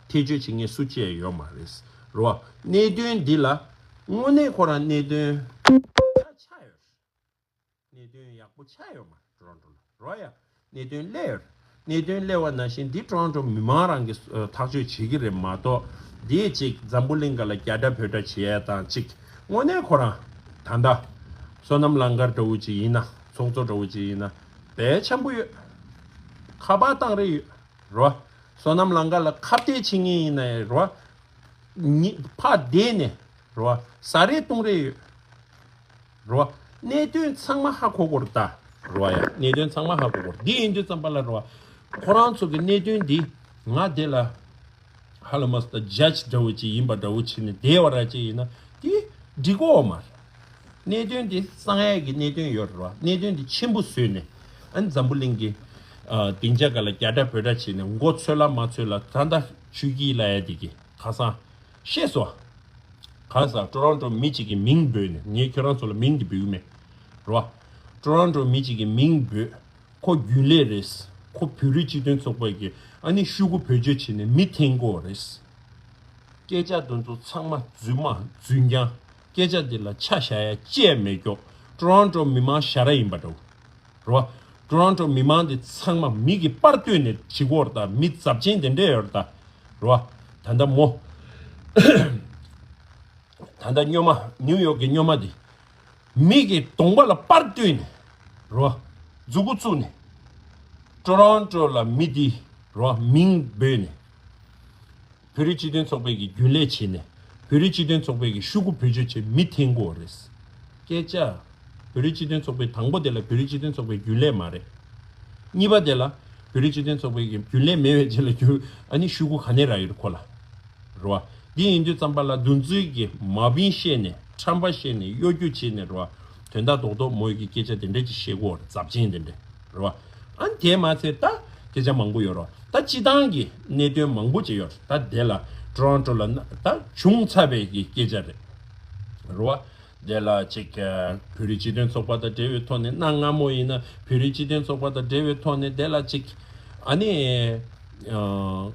ཐེ་བྱུས་བྱེད་མཁན་སུ་གཅིག་ཡང་ཡོད་མ་རེད། རེད་བ། གནད་དོན་འདི་ལ་དངོས་གནས་ཁོ་རང་གནད་དོན་ཆ་ཆགས་ཡོད། གནད་དོན་ཡག་པོ་ཆགས་ཡོད་མ་རེད། ཀྲོ་རོན་ཀྲོ་ལ་རེད་བ། ཡ། གནད་དོན་སླེབས་ཡོད་རེད། གནད་དོན་སླེབས་པ་ནང་བཞིན་འདི་ཀྲོ་རོན་ཀྲོ་མི་མང་རང་གིས་ཨ་ཐག་གཅོད་བྱེད་ཀྱི་རེད་མ་གཏོགས་འདི་ཅིག་འཛམ་བུ་གླིང་སྒང་ལ་རྒྱ་སྒྲ་བོད་སྒྲ་བྱེད་ཡ་དང་ཅིག་དངོས་གནས་ཁོ་རང་ད་ལྟ་བསོད་ནམས་ལང་ཀར་འདྲ་བོ་ཅིག་ཡིན་ན། ཚོགས་གཙོ་འདྲ་བོ་ཅིག་ཡིན་ན་དཔེ་འཆམ་པོ་ཡོད། ཁ་པར་བཏང་རེ་ཡོད། རོ། བསོད་ནམས་ལང་ཀ་ལ་ཁ་གཏད་བྱེད་མཁན་ཡིན་ན་ཡང་རོ། ཉི་ཕར་བསྡད་ནས་རོ། ཟ་རེས་བཏུང་རེས་ཡོད། རོ། གནད་དོན་ཚང་མ་ཧ་གོ་གོ་རེད་ད། རོ་ཡ། གནད་དོན་ཚང་མ་ཧ་གོ་གོ་རེད། འདི་ཡིན་དུས་ཙམ་པ་ལ་རོ། ཁོ་རང་ཚོ་གི་གནད་དོན་འདི་ང་དེ་ལ་ཧ་ལ་མ་སྟ་ཇཇ་འདྲ་བོ་ཅིག་ཡིན་པ་འདྲ་བོ་བྱས་ནས་བསྡད་པ་ར་ཅིག་ཡིན་ན་དེ་འགྲིག་གོ་མ་རེད། གནད་དོན་དེ་གསང་ཡས་ཀྱི་གནད་དོན་ཡོད་རེད་བ། གནད་དོན་དེ་ཆེན་པོ་བཟོས་ནས་ཨ་ནི་འཛམ་བུ་གླིང་གི་ཨ་སྡིངས་ཆ་སྒང་ལ་རྒྱ་གྲ་བོད་གྲ་བྱས་ནས་མགོ་ཚོས་ལ་མ་ཚོས་ལ་ད་ལྟ་ཆུ་སྐྱིད་ལ་ཡ་དེ་གི་ཁ་སང་ཤེས་སོ། གང་ཟག་ཊོ་རོན་ཊོ་མི་གཅིག་གི་མིང་འབོད་ནས། ངས་ཁྱོད་རང་ཚོ་ལ་མིང་འདི་འབོད་གི་མེད་རོ། ཊོ་རོན་ཊོ་མི་གཅིག་གི་མིང་འབོད། ཁོ་རྒྱུན་ལས་རེད། ཁོ་བོད་རིགས་སྤྱི་མཐུན་ཚོགས་པ་གི་ཨ་ནི་ཤོག་གུ་བེད་སྤྱོད་བྱས་ནས་མི་འཐེན་གོ་རེད། སྐད་ཆ་འདི་ཚོ་ཚང་མ་རྫུན་མ་རྫུན་རྐྱང་། སྐད་ཆ་འདི་ལ་ཆ་བཞག་ཡ་ཅི་ཡང་མེད་ཀྱོག། ཊོ་རོན་ཊོ་མི་མང་ཞ་ར་ཡིན་པ་འདྲ་བོ། རེད་བ། ཊོ་རོན་ཊོ་མི་མང་འདི་ཚང་མ་མི་གི་པར་བཏོན་ནས་བྱེད་ཀྱི་ཡོད་རེད་ད། མི་ཚབས་ཆེན་དེ་འདྲས་ཡོད་རེད་ད། རེད་བ། ད་ལྟ་མོ། ད་ལྟ་སྨྱོན་མ་ནིའུ་ཡོག་གི་སྨྱོན་མ་འདི། མི་གི་གདོང་པ་ལ་པར་བཏོན་ནས། རེད་བ། མཛུ་གུ་བཙུགས་ནས། ཊོ་རོན་ཊོ་ལ་མི་འདི། རེད་བ། མིང་འབོད་ནས། བོད་རིགས་སྤྱི་མཐུན་ཚོགས་པའི་གི་རྒྱུན་ལས་བྱས་ནས། བོད་རིགས་སྤྱི་མཐུན་ཚོགས་པའི་གི་ཤོག་གུ་བེད་སྤྱོད་བྱས་མི་འཐེན་གོ་རེད། སྐད་ཆ། བོད་རིགས་སྤྱི་མཐུན་ཚོགས་པའི་དང་པོ་དེ་ལ་བོད་རིགས་སྤྱི་མཐུན་ཚོགས་པའི་རྒྱུན་ལས་མ་རེད། གཉིས་པ་དེ་ལ་བོད་རིགས་སྤྱི་མཐུན་ཚོགས་པའི་གི་རྒྱུན་ལས་མེད་པའི་རྗེས་ལ་རྒྱུ་ཨ་ནི་ཤོག་གུ་ག་ནས་རག་ཡོད་རེད་ཁོ་ལ། རེད་བ། འདི་ཡིན་དུས་ཙམ་པ་ལ་འདུ་འཛི་གི་མ་བིན་བཤད་ནས་ཁྲམ་པ་བཤད་ནས་གཡོ་སྒྱུ་བྱས་ནས་རེད་བ། དོན་དག་རྡོག་རྡོག་མོ་ཡི་གི་སྐད་ཆ་དེ་འདྲས་ཅིག་བཤད་གོ་རེད། ཚབས་ཆེན་དེ་འདྲས་རེད་བ། ཨ་ནི་དེ་མ་ཚད་ད་སྐད་ཆ་མང་པོ་ཡོད་རེད་བ། ད་སྤྱི་བཏང་གི་གནད་དོན་མང་པོ་ཅིག་ཡོད་རེད། ད་དེ་ལ་ཊོ་རོན་ཊོ་ལ་ན་ད་བྱུང་ཚར་བའི་གི་སྐད་ཆ་རེད། རེད་བ། དེ་ལ་ཅིག་བོད་རིགས་སྤྱི་མཐུན་ཚོགས་པ་དང་འབྲེལ་བའི་ཐོག་ནས། གནའ་སྔ་མོ་ཡིན་ན་བོད་རིགས་སྤྱི་མཐུན་ཚོགས་པ་དང་འབྲེལ་བའི་ཐོག་ནས་དེ་ལ་ཅིག་ཨ་ནི་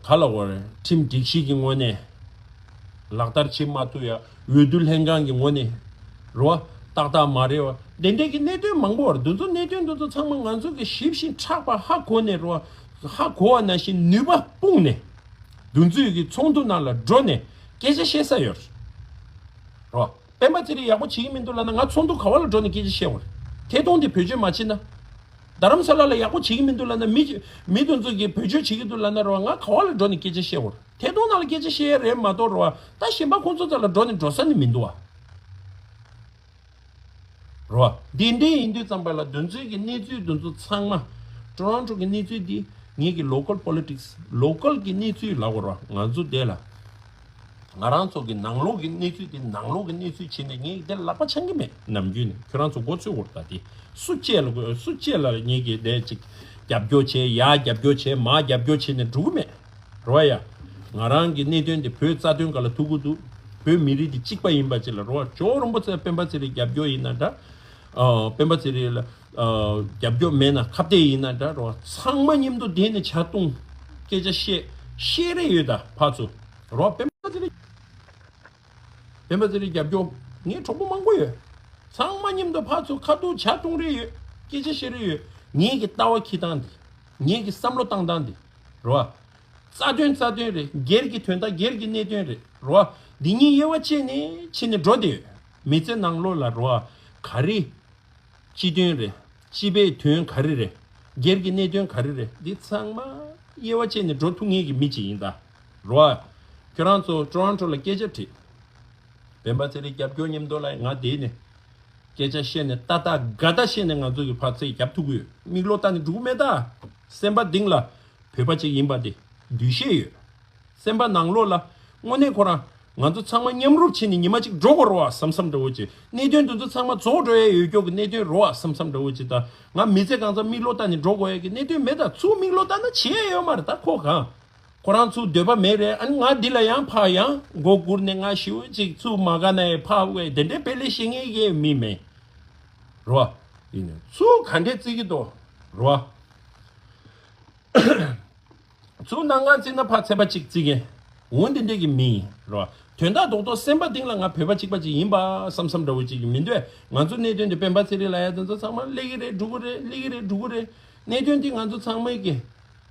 ག་ལ་བར་ཁྲིམས་སྒྲིག་གཞི་གི་ངོས་ནས་ལག་བསྟར་བྱེད་མ་ཐུབ་ཡ། འོས་བསྡུ་ལྷན་ཁང་གི་ངོས་ནས་རེད་བ། ཏག་ཏག་མ་རེད་བ། དེ་འདྲས་ཀྱི་གནད་དོན་མང་པོ་བར། འདི་ཚོ་གནད་དོན་འདི་ཚོ་ཚང་མ་ང་ཚོ་གི་ཞིབ་ཞིང་ཕྲག་པ་ཧ་གོ་ནས་རེད་བ། ཧ་གོ་བ་ནང་བཞིན་ནུས་པ་སྤུངས་ནས་འདུ་འཛི་གི་ཚོགས་འདུ་ནང་ལ་འགྲོ་ནས་སྐད་ཆ་བཤད་ས་ཡོད་རེད་བ། སྤེན་པ་ཚེ་རིང་ཡག་པོ་བྱེད་ཀྱི་མི་འདུག་ལབ་ན་ང་ཚོགས་འདུ་ག་བ་ལ་འགྲོ་ནས་སྐད་ཆ་བཤད་དགོས་རེད། ཐད་གཏོང་དེ་བེད་སྤྱོད་མ་བྱེད་ན། རྡ་རམ་ས་ལ་ལ་ཡག་པོ་བྱེད་ཀྱི་མི་འདུག་ལབ་ན། མི་མི་དེ་ཚོ་གིས་བེད་སྤྱོད་བྱེད་ཀྱི་འདུག་ལབ་ན་རེད་བ། ང་ག་བ་ལ་འགྲོ་ནས་སྐད་ཆ་བཤད་དགོས་རེད། ཐད་གཏོང་ནང་ལ་སྐད་ཆ་བཤད་ཡ་རེད་མ་གཏོགས་རེད་བ། ད་གཞན་པ་ཁོང་ཚོ་ཚོ་ལ་འགྲོ་ནས་འགྲོ་ས་ནི་མི་འདུག་བ། རེད་བ། འདི་འདྲའི་ཡིན་དུས་ཙམ་པ་ལ་འདི་ཚོའི་གི་གནས་ཚུལ་འདི་ཚོ་ཚང་མ། ཊོ་རོན་ཊོ་གི་གནས་ཚུལ་འདི་ངེད་ཀྱི་local politics, local གི་གནས་ཚུལ་ལབ་དགོས་རེད་བ། ང་ཚོ་དེ་ལ། ང་རང་ཚོ་གི་ནང་ལོགས་ཀྱི་གནས་ཚུལ་དེ་ནང་ལོགས་ཀྱི་གནས་ཚུལ་བྱས་ནས་ངས་དེ་ལག་པ་འཆང་གི་མེད། ནམ་རྒྱུན་ནས་ཁྱོད་རང་ཚོ་མགོ་ཚོས་འོར་ད་དེ་སུ་བཅད་ལ་དགོས། སུ་བཅད་ལ་ངས་ཀྱི་དེ་ཅིག་རྒྱབ་སྐྱོར་བྱས། ཡར་རྒྱབ་སྐྱོར་བྱས། མར་རྒྱབ་སྐྱོར་བྱས་ནས་འགྲོ་གི་མེད་རོ་ཡ། ང་རང་གི་གནད་དོན་དེ་བོད་རྩ་དོན་སྒང་ལ་ཐུག་གི་འདུག། བོད་མི་རིགས་དེ་གཅིག་པ་ཡིན་པ་ཅིག་ལ་རོ། ཇོ་རོང་པོ་ཚེ་སྤེན་པ་ཚེ་རིང་རྒྱབ་སྐྱོར་ཡིན་ན་འདྲ། ཨ་སྤེན་པ་ཚེ་རིང་ལ་ཨ་རྒྱབ་སྐྱོར་མེད་ན་ཁ་གཏད་ཡིན་ན་འདྲ་རོ། ཚང་མ་མཉམ་དུ་བསྡད་ནས་ཇ་བཏུང་། སྐད་ཆ་བཤད། བཤད་རེ་ཡོད་ད་ཕར་ཚུར་རོ། སྤེན་པ་ཚེ་རིང་སྤེན་པ་ཚེ་རིང་རྒྱབ་སྐྱོར་ངའི་གྲོགས་པོ་མང་པོ་ཡོད། ཚང་མ་མཉམ་དུ་ཕར་ཚུར་ཁ་ཐུག་ཇ་བཏུང་རེ་ཡོད། སྐད་ཆ་བཤད་རེ་ཡོད། ངེད་ཀྱི་ལྟ་བ་འཁྱེར་སྟངས་འདི། ངེད་ཀྱི་བསམ་བློ་བཏང་སྟངས་འདི་རོ། རྩ་དོན་རྩ་དོན་རེད། སྒེར་གྱི་དོན་དག་སྒེར་གྱི་གནད་དོན་རེད་རོ། འདི་གཉིས་དབྱེ་བ་ཕྱེ་ནས་ཕྱེ་ནས་འགྲོ་བསྡད་ཡོད། མི་ཚེ་ནང་ལོགས་ལ་རོ། ག་རེ་སྤྱི་དོན་རེད། སྤྱི་པའི་དོན་ག་རེ་རེད། སྒེར་གྱི་གནད་དོན་ག་རེ་རེད། འདི་ཚང་མ་དབྱེ་བ་ཕྱེ་ནས་འགྲོ་ཐུབ་མཁན་གྱི་མི་ཅིག་ཡིན་ད་རོ། ཁྱོད་རང་ཚོ་ཊོ་རོན་ཊོ་ལ་སྐད་ཆ་དྲིས། སྤེན་པ་ཚེ་རིང་རྒྱབ་སྐྱོར་མཉམ་དུ་ལ་ང་བསྡད་ནས་སྐད་ཆ་བཤད་ནས་ཏག་ཏག་དགའ་ད་བཤད་ནས་ང་ཚོ་གི་ཕར་ཚད་རྒྱབ་ཐུབ་ཀྱི་ཡོད། མིག་ལོག་ལྟ་ནས་འགྲོ་གི་མེད་ད། སེམས་པ་གཏིང་ལ་བོད་པ་ཅིག་ཡིན་པ་དེ་འདུས་ཤེས་ཡོད། སེམས་པ་ནང་ལོགས་ལ་དངོས་གནས་ཁོ་རང་ང་ཚོ་ཚང་མ་མཉམ་རུབ་བྱས་ནས་ཉི་མ་གཅིག་འགྲོ་དགོས་རེད་བ་བསམ་བསམ་འདྲ་བོ་ཅིག། གནད་དོན་འདི་ཚོ་ཚང་མ་རྫོགས་འགྲོ་ཡས་ཡོད་སྐྱོ་གི་གནད་དོན་རེད་བ་བསམ་བསམ་འདྲ་བོ་ཅིག། ད་ང་མི་ཚེ་གང་ཚང་མིག་ལོག་ལྟ་ནས་འགྲོ་དགོས་ཡས་ཀྱི་གནད་དོན་མེད། ད་ཚུར་མིག་ལོག་ལྟ་ན་བྱེད་ཡས་ཡོད་མ་རེད། ད་ཁོ་གང་ཁོ་རང་ཚུར་འདོད་པ་མེད་རེད། ཨ་ནི་ང་འདི་ལ་ཡང་ཕར་ཡང་མགོ་སྒུར་ནས་ང་ཞེ་པོ་ཅིག་ཚུར་མ་དགའ་ན་ཡང་ཕར་བས་དེ་འདྲའི་དཔེ་ལས་བཤད་མཁན་གྱི་མི་མེད་རེད་བ། ཡིན་ནའི་ཚུར་ག་འདྲས་བརྩི་གི་འདུག་རེད་བ། ཚུར་གནང་ག་བརྩིས་ན་ཕར་ཚད་པ་གཅིག་བརྩི་མཁན། འོ་འདི་འདྲས་ཀྱི་མི་ཡིན་རོ། དོན་དག་རྡོག་རྡོག་སེམས་པ་གཏིང་ལ་ང་བོད་པ་གཅིག་པ་གཅིག་ཡིན་པ་བསམ་བསམ་འདྲ་བོ་གཅིག་གི་མི་འདུག། ང་ཚོ་གནད་དོན་འདི་སྤེན་པ་ཚེ་རིང་ལ་ཡ་དེ་ཚོ་ཚང་མ་སླེབས་ཀྱི་རེད། འགྲོ་གི་རེད། སླེབས་ཀྱི་རེད། འགྲོ་གི་རེད། གནད་དོན་འདི་ང་ཚོ་ཚང་མས་ཀྱི།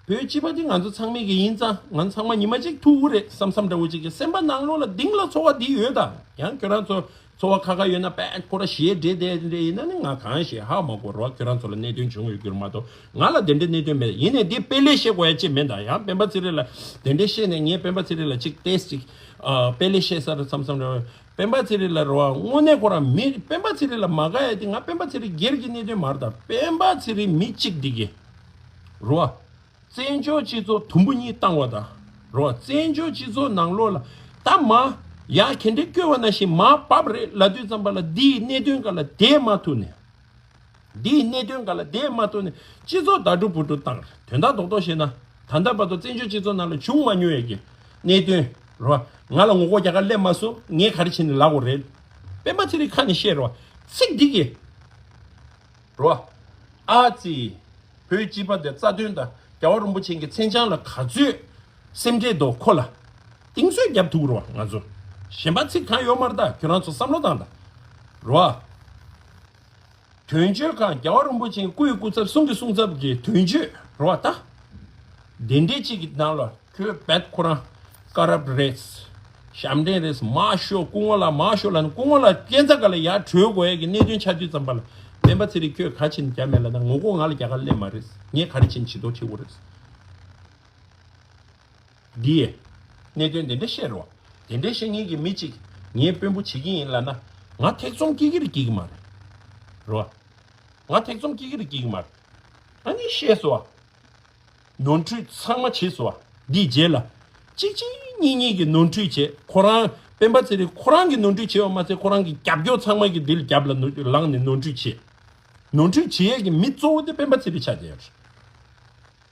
བོད་སྤྱི་པ་འདི་ང་ཚོ་ཚང་མས་ཀྱི་ཡིན་ཙང་ང་ཚོ་ཚང་མ་ཉི་མ་གཅིག་ཐུག་གི་རེད་བསམ་བསམ་འདྲ་བོ་གཅིག་གི་སེམས་པ་ནང་ལོགས་ལ་གཏིང་ལ་ཚོར་བ་འདི་ཡོད་ད། ཡང་ཁྱོད་རང་ཚོ་ཚོར་བ་ཁ་ཁ་ཡོད་ན་པས་ཁོ་ར་ཞེ་འདྲེ་དེ་འདྲེ་ཡིན་ན་ནི་ང་གང་ཞེ་ཧ་མ་གོ་རོགས། ཁྱོད་རང་ཚོ་ལ་གནད་དོན་བྱུང་ཡོད་རྒྱུར་མ་གཏོགས་ང་ལ་དེ་འདྲེ་གནད་དོན་མེད། ཡིན་ནའི་འདི་དཔེ་ལས་བཤད་དགོས་ཡ་ཅི་མེད་ད། ཡང་སྤེན་པ་ཚེ་རིང་ལ་དེ་འདྲེ་བཤད་ནས་ངས་སྤེན་པ་ཚེ་རིང་ལ་ཅིག་ཏེས་ཅིག་དཔེ་ལས་བཤད་ས་རེད་བསམ་བསམ་རེད། སྤེན་པ་ཚེ་རིང་ལ་རོ་བ་དངོས་གནས་ཁོ་རང་མི་སྤེན་པ་ཚེ་རིང་ལ་མ་དགའ་ཡ་དེ་ང་སྤེན་པ་ཚེ་རིང་སྒེར་གྱི་གནད་དོན་མ་རེད་ད། སྤེན་པ་ཚེ་རིང་མི་གཅིག་འདི་གི་རོ་བ། བཙན་བྱོལ་སྤྱི་ཚོགས་དུམ་བུ་གཉིས་བཏང་བ་དང་རོ། བཙན་བྱོལ་སྤྱི་ཚོགས་ནང་ལོགས་ལ་ད་མ་ ཡ་ག་འདྲས་བསྐྱོད་པ་ནང་བཞིན་མར་བབས་རེད་ལབ་དུས་ཙམ་པ་ལ་འདིའི་གནད་དོན་སྒང་ལ་བསྡད་མ་ཐུབ་ནས། འདིའི་གནད་དོན་སྒང་ལ་བསྡད་མ་ཐུབ་ནས་སྤྱི་ཚོགས་ད་དྲུག་བུ་དྲུག་བཏང་རེད། དོན་དག་རྡོག་རྡོག་བཤད་ན། ད་ལྟ་བར་དུ་བཙན་བྱོལ་སྤྱི་ཚོགས་ནང་ལ་བྱུང་མ་མྱོང་ཡས་ཀྱི་གནད་དོན་རེད་བ། ང་ལ་ངོ་རྒོལ་རྒྱག་ག་སླེབས་མ་སོང་། ངས་ག་རེ་བྱས་ནས་ལབ་དགོས་རེད། སྤེན་པ་ཚེ་རིང་ཁ་ནས་བཤད་རེད་བ། ཚིག་འདི་གིས་རེད་བ། ཨ་ཙི། བོད་སྤྱི་པ་དེ་རྩ་དོན་དང་རྒྱལ་བ་རིན་པོ་ཆེ་གི་མཚན་བྱང་ལ་ག་ཚོད་སེམས་ཁྲལ་འདུག་ཁོ་ལ་གཏིང་ཚོད་བརྒྱབ་ཐུབ་རེད་བ། ང་ཚོ་གཞན་པ་ཚིག་གང་ཡོད་མ་རེད། ད་ཁྱོད་རང་ཚོ་བསམ་བློ་བཏང་དང་། རེད་བ། དོན་གཅོད་ཁང་རྒྱལ་བ་རིན་པོ་ཆེའི་སྐུའི་སྐུ་ཚབ་གསུང་གི་གསུང་ཚབ་ཀྱི་དོན་གཅོད་རེད་བ་ད། དེ་འདྲས་གཅིག་གི་ནང་ལ་ཁྱོད་བད་ཁོ་རང་ཀ་རབ་རེད། ཞབས་འདྲེན་རེད། མར་ཤོག་སྐུ་ངོ་ལགས། མར་ཤོག་ལབ་ནས་སྐུ་ངོ་ལགས་སྐས་འཛེག་སྒང་ལ་ཡར་བྲོས་དགོས་ཡས་ཀྱི་གནད་དོན་ཆགས་དུས་ཙམ་པ་ལ། སྤེན་པ་ཚེ་རིང་ཁྱོད་ག་རེ་བྱས་ནས་རྒྱབ་མེད་ལབ་ན། ངོ་རྒོལ་ང་ལ་རྒྱག་ག་སླེབས་མ་རེད། ངས་ག་རེ་བྱས་ནས་བྱེད་དོ་བྱེད་དགོས་རེད། འདི་ཡས་གནད་དོན་དེ་འདྲ་བཤད་རོགས། དེ་འདྲ་བཤད་མཁན་གྱི་མི་གཅིག་ངས་དཔོན་པོ་བྱེད་ཀྱི་ཡིན་ལབ་ན། ང་ཐེ་ཚོམ་སྐྱེ་གི་རེད་སྐྱེ་གི་མ་རེད། རོ། ང་ཐེ་ཚོམ་སྐྱེ་གི་རེད་སྐྱེ་གི་མ་རེད། ཨ་ནི་བཤད་སོང་བ། ནོར་འཁྲུལ་ཚང་མ་བྱས་སོང་བ། འདིའི་རྗེས་ལ་གཅིག་གཅིག་གཉིས་གཉིས་ཀྱིས་ནོར་འཁྲུལ་བྱས། ཁོ་རང་སྤེན་པ་ཚེ་རིང་ཁོ་རང་གིས་ནོར་འཁྲུལ་བྱས་པ་མ་ཚད། ཁོ་རང་གི་རྒྱབ་སྐྱོར་ཚང་མ་གིས་འདི་ལ་རྒྱབ་ལ་ནོར་ལངས་ནས་ནོར་འཁྲུལ་བྱས། ནོར་འཁྲུལ་བྱེད་ཡས་ཀྱི་མི་གཙོ་བོ་དེ་སྤེན་པ་ཚེ་རིང་ཆགས་བསྡད་ཡོད་རེད།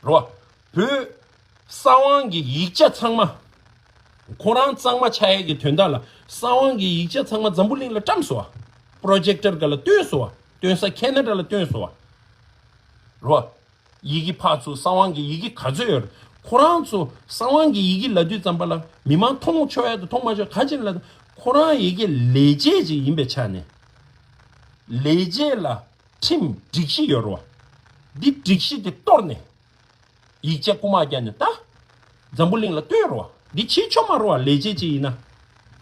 རོ། བོད་གསང་བའི་གི་ཡིག་ཆ་ཚང་མ། ཁོ་རང་གཙང་མ་ཆགས་ཡས་ཀྱི་དོན་དག་ལ་གསང་བའི་གི་ཡིག་ཆ་ཚང་མ་འཛམ་བུ་གླིང་ལ་བཀྲམ་སོང་བ། པྲོ་ཇེག་ཊར་སྒང་ལ་སྟོན་སོང་བ། སྟོན་ས་ཁེ་ན་ཌ་ལ་སྟོན་སོང་བ། རོ། ཡི་གེ་ཕར་ཚུར་གསང་བའི་གི་ཡི་གེ་ག་ཚོད་ཡོད་རེད། ཁོ་རང་ཚོ་གསང་བའི་གི་ཡི་གེ་ལབ་དུས་ཙམ་པ་ལ་མི་མང་མཐོང་ཆོག་ཡ་དང་མཐོང་མ་ཆོག་ག་ཅིག་ལ། ཁོ་རང་ཡི་གེ་ལས་བྱེད་ཅིག་ཡིན་པའི་ཆ་ནས། ལས་བྱེད་ལ་ཁྲིམས་སྒྲིག་གཞི་ཡོད་རེད་བ། འདི་སྒྲིག་གཞི་དེ་གཏོར་ནས། ཡིག་ཆ་རྐུ་མ་རྒྱག་ནས་ད། འཛམ་བུ་གླིང་ལ་སྟོན་རོགས། འདི་བྱེད་ཆོག་མ་རོགས། ལས་བྱེད་ཅིག་ཡིན་ན།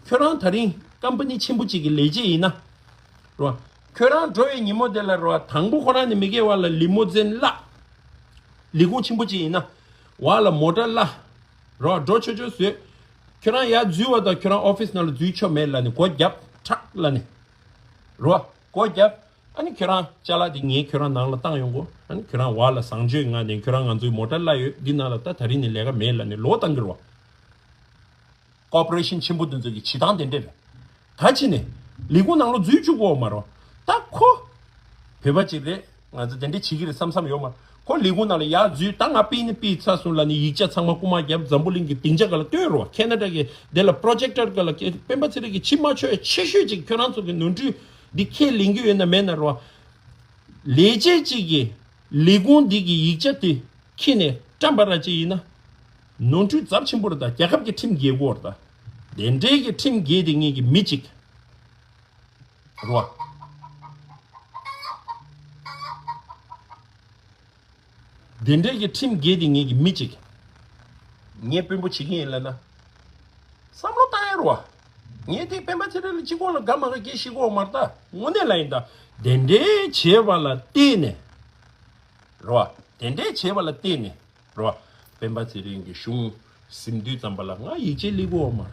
ཁྱོད་རང་ད་རིང་ཀམ་པ་ནི་ཆེན་པོ་ཅིག་གི་ལས་བྱེད་ཡིན་ན། རོགས། ཁྱོད་རང་འགྲོ་བའི་ཉིན་མོ་དེ་ལ་རོགས། དང་པོ་ཁོ་རང་ནས་མི་སྐྱེ་བ་ལ་ལི་མོ་ཛིན་གླ། ལས་ཁུངས་ཆེན་པོ་ཅིག་ཡིན་ན། བ་ལ་མོ་ཊ་གླ། རོགས། འགྲོ་ཆོག་ཆོག་བཟོས། ཁྱོད་རང་ཡར་འཛུལ་བ་དང་ཁྱོད་རང་ཨོ་ཕིས་ནང་ལ་འཛུལ་ཆོག་མེད་ལབ་ནས་སྒོ་བརྒྱབ། ཁྲག་ལབ་ནས། རོགས། སྒོ་བརྒྱབ། ཨ་ནི་ཁྱོད་རང་ཅ་ལག་དེ་ངས་ཁྱོད་རང་ནང་ལ་བཏང་ཡོང་གོ། ཨ་ནི་ཁྱོད་རང་བ་ལ་བཟང་སྤྱོད་ངང་ནས་ཁྱོད་རང་ང་ཚོའི་མོ་ཊ་གླ་ཡོད། འདི་ནང་ལ་ད་ད་རིང་ནས་ལས་ཀ་མེད་ལབ་ནས་ལོག་བཏང་གི་རེད་བ། ཀོ་པོ་རེ་ཤན་ཆེན་པོ་དེ་ཚོ་གི་བྱེད་སྟངས་དེ་འདྲ་རེད། ག་ཅི་ནས་ལས་ཁུངས་ནང་ལ་འཛུལ་བཅུག་གོ་མ་རོགས། ད་ཁོ་བོད་པ་ཅིག་རེད། ང་ཚོ་དེ་འདྲ་བྱེད་ཀྱི་རེད་བསམ་བསམ་ཡོད་མ་རེད། ཁོ་ལས་ཁུངས་ནང་ལ་ཡར་འཛུལ། ད་ང་ཕུད་ནས་ཕུད་ཚར་སོང་ལབ་ནས་ཡིག་ཆ་ཚང་མ་རྐུ་མ་བརྒྱབ། འཛམ་བུ་གླིང་གི་སྡིངས་ཆ་སྒང་ལ་སྟོན་རོགས། ཁེ་ན་ཌ་གི་དེ་ལ་པྲོ་ཇེག་ཊར་སྒང་ལ་སྤེན་པ་ཚེ་རིང་གི་ཕྱི་མ་ཆོད་ཆེ་ཤོས་ཅིག་ཁྱོད་རང་ཚོ་གི་ནོར་འཁྲུལ་འདི་ཁས་ལེན་གྱི་ཡོད་ན་མེད་ན་རོགས། ལས་བྱེད་ཅིག་གིས་ལས་ཁུངས་འདི་གི་ཡིག་ཆ་དེ་ཁྱེར་ནས་བཀྲམ་པ་ར་ཅིག་ཡིན་ན། ནོར་འཁྲུལ་ཚབས་ཆེན་པོ་རེད། ད་རྒྱལ་ཁབ་ཀྱི་ཁྲིམས་འགལ་གྱི་ཡོད་རེད། ད་དེ་འདྲའི་གི་ཁྲིམས་འགལ་དེ་ངེད་ཀྱི་མི་གཅིག་རེད་བ། དེ་འདྲའི་གི་ཁྲིམས་འགལ་དེ་ངེད་ཀྱི་མི་གཅིག་ངས་དཔོན་པོ་བྱེད་ཀྱི་ཡིན་ལབ་ན། བསམ་བློ་བཏང་ཡ་རེད་བ། ངས་དེ་སྤེན་པ་ཚེ་རིང་ལ་གཅིག་པོ་ལ་དགའ་མ་དགའ་སྐད་བཤད་ཀྱི་ཡོད་མ་རེད། ད་དངོས་གནས་ལ་ཡིན་ད། དེ་འདྲའི་བྱས་པ་ལ་བརྟེན་ནས་རེད་བ། དེ་འདྲའི་བྱས་པ་ལ་བརྟེན་ནས་རེད་བ། སྤེན་པ་ཚེ་རིང་གི་གཞུང་ཟིན་དུས་ཙམ་པ་ལ་ང་ཡིད་ཆེས་སླེབས་ཀྱི་ཡོད་མ་རེད།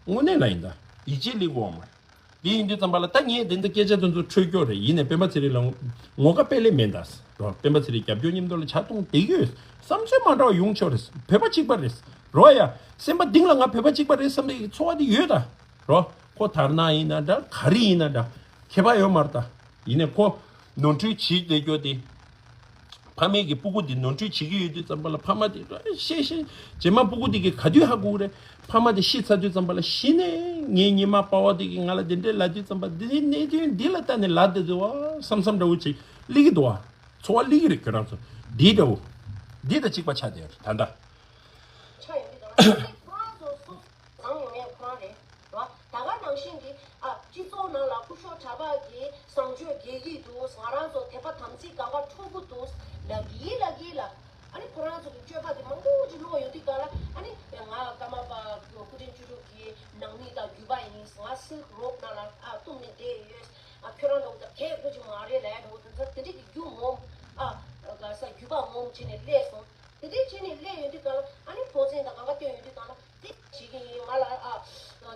དངོས་གནས་ལ་ཡིན་ད། ཡིད་ཆེས་སླེབས་ཀྱི་ཡོད་མ་རེད། འདི་ཡིན་དུས་ཙམ་པ་ལ་ད་ངས་འདི་འདྲ་སྐད་ཆ་དེ་ཚོ་འཕྲོས་སྐྱོར་རེད། ཡིན་ནའི་སྤེན་པ་ཚེ་རིང་ལ་ངོ་དགའ་དཔེ་ལས་མེད་ད། རོ། སྤེན་པ་ཚེ་རིང་རྒྱབ་སྐྱོར་མཉམ་དུ་ལ་ཇ་འཐུང་བསྡད་ཡོད། བསམ་ཚུལ་མ་འདྲ་བ་ཡོང་ཆོག་རེད། བོད་པ་གཅིག་པ་རེད། རོ་ཡ། སེམས་པ་གཏིང་ལ་ང་བོད་པ་གཅིག་པ་རེད་བསམ་པའི་ཚོར་བ་དེ་ཡོད་ད། རོ། ཁོ་དར་ནག་ཡིན་ན་འདྲ། ག་རེ་ཡིན་ན་འདྲ། ཁྱད་པར་ཡོད་མ་རེད་ད། ཡིན་ནའི་ཁོ་ནོར་འཁྲུལ་བྱེད་བསྡད་རྒྱུ་དེ། ཕ་མེས་ཀྱི་སྤུ་གུ་འདི་ནོར་འཁྲུལ་བྱེད་ཀྱི་ཡོད་དུས་ཙམ་པ་ལ་ཕ་མ་དེ་ཤེས་ཤེས། རྗེས་མ་སྤུ་གུ་འདི་གིས་ག་དུས་ཧ་གོ་གི་རེད། ཕ་མ་དེ་ཤི་ཚར་དུས་ཙམ་པ་ལ་གཞི་ནས་ངའི་ཉི་མ་པ་ཕ་དེ་གིས་ང་ལ་དེ་འདྲས་ལབ་དུས་ཙམ་པ། འདི་གནད་དོན་འདི་ལ་ལྟ་ནས་ལབ་བསྡད་འདུག་བ་བསམ་བསམ་འདྲ་བོ་ཅིག་སླེབས་ཀྱི་འདུག་བ། ཚོར་བ་སླེབས་ཀྱི་རེད་ཁྱོད་རང་ཚོ། འདི་འདྲ་བོ། འདི་དང་གཅིག་པ་ཆགས་བསྡད་ཡོད་རེད་ད་ལྟ། ཆགས་ཡོང་གི་འདུག་བ། ཁོ་རང་ཚོ་སུ་བཟང་ཡོང་མཁན་ཁོ་རང་རེད། རོ། ད་ག་ནང་བཞིན་གྱི་ཨ་སྤྱི་ཚོགས་ནང་ལ་སྐུ་ཞབས་གྲྭ་པ་གིས་བཟང་སྤྱོད་རྒྱས་ཀྱི་འདུག་ང་རང་ཚོ་དད་པ་དམ་ཚིག་གང་ག་འཁྲུག་གི་འདུག་ལབ་ཀྱི་ལབ་ཀྱི་ལ། ཨ་ནི་ཁོ་རང་ཚོ་གི་སྤྱོད་པ་དེ་མང་པོ་ཅིག་ཀློག་ཡོང་དུས་གང་ལ། ཨ་ནི་ང་ཀརྨ་པ་སྐུ་ཕྲེང་བཅུ་དྲུག་གི་ནང་མི་དང་བརྒྱུད་པ་ཡིན། ང་སིལཀ་རོཌ་ནང་ལ་ཨ་བཏུམས་ནས་བསྡད་ཡོད། ཨ་ཁྱོད་རང་འདྲ་བོ་དང་གལ་དགོས་ཅིག་མ་རེད་ལབ་འདྲ་བོ་དེ་ཚོ་དེ་འདྲ་གི་རྒྱུ་ངོམ། ཨ་ག་ས་རྒྱུད་པ་ངོམ་བྱས་ནས་སླེབས་སོང་། དེ་འདྲའི་བྱས་ནས་སླེབས་ཡོང་དུས་གང་ལ། ཨ་ནི་ཕོ་མཚན་དང་གང་ག་སྟོན་ཡོང་དུས་གང་ལ། དེ་བྱེད་ཀྱི་ཡིན། ང་ལ་ཨ་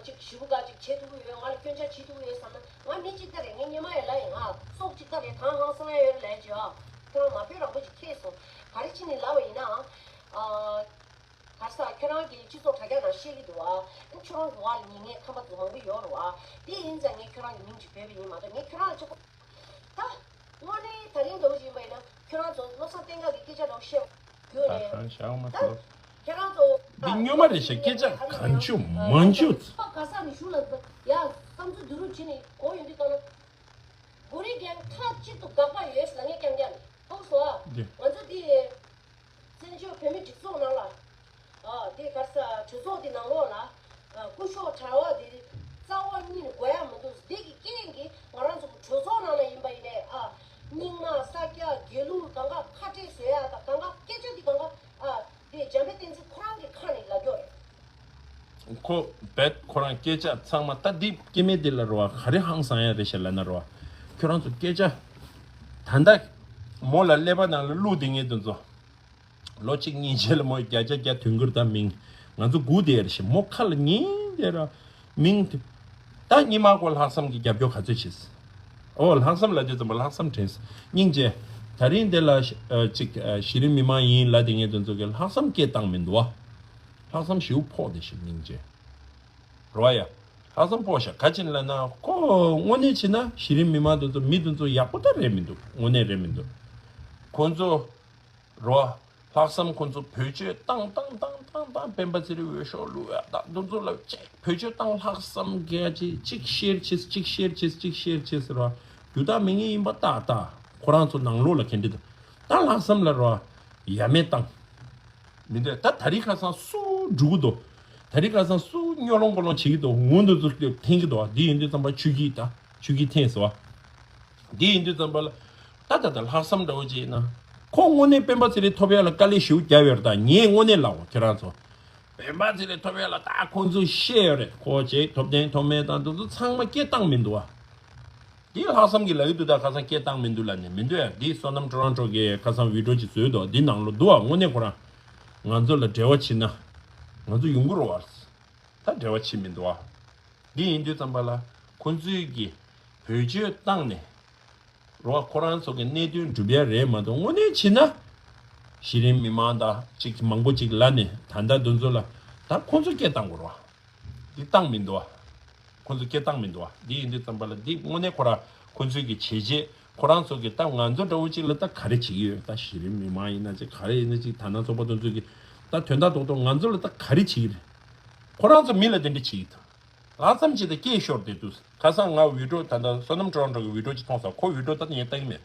ཅིག་ཞེ་པོ་ག་ཅིག་བྱེད་ཐུབ་ཀྱི་ཡོད། ང་ལ་སྐྱོན་ཆ་བྱེད་ཐུབ་ཀྱི་ཡོད་བསམ་ན། ང་མི་གཅིག་པ་རེད། ངའི་སྙེ་མ་ཡོད་ལ་ཡིན། ང་སྲོག་གཅིག་པ་རེད། དང་ཧང་སང་ཡ་ཡོད་ལ་ཡ་ཅིག་ཨ་ཁྱོད་རང་མ་དཔེ་རང་པོ་ཅིག་ཁེལ་སོང་། ག་རེ་བྱས་ནས་ལབ་པ་ཡིན་ན། ཨ། ག་ས་ཁྱོད་རང་གི་སྤྱི་ཚོགས་དྲ་རྒྱ་ནང་བཤད་ཀྱི་འདུག་ཨ། ཁྱོད་རང་གི་བར་ལ་ཉེ་ཉེ་ཁམས་པ་ཚོ་མང་པོ་ཡོད་རེད་བ། དེ་ཡིན་ཙང་ངས་ཁྱོད་རང་གི་མིང་ཅིག་བོས་པ་ཡིན་མ་གཏོགས། ངས་ཁྱོད་རང་ལ་ཅིག་ད། དངོས་གནས་ད་རིང་འདྲ་བོ་ཞིག་ཡིན་པ་ཡིན་ན་ཁྱོད་རང་ཚོ་བློ་བཟང་བསྟན་དགའ་གི་སྐད་ཆ་འདྲ་བོ་བཤད་ཡོད་ད་རེད། གང་བཞག་མ་ད་ཐུབ། ཁྱེད་རང་ཚོ་འདི་སྨྱོན་མ་རེད་ཤག་སྐད་ཆ་གང་བྱུང་མང་བྱུང་། ཁ་ས་ནས་ཞུ་ལ་ཡ་བསམ་ཚུལ་བསྡུ་རུབ་བྱས་ནས་གོ་ཡོང་དུས་ལྟ་ན། གོ་རིམ་རྐྱང་མཐའ་གཅིག་ཏུ་དགག་པ་ཡོད་ཟེར་ལ་ངས་རྐྱང་རྐྱང་ནས་ཐུག་སོང་ཨ། འདི་ང་ཚོ་འདི་བཙན་བྱོལ་བོད་མིའི་སྒྲིག་འཛུགས་ནང་ལ་ཨ་འདི་ག་ས་གྲོས་ཚོགས་འདི་ནང་ལོགས་ལ་ཨ་སྐུ་ཞབས་གྲྭ་བ་འདི་རྩ་བ་ཉིད་ནས་དགོས་ཡ་མི་འདུག་འདི་གི་རྐྱེན་གྱིས་ང་རང་ཚོ་གི་གྲོས་ཚོགས་ནང་ལ་ཡིན་པ་ཡིན་ནའི་ཨ་རྙིང་མ་ས་སྐྱ་དགེ་ལུགས་གང་ག་ཁ་བྲལ་བཟོ་ཡ་དང་གང་ག་སྐད་ཆ་འདི་གང་ག་ཨ་འདི་འཇམ་དཔལ་བསྟན་འཛིན་ཁོ་རང་གི་ཁ་ནས་ལབ་རྒྱུ་རེད། ཁོ་བེད་ཁོ་རང་སྐད་ཆ་ཚང་མ་ད་འདི་སྐྱེ་དམན་འདི་ལ་རོ་བ་ག་རེ་ཧང་སང་ཡ་རེད་ཤག་ལབ་ན་རོ་བ། ཁྱོད་རང་ཚོ་སྐད་ཆ་ད་ལྟ་མོ་ལ་ཀླད་པ་ནང་ལ་བླུགས་བསྡད་མཁན་དེ་ཚོ་ལོ་གཅིག་གཉིས་རྗེས་ལ་མོ་བརྒྱ་ཆ་བརྒྱ་དུས་འགྱུར་དང་མིང་ང་ཚོ་སྒུག་བསྡད་ཡ་རེད་ཤག་མོ་ཁ་ལ་ཉན་བསྡད་ར་མིང་དེ་ད་སྔོན་མ་ཁོ་ལྷག་བསམ་གྱི་རྒྱབ་སྐྱོར་ག་ཚོད་བྱས། ཨོ་ལྷག་བསམ་ལབ་དུས་ཙམ་པ་ལྷག་བསམ་དྲན་སོང་། སྙིང་རྗེ། ད་རིང་འདི་ལ་ཨ་ཅིག་ཨ་གཞི་རིམ་མི་མང་ཡིན་ལབ་བསྡད་མཁན་དེ་ཚོ་གི་ལྷག་བསམ་སྐད་བཏང་མི་འདུག་ཨ། ལྷག་བསམ་ཞེ་པོ་ཕོག་བསྡད་ཤག་སྙིང་རྗེ། རོ་ཡ། ལྷག་བསམ་ཕོག་ཤག་ག་ཅི་ལབ་ན་ཁོ་དངོས་གནས་བྱས་ན་གཞི་རིམ་མི་མང་དེ་ཚོ་མི་དེ་ཚོ་ཡག་པོ་ད་རེད་མི་འདུག་དངོས་གནས་རེད་མི་འདུག་ཁོ་ཚོ་རོ། ལྷག་བསམ་ཁོ་ཚོ་བེད་སྤྱོད་བཏང་བཏང་བཏང་བཏང་བཏང་སྤེན་པ་ཚེ་རིང་འོས་ཤོག་བླུགས་ཡ་ད་དེ་ཚོ་ལ་ཅིག་བེད་སྤྱོད་བཏང་ལྷག་བསམ་གལ་ཆེ་གཅིག་ཤེར་བྱེད་གཅིག་ཤེར་བྱེད་གཅིག་ཤེར་བྱེད་ཟེར་བ་རྒྱུ་དག་མེད་ངེས་ཡིན་པ་ཏག་ཏག་ཁོ་རང་ཚོ་ནང་ལོགས་ལ་ག་འདྲ་འདུག་ད་ལྷག་བསམ་ལ་རོ། ཡ་མེད་བཏང་། མི་འདོད་ད་ད་རིང་ཁ་སང་སུ་འགྲོ་གི་འདུག་ད་རིང་ཁ་སང་སུ་སྨྱོ་ལོང་ཀོ་ལོང་བྱེད་ཀྱི་འདུག་ངུ་འདུག་ཚུར་འཐེན་གྱི་འདུག་འདི་ཡིན་དུས་ཙམ་པ་ཆོས་སྐྱིད་ད་ཆོས་སྐྱིད་འཐེན་སོང་། འདི་ཡིན་དུས་ཙམ་པ་ལ་ད་ད་ད་ལྷག་བསམ་འདྲ་བོ་ཅིག་ཡིན་ན་ཁོ་དངོས་གནས་སྤེན་པ་ཚེ་རིང་ཐོབ་ཡ་ལ་དཀའ་ལས་ཞེ་པོ་བརྒྱབ་ཡོད་རེད། ད་ངས་དངོས་གནས་ལབ་འོ་ཁྱེད་རང་ཚོ་སྤེན་པ་ཚེ་རིང་ཐོབ་ཡ་ལ་ད་ཁོང་ཚོས་བཤད་ཡོད་རེད། ཁོ་ཅིག་ཐོབ་ཐང་ཐོབ་མེད་དང་འདི་ཚོ་ཚང་མ་སྐད་བཏང་མི་འདུག་ཨ། འདི་ལྷག་བསམ་གྱི་ལབ་ཀྱི་འདུག་ད་ཁ་སང་སྐད་བཏང་མི་འདུག་ལབ་ནས་མི་འདུག་ཡ། འདི་བསོད་ནམས་ཀྲོ་རོན་ཀྲོ་གིས་ཁ་སང་བི་ཌིའོ་ཅིག་བཟོས་འདུག་འདི་ནང་ལོ་འདུག་ཨ། དངོས་གནས་ཁོ་རང་ང་ཚོ་ལ་འབྲེལ་བ་བྱེད་ན་ང་ཚོ་ཡོང་གི་རེད་བ། ད་འབྲེལ་བ་བྱེད་མི་འདུག་ཨ། འདི་ཡིན་དུས་ཙམ་པ་ལ་ཁོ་ཚོས་ཀྱི་བེད་སྤྱོད་བཏང་ནས་རོ་ཁོ་རང་ཚོ་གི་གནད་དོན་སྒྲུབ་ཡ་རེད་མ་གཏོགས་དངོས་གནས་བྱེད་ན་གཞི་རིམ་མི་མང་དང་ཅིག་མང་པོ་ཅིག་ལབ་ནས་ད་ལྟ་འདི་ཚོ་ལ་ད་ཁོ་ཚོ་སྐད་བཏང་དགོས་རེད་བ། འདི་བཏང་མི་འདུག་བ། ཁོ་ཚོ་སྐད་བཏང་མི་འདུག་བ། འདི་ཡིན་དུས་ཙམ་པ་ལ་འདི་དངོས་གནས་ཁོ་རང་ཁོ་ཚོའི་གི་བྱས་རྗེས་ཁོ་རང་ཚོ་གི་ད་ང་ཚོ་འདྲ་བོ་ཅིག་ལ་ད་ག་རེ་བྱེད་ཀྱི་ཡོད། ད་གཞི་རིམ་མི་མང་ཡིན་ན་ཅིག་ག་རེ་ཡིན་ན་ཅིག་ད་ནང་ཚོགས་པ་དེ་ཚོ་གི་ད་དོན་དག་རྡོག་རྡོག་ང་ཚོ་ལ་ད་ག་རེ་བྱེད་ཀྱི་རེད། ཁོ་རང་ཚོ་མི་ལ་དེ་འདྲ་བྱེད་ཀྱི་འདུག་ལྷག་བསམ་བྱས་ཏེ་སྐད་ཤོར་བསྡད་འདུག་ཁ་སང་ང་བི་ཌིའོ་ད་ལྟ་བསོད་ནམས་ཀྲོ་རོན་ཀྲོ་གི་བི་ཌིའོ་ཅིག་མཐོང་སོང་། ཁོ་བི་ཌིའོ་ད་ལྟ་ངས་ལྟ་གི་མེད།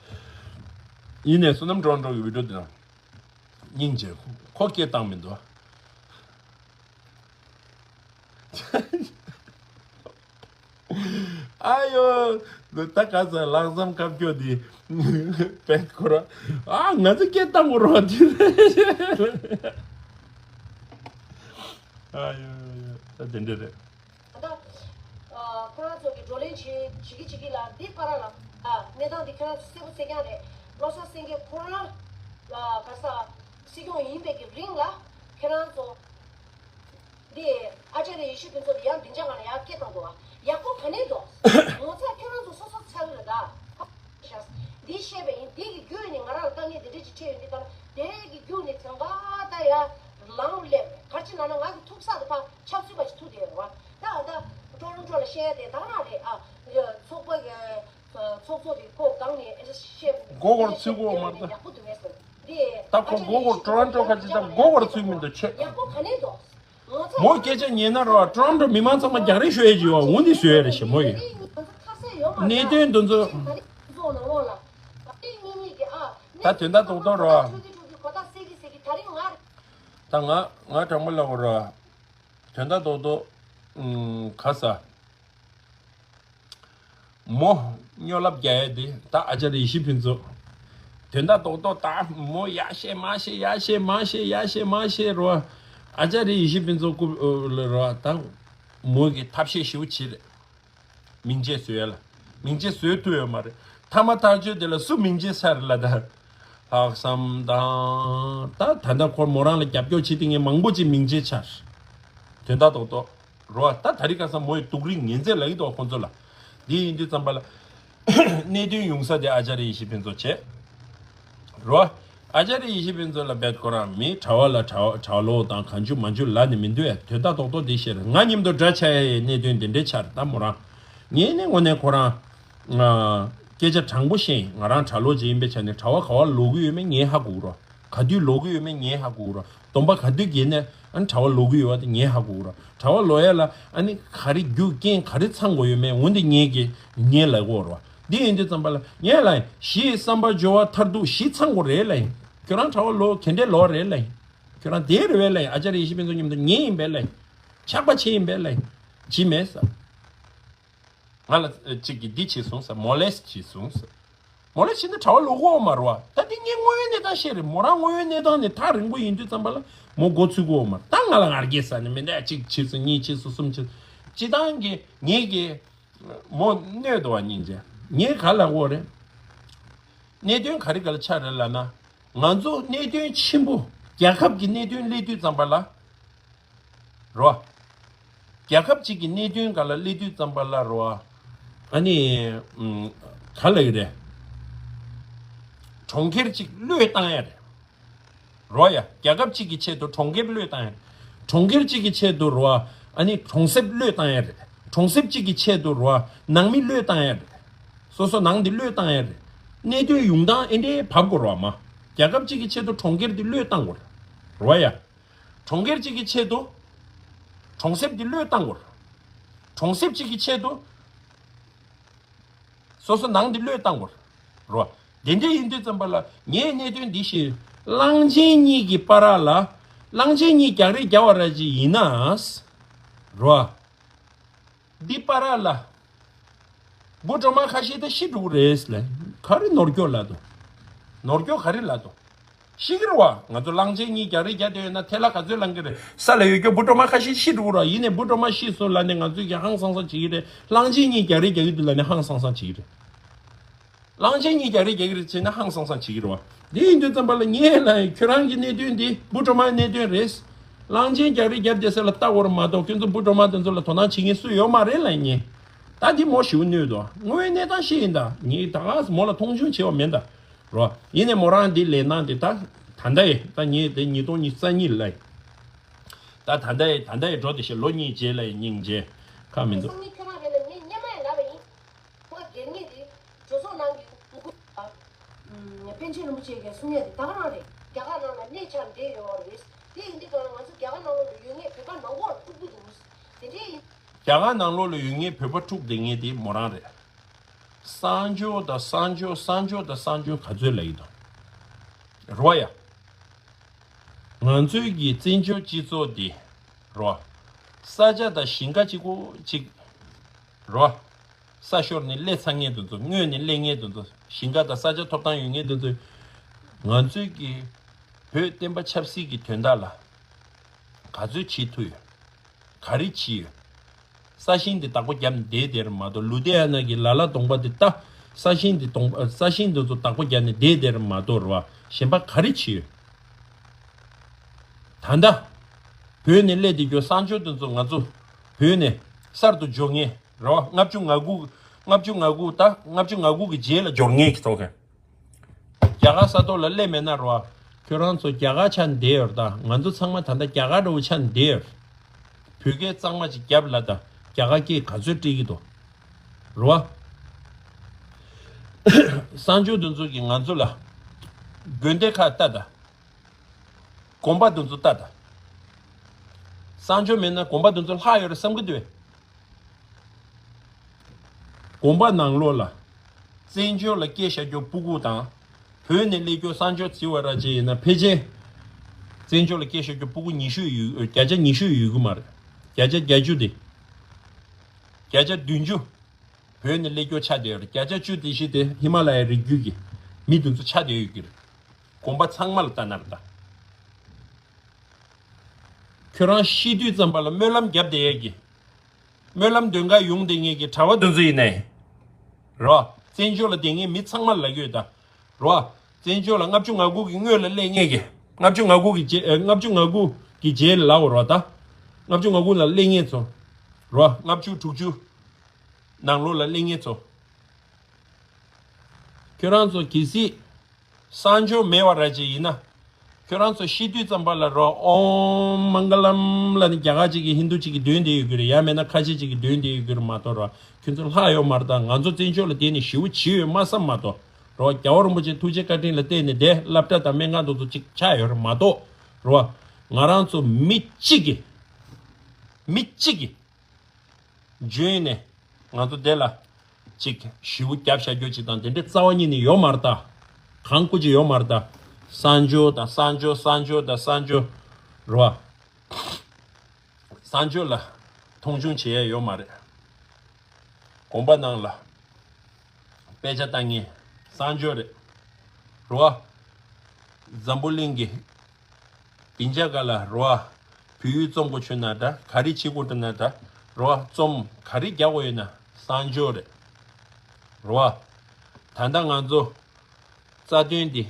ཡིན་ནའི་བསོད་ནམས་ཀྲོ་རོན་ཀྲོ་གི་བི་ཌིའོ་དེ་ནང་སྙིང་རྗེ་ཁོ་སྐད་བཏང་མི་འདུག་ཨ་ཡོ། ད་ག་ས་ལྷག་བསམ་སྐབས་སྐྱོ་འདི་བེད་ཁོ་ར། ཨ་ང་ཚོ་སྐད་བཏང་དགོས་རོགས་འདི། ཨ་ཡོ་ཡོ་ཡོ་ད་དེ་འདྲ་རེད། ད་ལྟ་ཁོ་རང་ཚོ་གི་བགྲོ་གླེང་བྱེད་བྱེད་ཀྱི་བྱེད་ཀྱི་ལ་འདི་བར་ལ་གནས་སྟངས་འདི་ཁྱེད་རང་ཚོ་གསལ་པོ་གསལ་རྐྱང་རེད། བློ་བཟང་སེང་གེ་ཁོ་རང་ག་ས་སྲིད་སྐྱོང་ཡིན་པའི་གི་རིང་ལ་ཁྱེད་རང་ཚོ། འདི་ཨ་ཅཱརྱ་ཡེ་ཤེས་ཕུན་ཚོགས་འདི་ཡང་སྡིངས་ཆ་སྒང་ལ་ཡར་སྐད་བཏང་འདུག་བ། ཡག་པོ་ག་ནས་འདུག་ངོ་ཚ་ཁྱོད་རང་ཚོ་སོ་སོ་ཚ་གི་རེད་ད། འདི་བཤད་པ་ཡིན། འདི་གི་བརྒྱུད་ནས་ང་རང་ལ་དཀའ་ངལ་འདི་འདྲ་ཅིག་འཕྲད་ཡོད་འདི་ལྟར་དེ་གི་བརྒྱུད་ནས་ཚན་པ་ད་ཡར་ལངས་སླེབས་རེད། ག་ཅི་ལབ་ན་ང་གི་ཐུག་ས་དེ་ཕར་ཆབ་སྲིད་པ་ཞིག་ཐུག་བསྡད་ཡོད་རེད་བ། ད་ད་ཀྲོ་རོན་ཀྲོ་ལ་བཤད་ཡ་དེ་ད་རང་རེད་ཨ། ཚོགས་པ་གི་ཚོགས་གཙོ་དེ་ཁོ་སྒང་ནས་ཨེ་བཤད་མགོ་སྐོར་ཚུད་གོ་མ་རེད། ཡག་པོ་འདུག་བས་སོ། འདི་ད་ཁོ་མགོ་སྐོར་ཀྲོ་རོན་ཀྲོ་ཁ་ཅིག་ད་མགོ་སྐོར་ཚུད་མི་འདུག་ཆེ། ཡག་པོ་ག་ནས་འདུག་མོ་སྐད་ཆ་ཉན་ན་རོ་ཀྲོ་རོན་ཀྲོ་མི་མང་ཚང་མ་རྒྱག་རེས་ཤོད་ཡས་ཀྱི་བ་འུ་འདི་བཟོས་ཡས་རེད་ཞེ་མོ་ཡིན། གནད་དོན་འདི་ཚོ། ད་དོན་དག་རྡོག་རྡོག་རོ། ད་ང་ང་དྲང་མོ་ལབ་རོ། དོན་དག་རྡོག་རྡོག་ཨུམ་ག་ས། མོ་སྨྱོ་ལབ་རྒྱག་ཡ་དེ་ད་ཨ་ཅཱརྱ་ཡེ་ཤེས་ཕུན་ཚོགས། དོན་དག་རྡོག་རྡོག་ད་མོ་ཡར་བཤད་མར་བཤད་ཡར་བཤད་མར་བཤད་ཡར་བཤད་མར་བཤད་རོ། ཨ་ཅཱརྱ་ཡེ་ཤེས་ཕུན་ཚོགས་སྐུ་ལ་རོ་ད་མོ་གི་ཐབས་ཤེས་ཞེ་པོ་བྱེད་རེད། མིང་ཆད་བཟོ་ཡ་ལ། མིང་ཆད་བཟོ་ཐུབ་ཡོད་མ་རེད། ཐ་མ་ཐག་གཅོད་དེ་ལ་སུ་མིང་ཆད་ཆགས་རེད་ལ་ད། ལྷག་བསམ་དང་ད་ད་ལྟ་ཁོ་མོ་རང་ལ་རྒྱབ་སྐྱོར་བྱེད་དེ་ངས་མང་པོ་ཅིག་མིང་ཆད་ཆགས། དོན་དག་རྡོག་རྡོག་རོ། ད་ད་རིང་ཁ་སང་མོ་ཡི་སྡུག་རུས་ངན་ཚད་ལབ་ཀྱི་འདུག་ཁོང་ཚོ་ལ། འདི་ཡིན་དུས་ཙམ་པ་ལ། གནད་དོན་ཡོང་ས་དེ་ཨ་ཅཱརྱ་ཡེ་ཤེས་ཕུན་ཚོགས་བྱས། རོ། ཨ་ཅཱརྱ་ཡེ་ཤེས་ཕུན་ཚོགས་ལ་བེད་ཁོ་རང་མི་གྲྭ་བ་ལ་གྲྭ་གྲྭ་ལོག་དང་གང་བྱུང་མང་བྱུང་ལབ་ནས་མི་འདུག་ཨེ། དོན་དག་རྡོག་རྡོག་འདི་བཤད་རེད། ང་མཉམ་དུ་འདྲ་ཆགས་ཡ་ཡི་གནད་དོན་འདི་འདྲའི་ཆགས་རེད་ད་མོ་རང་། ངས་ནི་དངོས་གནས་ཁོ་རང་ང་སྐད་ཆ་དྲང་པོ་བཤད་ཡིན། ང་རང་གྲྭ་ལོག་ཅིག་ཡིན་པའི་ཆ་ནས་གྲྭ་བ་ག་བ་ལོག་གི་ཡོད་མེད་ངས་ཧ་གོ་གི་རོ། ག་དུས་ལོག་གི་ཡོད་མེད་ངས་ཧ་གོ་གི་རོ། སྡོམ་པ་ག་དུས་འགེལ་ནས་ཨ་ནི་གྲྭ་བ་ལོག་གི་ཡོད་པ་དེ་ངས་ཧ་གོ་གི་རོ། གྲྭ་བ་ལོག་ཡ་ལ་ཨ་ནི་ག་རེ་རྒྱུ་རྐྱེན་ག་རེ་ཚང་དགོས་ཡོད་མེད་འོན་ཏེ་ངས་ཀྱི་ངས་ལབ་གོ་རོ། འདི་ཡིན་དུས་ཙམ་པ་ལ་ངས་ལ་གཞི་བསམ་པ་སྦྱོར་བ་མཐར་ཐུག་གཞི་ཚང་དགོས་རེད་ལ་ཡིན། ཁྱོད་རང་གྲྭ་བ་ལོག་ག་འདྲས་ལོག་རེད་ལ་ཡིན། ཁྱོད་རང་དེ་རེད་བས་ལ་ཡིན། ཨ་ཅཱརྱ་ཡེ་ཤེས་ཕུན་ཚོགས་མཉམ་དུ་ངས་ཡིན་པས་ལ་ཡིན། ཆགས་པ་ཆེ་ཡིན་པས་ལ་ཡིན། ཇི་མེད་ས། ང་ལ་ཨ་ཅིག་གིས་འདི་བྱས་སོང་ས་མོ་ལེས་བྱས་སོང་ས། མོ་ལེས་བྱས་ན་གྲྭ་བ་ལོག་གོ་མ་རེད་བ། ད་འདི་ངས་དངོས་ཡོད་གནས་སྟངས་བཤད་རེད། མོ་རང་དངོས་ཡོད་གནས་སྟངས་ནས་ཐག་རིང་པོ་ཡིན་དུས་ཙམ་པ་ལ་མོ་མགོ་ཚོས་གོ་མ་རེད། ད་ང་ལ་ངར་སྐད་ཟ་ནས་མི་འདྲ་གཅིག་བྱས་སོང་གཉིས་བྱས་སོང་གསུམ་བྱས་སོང་། སྤྱི་བཏང་གི་ངས་ཀྱི་མོ་གནོད་དོ་བ་སྙིང་རྗེ། ངས་ག་ལབ་གོ་རེད། གནད་དོན་ག་རེ་ག་ལ་ཆགས་རེད་ལབ་ན། ང་ཚོ་གནད་དོན་ཆེན་པོ་རྒྱལ་ཁབ་ཀྱི་གནད་དོན་སླེབས་དུས་ཙམ་པ་ལ། རོ། རྒྱལ་ཁབ་ཅིག་གི་གནད་དོན་སྒང་ལ་སླེབས་དུས་ཙམ་པ་ལ་རོ། ཨ་ནི། ཨུམ། ག་ལབ་ཀྱི་རེད། གྲོང་ཁྱེར་ཅིག་བློས་བཏང་ཡ་རེད། རོ་ཡ། རྒྱལ་ཁབ་ཅིག་གི་ཆེད་དུ་གྲོང་ཁྱེར་བློས་བཏང་ཡ་རེད། གྲོང་ཁྱེར་ཅིག་གི་ཆེད་དུ་རོ། ཨ་ནི་གྲོང་གསེབ་བློས་བཏང་ཡ་རེད། གྲོང་གསེབ་ཅིག་གི་ཆེད་དུ་རོ། ནང་མི་བློས་བཏང་ཡ་རེད། སོ་སོ་ནང་དེ་བློས་བཏང་ཡ་རེད། གནད་དོན་ཡོང་སྟངས་ཨེ་འདྲའི་བབ་དགོས་རོ་མ། རྒྱལ་ཁབ་ཅིག་གི་ཆེད་དུ་གྲོང་ཁྱེར་དེ་བློས་བཏང་དགོས་རོ་ཡ། གྲོང་ཁྱེར་གཅིག་གི་ཆེད་དུ། གྲོང་གསེབ་འདི་བློས་བཏང་དགོས། གྲོང་གསེབ་གཅིག་གི་ཆེད་དུ། སོ་སོ་ནང་འདི་བློས་བཏང་དགོས། རོ། དེ་འདྲ་ཡིན་དུས་ཙམ་པ་ལ་ངས་གནད་དོན་འདི་ཞིག་གླང་ཆེན་གཉིས་ཀྱི་བར་ལ། གླང་ཆེན་གཉིས་རྒྱག་རེས་རྒྱག་པ་ར་ཅིག་ཡིན་ན། རོ། འདི་པ་ར་ལ། འབུ་གྲོ་མ་ཁ་ཤས་ད་ཤི་འགྲོ་གི་རེད་ལ། ག་རེ་ནོར་སྐྱོ་ལ་དོ། ནོར་སྐྱོ་ག་རེ་ལ་དོ། ཤི་གི་རེད་བ། ང་ཚོ་གླང་ཆེན་གཉིས་རྒྱག་རེས་རྒྱག་དེ་ཡོད་ན་ཐལ་བ་ག་ཚོད་ལངས་གི་རེད། ས་ལ་ཡོད་སྐྱོ་འབུ་གྲོ་མ་ཁ་ཤས་ཤི་འགྲོ་གི་རེད་བ། ཡིན་ནའི་འབུ་གྲོ་མ་ཤི་སོང་ལ་ནི་ང་ཚོས་ཀྱི་ཧང་སང་སང་བྱེད་ཀྱི་རེད། གླང་ཆེན་གཉིས་རྒྱག་རེས་རྒྱག་གི་འདུག་ལ་ནི་ཧང་སང་སང་བྱེད་ཀྱི་རེད། གླང་ཆེན་གཉིས་རྒྱག་རེས་རྒྱག་གི་རེད་ཟེར་ན་ཧང་སང་སང་བྱེད་ཀྱི་རེད་བ། དེ་ཡིན་དུས་ཙམ་པ་ལ་ངས་ལ་ཁྱོད་རང་གི་གནད་དོན་འདི་འབུ་གྲོ་མའི་གནད་དོན་རེད། གླང་ཆེན་རྒྱག་རེས་རྒྱབ་བསྡད་ས་ལ་ལྟ་བར་མ་གཏོགས་ཁྱོད་ཚོ་འབུ་གྲོ་མ་དེ་ཚོ་ལ་དོ་སྣང་བྱེད་མཁན་སུ་ཡོད་མ་རེད་ལ་ངས། ད་འདི་མོ་ཞིག་གནོད་དོ། དངོས་ཡོད་གནས་སྟངས་ཤིག་ཡིན་ད། ངས་ད་ག་མོ་ལ་མཐོང་ཆུང་བྱས་པ་མིན་ད། རོ། ཡིན་ནའི་མོ་རང་འདི་ལས་སྣང་དེ་ད། ད་ལྟ་ཡི་ད་ངས་དེ་ཉིས་སྟོང་ཉི་ཤུ་རྩ་གཉིས་ལ་ཡི། ད་ད་ལྟ་ཡི་ད་ལྟ་ཡི་འགྲོ་དེ་ཞེ་ལོ་གཉིས་རྗེས་ལ་ཡི་སྙིང་རྗེ་ཁག་མི་འདུག་སང་ཉིན་ཁྱོད་རང་རེད་ལ་ངས་སྔོན་མ་ཡང་ལབ་པ་ཡིན། ཁོ་སྒེར་ངེས་དེ་ཇོ་སོག་ནང་གི་ངུ་གུ་ཨ། པཎ་ཆེན་རིན་པོ་ཆེ་གིས་གསུང་ཡས་དེ་ད་ག་རང་རེད། རྒྱ་གར་ནང་ལ་གནས་ཆགས་བསྡད་ཡོད་རེད། དེ་ཡིན་དུས་ཙང་ང་ཚོ་རྒྱ་གར་ནང་ལོགས་ལ་ཡོད་ངེས་བོད་པ་ནང་ལོགས་ལ་ཐུག་གི་འདུག་དེ་འདྲའི་ཡིན། རྒྱ་གར་ནང་ལོགས་ལ་ཡོད་ངེས་བོད་པ་འཁྲུག་བསྡད་ངེས་དེ་མོ་རང་རེད། གསང་སྦྱོར་དང་གསང་སྦྱོར་གསང་སྦྱོར་དང་གསང་སྦྱོར་ག་ཚོད་ལ་ཡིན་དང་། རོ་ཡ། ང་ཚོའི་གི་བཙན་བྱོལ་སྤྱི་ཚོགས་འདི། རོ། ས་ཆ་དང་ཞིང་ཁ་གཅིག་པོ་གཅིག་རོ། ས་ཤོར་ནས་སླེབས་ཚར་མཁན་དེ་ཚོ་སྔོན་ནས་སླེབས་མཁན་དེ་ཚོ་ཞིང་ཁ་དང་ས་ཆ་ཐོབ་ཐང་ཡོད་མཁན་དེ་ཚོས། ང་ཚོའི་གི་བོད་བསྟན་པ་ཆབ་སྲིད་ཀྱི་དོན་དག་ལ་ག་ཚོད་བྱེད་ཐུབ་ཡོད། ག་རེ་བྱེད་ཡོད། ས་ཞིང་འདི་བདག་པོ་བརྒྱབ་ནས་བསྡད་དེར་མ་གཏོགས་ལུ་དེ་ཡ་ན་གི་ལ་ལ་གདོང་པ་འདི་ལྟ། ས་ཞིང་འདི་གདོང་ས་ཞིང་འདི་ཚོ་བདག་པོ་བརྒྱབ་ནས་བསྡད་དེར་མ་གཏོགས་རོ་གཞན་པ་ག་རེ་བྱེད་ཡོད། ད་ལྟ། བོད་ནས་སླེབས་བསྡད་རྒྱུ་གསང་སྤྱོད་དེ་ཚོ་ང་ཚོ་བོད་ནས་གསར་དུ་འབྱོར་མཁན་རོ་ལྔ་བཅུ་ང་དགུ། ལྔ་བཅུ་ང་དགུ་ད་ལྔ་བཅུ་ང་དགུ་གི་རྗེས་ལ་འབྱོར་མཁན་གྱི་ཐོག་གི་རྒྱ་གར་ས་ཐོག་ལ་སླེབས་མེད་ན་རོ། ཁྱོད་རང་ཚོ་རྒྱ་གར་ཆགས་བསྡད་ཡོད་རེད་ད། ང་ཚོ་ཚང་མ་ད་ལྟ་རྒྱ་གར་འདྲ་བོ་ཆགས་བསྡད་ཡོད་རེད། བོད་སྐད་གཙང་མ་ཅིག་རྒྱབ་ལ་ད་རྒྱ་གར་སྐད་ག་ཚོད་འགྲིག་གི་འདུག་རེད་བ། གསང་སྤྱོད་དེ་ཚོ་གིས་ང་ཚོ་ལ་དགོན་སྡེ་ཁག་ལྟ་ད། དགོན་པ་དེ་ཚོ་ལྟ་ད། གསང་སྤྱོད་མེད་ན་དགོན་པ་དེ་ཚོ་ལྷག་ཡོད་རེད་བསམ་གི་འདུག་དགོན་པ་ནང་ལོགས་ལ། བཙན་བྱོལ་ལ་སྐྱེས་བཞག་རྒྱུ་སྤུ་གུ་དང་། བོད་ནས་སླེབས་རྒྱུ་གསང་སྤྱོད་བྱེད་པ་ར་ཅིག་ཡིན་ན་ཕལ་ཆེར། བཙན་བྱོལ་ལ་སྐྱེས་བཞག་རྒྱུ་སྤུ་གུ་ཉི་ཤུ་ཡོད་བརྒྱ་ཆ་ཉི་ཤུ་ཡོད་ཀྱི་མ་རེད། བརྒྱ་ཆ་བརྒྱད་ཅུ་དེ། བརྒྱ་ཆ་བདུན་ཅུ། བོད་ནས་སླེབས་རྒྱུ་ཆགས་བསྡད་ཡོད་རེད། བརྒྱ་ཆ་བཅུ་དེ་བཞི་དེ་ཧི་མ་ལ་ཡའི་རི་རྒྱུད་ཀྱི་མི་དེ་ཚོ་ཆགས་བསྡད་ཡོད་ཀྱི་རེད། དགོན་པ་ཚང་མ་ལ་ལྟ་ན་རེད་ད། ཁྱོད་རང་ཤི་དུས་ཙམ་པ་ལ་སྨོན་ལམ་བརྒྱབ་བསྡད་ཡས་ཀྱི། སྨོན་ལམ་འདོན་ག་ཡོང་བསྡད་མཁན་གྱི་གྲྭ་པ་དེ་ཚོ་ཡིན་ནའི། རོ། བཙན་བྱོལ་ལ་བསྡད་མཁན་མི་ཚང་མ་ལ་ལབ་ཀྱི་ཡོད་ད། རོ། བཙན་བྱོལ་ལ་ལྔ་བཅུ་ང་དགུ་གི་སྔོན་ལ་སླེབས་མཁན་གྱི། ལྔ་བཅུ་ང་དགུ་གི་རྗེས་ལྔ་བཅུ་ང་དགུ་གི་རྗེས་ལ་ལབ་རོ་ད། ལྔ་བཅུ་ང་དགུ་ལ་སླེབས་མཁན་ཚོ། རོ། ལྔ་བཅུ་དྲུག་ཅུ། ནང་ལོགས་ལ་སླེབས་མཁན་ཚོ། ཁྱོད་རང་ཚོ་གལ་སྲིད། གསང་སྦྱོར་མེད་པ་ར་ཅིག་ཡིན་ན། ཁྱོད་རང་ཚོ་ཤི་དུས་ཙམ་པ་ལ་རོ་ཨོམ་མང་ག་ལམ་ལ་ནི་རྒྱ་གར་ཅིག་གི་ཧིན་དུ་ཅིག་གི་འདོན་བསྡད་ཡོད་གི་རེད། ཡང་མེད་ན་ཁ་ཆེ་ཅིག་གི་འདོན་བསྡད་ཡོད་གི་རེད་མ་གཏོགས་རོ། ཁྱོད་ཚོ་ལྷག་ཡོད་མ་རེད། ད་ང་ཚོ་བཙན་བྱོལ་ལ་བསྡད་ནས་ཞེ་པོ་བྱེད་ཡོད་མ་བསམ་མ་གཏོགས་རོ། རྒྱལ་བ་རིན་པོ་ཆེ་ཐུགས་རྗེ་བཀའ་དྲིན་ལ་བརྟེན་ནས་དེ་སློབ་གྲྭ་དང་སྨན་ཁང་དུ་ཚོ་ཅིག་ཆགས་ཡོད་རེད་མ་གཏོགས་རོ། ང་རང་ཚོ་མི་གཅིག་གི་མི་གཅིག་གི་འཇོན་ནས་ང་ཚོ་དེ་ལ་ཅིག་ཞེ་པོ་རྒྱབ་བཞག་རྒྱུ་ཅིག་དང་དེ་འདྲའི་རྩ་བ་ཉིད་ནས་ཡོད་མ་རེད་ད། གང་སྐུ་ཅིག་ཡོད་མ་རེད་ད། གསང་སྦྱོར་དང་གསང་སྦྱོར་གསང་སྦྱོར་དང་གསང་སྦྱོར་རོ། གསང་སྦྱོར་ལ་མཐོང་ཆུང་བྱེད་ཡ་ཡོད་མ་རེད། དགོན་པ་ནང་ལ་དཔེ་ཆ་ལྟ་མཁན་གསང་སྦྱོར་རེད་རོ། འཛམ་བུ་གླིང་གི་བདེ་འཇགས་སྒང་ལ་རོ། བོད་ཡིག་རྩོམ་དགོས་བྱུང་ན་འདྲ། ག་རེ་བྱེད་དགོས་འདུག་ན་འདྲ་རོ། རྩོམ་ག་རེ་རྒྱག་དགོས་ཡོད་ན་གསང་སྦྱོར་རེད་རོ། ད་ལྟ་ང་ཚོ་རྩ་དོན་འདི་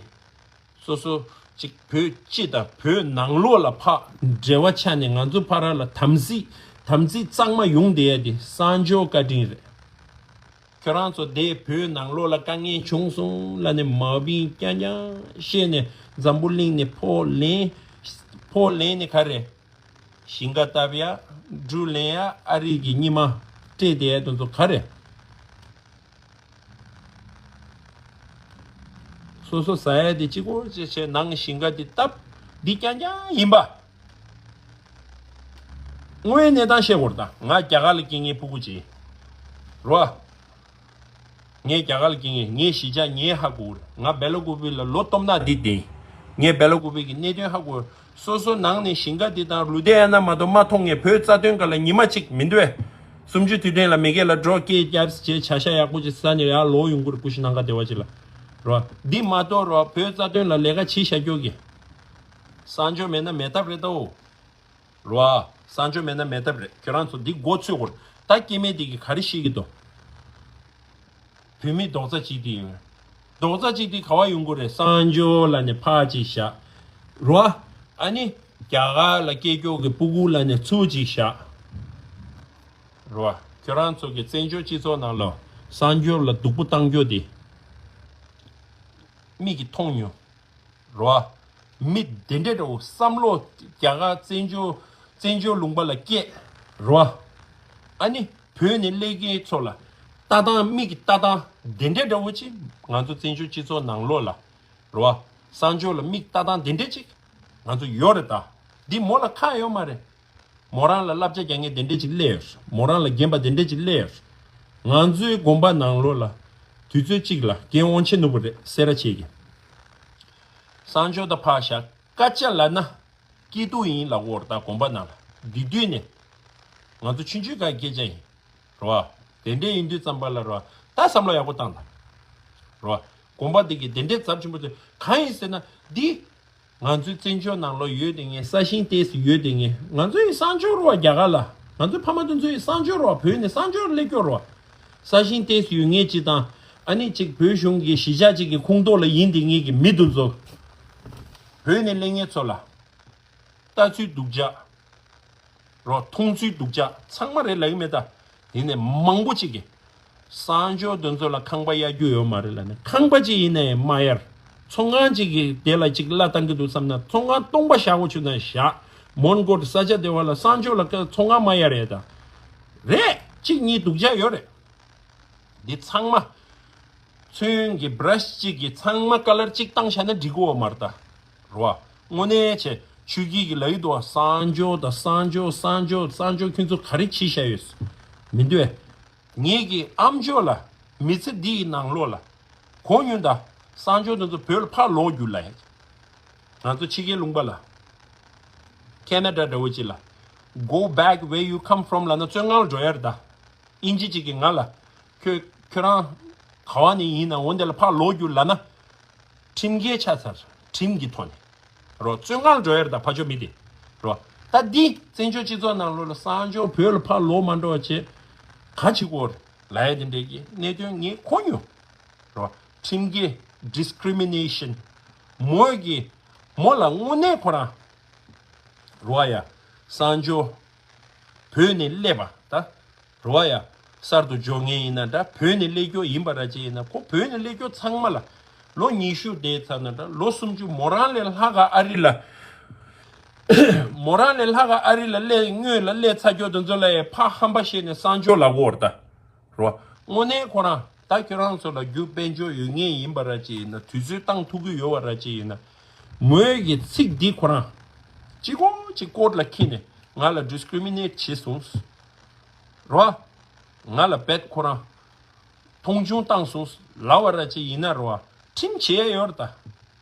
སོ་སོ་ཅིག་བོད་སྤྱི་དང་བོད་ནང་ལོགས་ལ་ཕར་འབྲེལ་བ་ཆགས་ནས་ང་ཚོ་ཕར་ལ་དམ་ཚིག་དམ་ཚིག་གཙང་མ་ཡོང་བསྡད་ཡ་དེ་གསང་སྦྱོར་བཀའ་དྲིན་རེད། ཁྱོད་རང་ཚོ་དེ་བོད་ནང་ལོགས་ལ་དཀའ་ངལ་བྱུང་སོང་ལབ་ནས་མ་བིང་རྐྱང་རྐྱང་བཤད་ནས་འཛམ་བུ་གླིང་ནས་ཕོགས་ལེན། ཕོགས་ལེན་ནས་ག་རེ། ཞིང་ཁ་བཏབ་ཡ། འབྲུ་ལེན་ཡ། ཨ་རི་གི་སྙེ་མ་སྤྲད་བསྡད་ཡ་དེ་ཚོ་ག་རེ། སོ་སོ་ཟ་ཡ་དེ་གཅིག་པོ་ཅེས་བྱས་ནང་ཞིང་ཁ་དེ་བཏབ། འདི་རྐྱང་རྐྱང་ཡིན་པ། དངོས་གནས་སྟངས་བཤད་དགོས་རེད་ད། ང་རྒྱ་གར་ལ་སྐྱེས་མཁན་ཕྲུ་གུ་ཅིག་ཡིན་རོ། ངས་རྒྱ་གར་ལ་སྐྱེས་མཁན། ངའི་གཞིས་ཆགས་ངས་ཧ་གོ་གི་རེད། ང་སྦེ་ལ་ཀུ་པི་ལ་ལོ་སྟོང་ཕྲག་འདི་བསྡད་ཡིན། ངས་སྦེ་ལ་ཀུ་པི་གི་གནད་དོན་ཧ་གོ། སོ་སོ་ནང་ནས་ཞིང་ཁ་འདི་དང་ལུས་བསྡད་ཡ་ན་མ་གཏོགས་མ་མཐོང་མཁན། བོད་རྩ་དོན་སྒང་ལ་ཉི་མ་གཅིག་མི་འདུག་གས། གསུམ་བཅུའི་དུས་དྲན་ལ་མི་སྒེར་ལ་འགྲོ་སྐད་རྒྱབ་བྱས་བྱ་ཤ་ཡག་པོ་ཅིག་ཟ་ནས་ཡར་ལོག་ཡོང་གི་རེད། ཀུ་ཤུ་ནང་ཁ་བདེ་བ་ཅིག་ལ་རོ། འདི་མ་གཏོགས་རོ། བོད་རྩ་དོན་ལ་ལས་ཀ་བྱེད་བཞག་རྒྱུ་གི་གསང་སྦྱོར་མེད་ན་མེད་ཐབས་རེད་དོ། རོ། གསང་སྦྱོར་མེད་ན་མེད་ཐབས་རེད། ཁྱོད་རང་ཚོ་འདི་མགོ་ཚོས་དགོས། ད་སྐྱེ་དམན་འདི་གིས་ག་རེ་ཤེས་ཀྱི་འདུག་བོད་མི་རྡོག་རྩ་གཅིག་སྒྲིལ་ཡོད། རྡོག་རྩ་གཅིག་སྒྲིལ་ག་བ་ཡོང་གི་རེད། གསང་སྦྱོར་ལབ་ནས་ཕར་ཅིག་བཞག་རོ། ཨ་ནི་རྒྱ་གར་ལ་སྐྱེས་མགྱོགས་ཀྱི་ཕྲུ་གུ་ལབ་ནས་ཚུར་ཅིག་བཞག་རོ། ཁྱོད་རང་ཚོ་གི་བཙན་བྱོལ་སྤྱི་ཚོགས་ནང་ལ་གསང་སྦྱོར་ལ་སྡུག་པོ་བཏང་རྒྱུ་དེ་མིག་གིས་མཐོང་མྱོང་། རོ། མི་དེ་འདྲ་འདྲ་བོ་བསམ་བློ་རྒྱ་གར་བཙན་བྱོལ་བཙན་བྱོལ་ལུང་པ་ལ་སྐྱེས། རོ། ཨ་ནི་བོད་ནས་སླེབས་མཁན་ཚོ་ལ་ལྟ་སྟངས། མིག་གི་ལྟ་སྟངས་དེ་འདྲ་འདྲ་བོ་ཅིག་ང་ཚོ་བཙན་བྱོལ་སྤྱི་ཚོགས་ནང་ལོགས་ལ་རོ། གསང་སྦྱོར་ལ་མིག་ལྟ་སྟངས་དེ་འདྲ་ཅིག་ང་ཚོ་ཡོད་རེད་ད། འདི་མོ་ལ་ཁག་ཡོད་མ་རེད། མོ་རང་ལ་བསླབ་བྱ་རྒྱག་མཁན་དེ་འདྲ་ཅིག་སླེབས་ཡོད། མོ་རང་ལ་རྒན་པ་དེ་འདྲ་ཅིག་སླེབས་ཡོད། ང་ཚོའི་དགོན་པ་ནང་ལོགས་ལ་དུས་ཚོད་གཅིག་ལ་རྒན་དབང་ཆེན་ནོར་བུ་རེད། སེ་ར་བྱེས་ཀྱི་གསང་སྦྱོར་དང་ཕར་བཞག་སྐད་ཆ་ལབ་ན་སྐྱིད་སྡུག་ཡིན་ལབ་དགོས་རེད་ད། དགོན་པ་ནང་ལ་འདི་དུས་ནས་ང་ཚོ་ཆུང་ཆུང་སྒང་སྐད་ཆ་ཡིན་རོ། དེ་འདྲ་ཡིན་དུས་ཙམ་པ་ལ་རོ། ད་བསམ་བློ་ཡག་པོ་བཏང་དང་རོ། དགོན་པ་འདི་གི་དེ་འདྲའི་ཚབས་ཆེན་པོ་དེ་གང་ཡིན་ཟེར་ན་འདི། ང་ཚོའི་བཙན་བྱོལ་ནང་ལོགས་ཡོད་དེ་ངས་ས་ཞིང་ཏོག་ཙམ་ཡོད་དེ་ངས། ང་ཚོའི་གསང་སྦྱོར་རོ་རྒྱ་གར་ལ། ང་ཚོའི་ཕ་མ་དེ་ཚོའི་གསང་སྦྱོར་རོ། བོད་ནས་གསང་སྦྱོར་སླེབས་སྐྱོར་རོ། ས་ཞིང་ཏོག་ཙམ་ཡོད་མཁན་ཅིག་དང་། ཨ་ནི་ཅིག་བོད་གཞུང་གི་གཞིས་ཆགས་ཅིག་གི་ཁོངས་གཏོགས་ལ་ཡིན་དེ་ངེད་ཀྱི་མི་དེ་ཚོ། བོད་ནས་སླེབས་མཁན་ཚོ་ལ་ལྟ་ཚུལ་སྡུག་ཅག་རོ། མཐོང་ཚུལ་སྡུག་ཅག་ཚང་མ་རེད་ལབ་ཀྱི་མེད་ད། དེ་ནས་མང་པོ་ཅིག་གིས་གསང་སྦྱོར་དེ་ཚོ་ལ་ཁང་པ་གཡར་རྒྱུ་ཡོད་མ་རེད་ལབ་ནས། ཁང་པ་ཅིག་ཡིན་ནའི་མ་གཡར། ཚོང་ཁང་ཅིག་གིས་དེ་ལ་ཅིག་གླ་བཏང་གི་འདུག་བསམ་ན་ཚོང་ཁང་སྟོང་པ་བཞག་དགོས་བྱུང་ན་བཞག་མོན་གྷོ་ས་ཆ་དེ་བ་ལ་གསང་སྦྱོར་ལ་ཚོང་ཁང་མ་གཡར་ཡས་ད། རེད། གཅིག་གཉིས་སྡུག་ཅག་ཡོད་རེད། འདི་ཚང་མ་ཚོན་གྱི་བྷ་ར་ཤི་གཅིག་གིས་ཚང་མ་ཀ་ལར་གཅིག་བཏང་བཞག་ན་འགྲིག་གི་ཡོད་མ་རེད་ད། རེད་བ། དངོས་གནས་བྱས་ཆོས་བརྒྱུད་ཀྱི་ལབ་ཀྱི་འདུག་བ། གསང་སྦྱོར་དང་གསང་སྦྱོར་གསང་སྦྱོར་གསང་སྦྱོར་ཁྱོད་ཚོ་ག་རེ་བྱས་བཞག་ཡོད། མི་འདུག་བས། ངེད་ཀྱི་ཨམ་ཅོག་ལ་མི་ཚེ་འདི་ཡི་ནང་ལོགས་ལ་གོ་མྱོང་ད། གསང་སྦྱོར་དེ་ཚོ་བོད་ལ་ཕར་ལོག་རྒྱུ་ལ་ཡ། ང་ཚོ་ཕྱི་རྒྱལ་ལུང་པ་ལ། ཁེ་ན་ཌ་འདྲ་བོ་ཅིག་ལ། Go back where you come from ལབ་ན་བཙོན་ཁང་ལ་འགྲོ་ཡ་རེད་ད། དབྱིན་ཇི་གཅིག་གིས་ང་ལ། ཁྱོད་ཁྱོད་རང་ག་བ་ནས་ཡིན་ན་འོ་འདི་ལ་ཕར་ལོག་རྒྱུ་ལབ་ན། ཁྲིམས་འགལ་ཆགས་ཚར། ཁྲིམས་ཀྱི་ཐོག་ནས། རོ། བཙོན་ཁང་ལ་འགྲོ་ཡ་རེད་ད་ཕར་ཕྱོགས་མི་དེ། རོ། ད་འདི་བཙན་བྱོལ་སྤྱི་ཚོགས་ནང་ལོགས་ལ་གསང་སྦྱོར་བོད་ལ་ཕར་ལོག་མ་འགྲོ་བ་བྱེད། ག་བྱེད་དགོས་ལབ་ཡ་དེ་འདྲས་ཀྱི་གནད་དོན་ངས་གོ་མྱོང་། རོ། ཁྲིམས་འགལ། ཌི་སི་ཀི་རི་མི་ནེ་ཤན། མོ་གི་མོ་ལ་དངོས་གནས་ཁོ་རང་། རོ་ཡ། གསང་སྦྱོར་བོད་ནས་སླེབས་པ་ད། རོ་ཡ། གསར་དུ་འབྱོར་མཁན་ཡིན་ན་འདྲ། བོད་ནས་སླེབས་རྒྱུ་ཡིན་པ་ར་ཅིག་ཡིན་ན་ཁོ་བོད་ནས་སླེབས་རྒྱུ་ཚང་མ་ལ། ལོ་ཉི་ཤུ་བསྡད་ཚར་ན་འདྲ། ལོ་སུམ་ཅུ། མོ་རང་ལས་ལྷག་ག་ཨ་རི་ལ། མོ་རང་ལས་ལྷག་ག་ཨ་རི་ལ་སླེབས། སྔོན་ལ་སླེབས་ཚར་ཁྱོད་དེ་ཚོ་ལ་ཡ་ཕར་ཧམ་པ་བཤད་ནས་གསང་སྤྱོད་ལབ་ཀྱི་ཡོད་རེད་ད། རེད་བ། དངོས་གནས་ཁོ་རང་ད་ཁྱོད་རང་ཚོ་ལ་རྒྱུ་དཔལ་འབྱོར་ཡོད་མཁན་ཡིན་པ་ར་ཅིག་ཡིན་ན། དུས་ཚོད་བཏང་ཐུབ་ཀྱི་ཡོད་པ་ར་ཅིག་ཡིན་ན། མོའི་གི་ཚིག་འདི་ཁོ་རང་གཅིག་གོ་གཅིག་ཀོརཊ་ལ་འཁྱེར་ནས་ང་ལ་ཌི་སི་ཀི་རི་མི་ནེཊ་བྱས་སོང་། རེད་བ། ང་ལ་རྦད་ཁོ་རང་མཐོང་ཆུང་བཏང་སོང་ལབ་པ་ར་ཅིག་ཡིན་ན་རེད་བ། ཁྲིམས་བྱས་ཡོད་རེད་ད།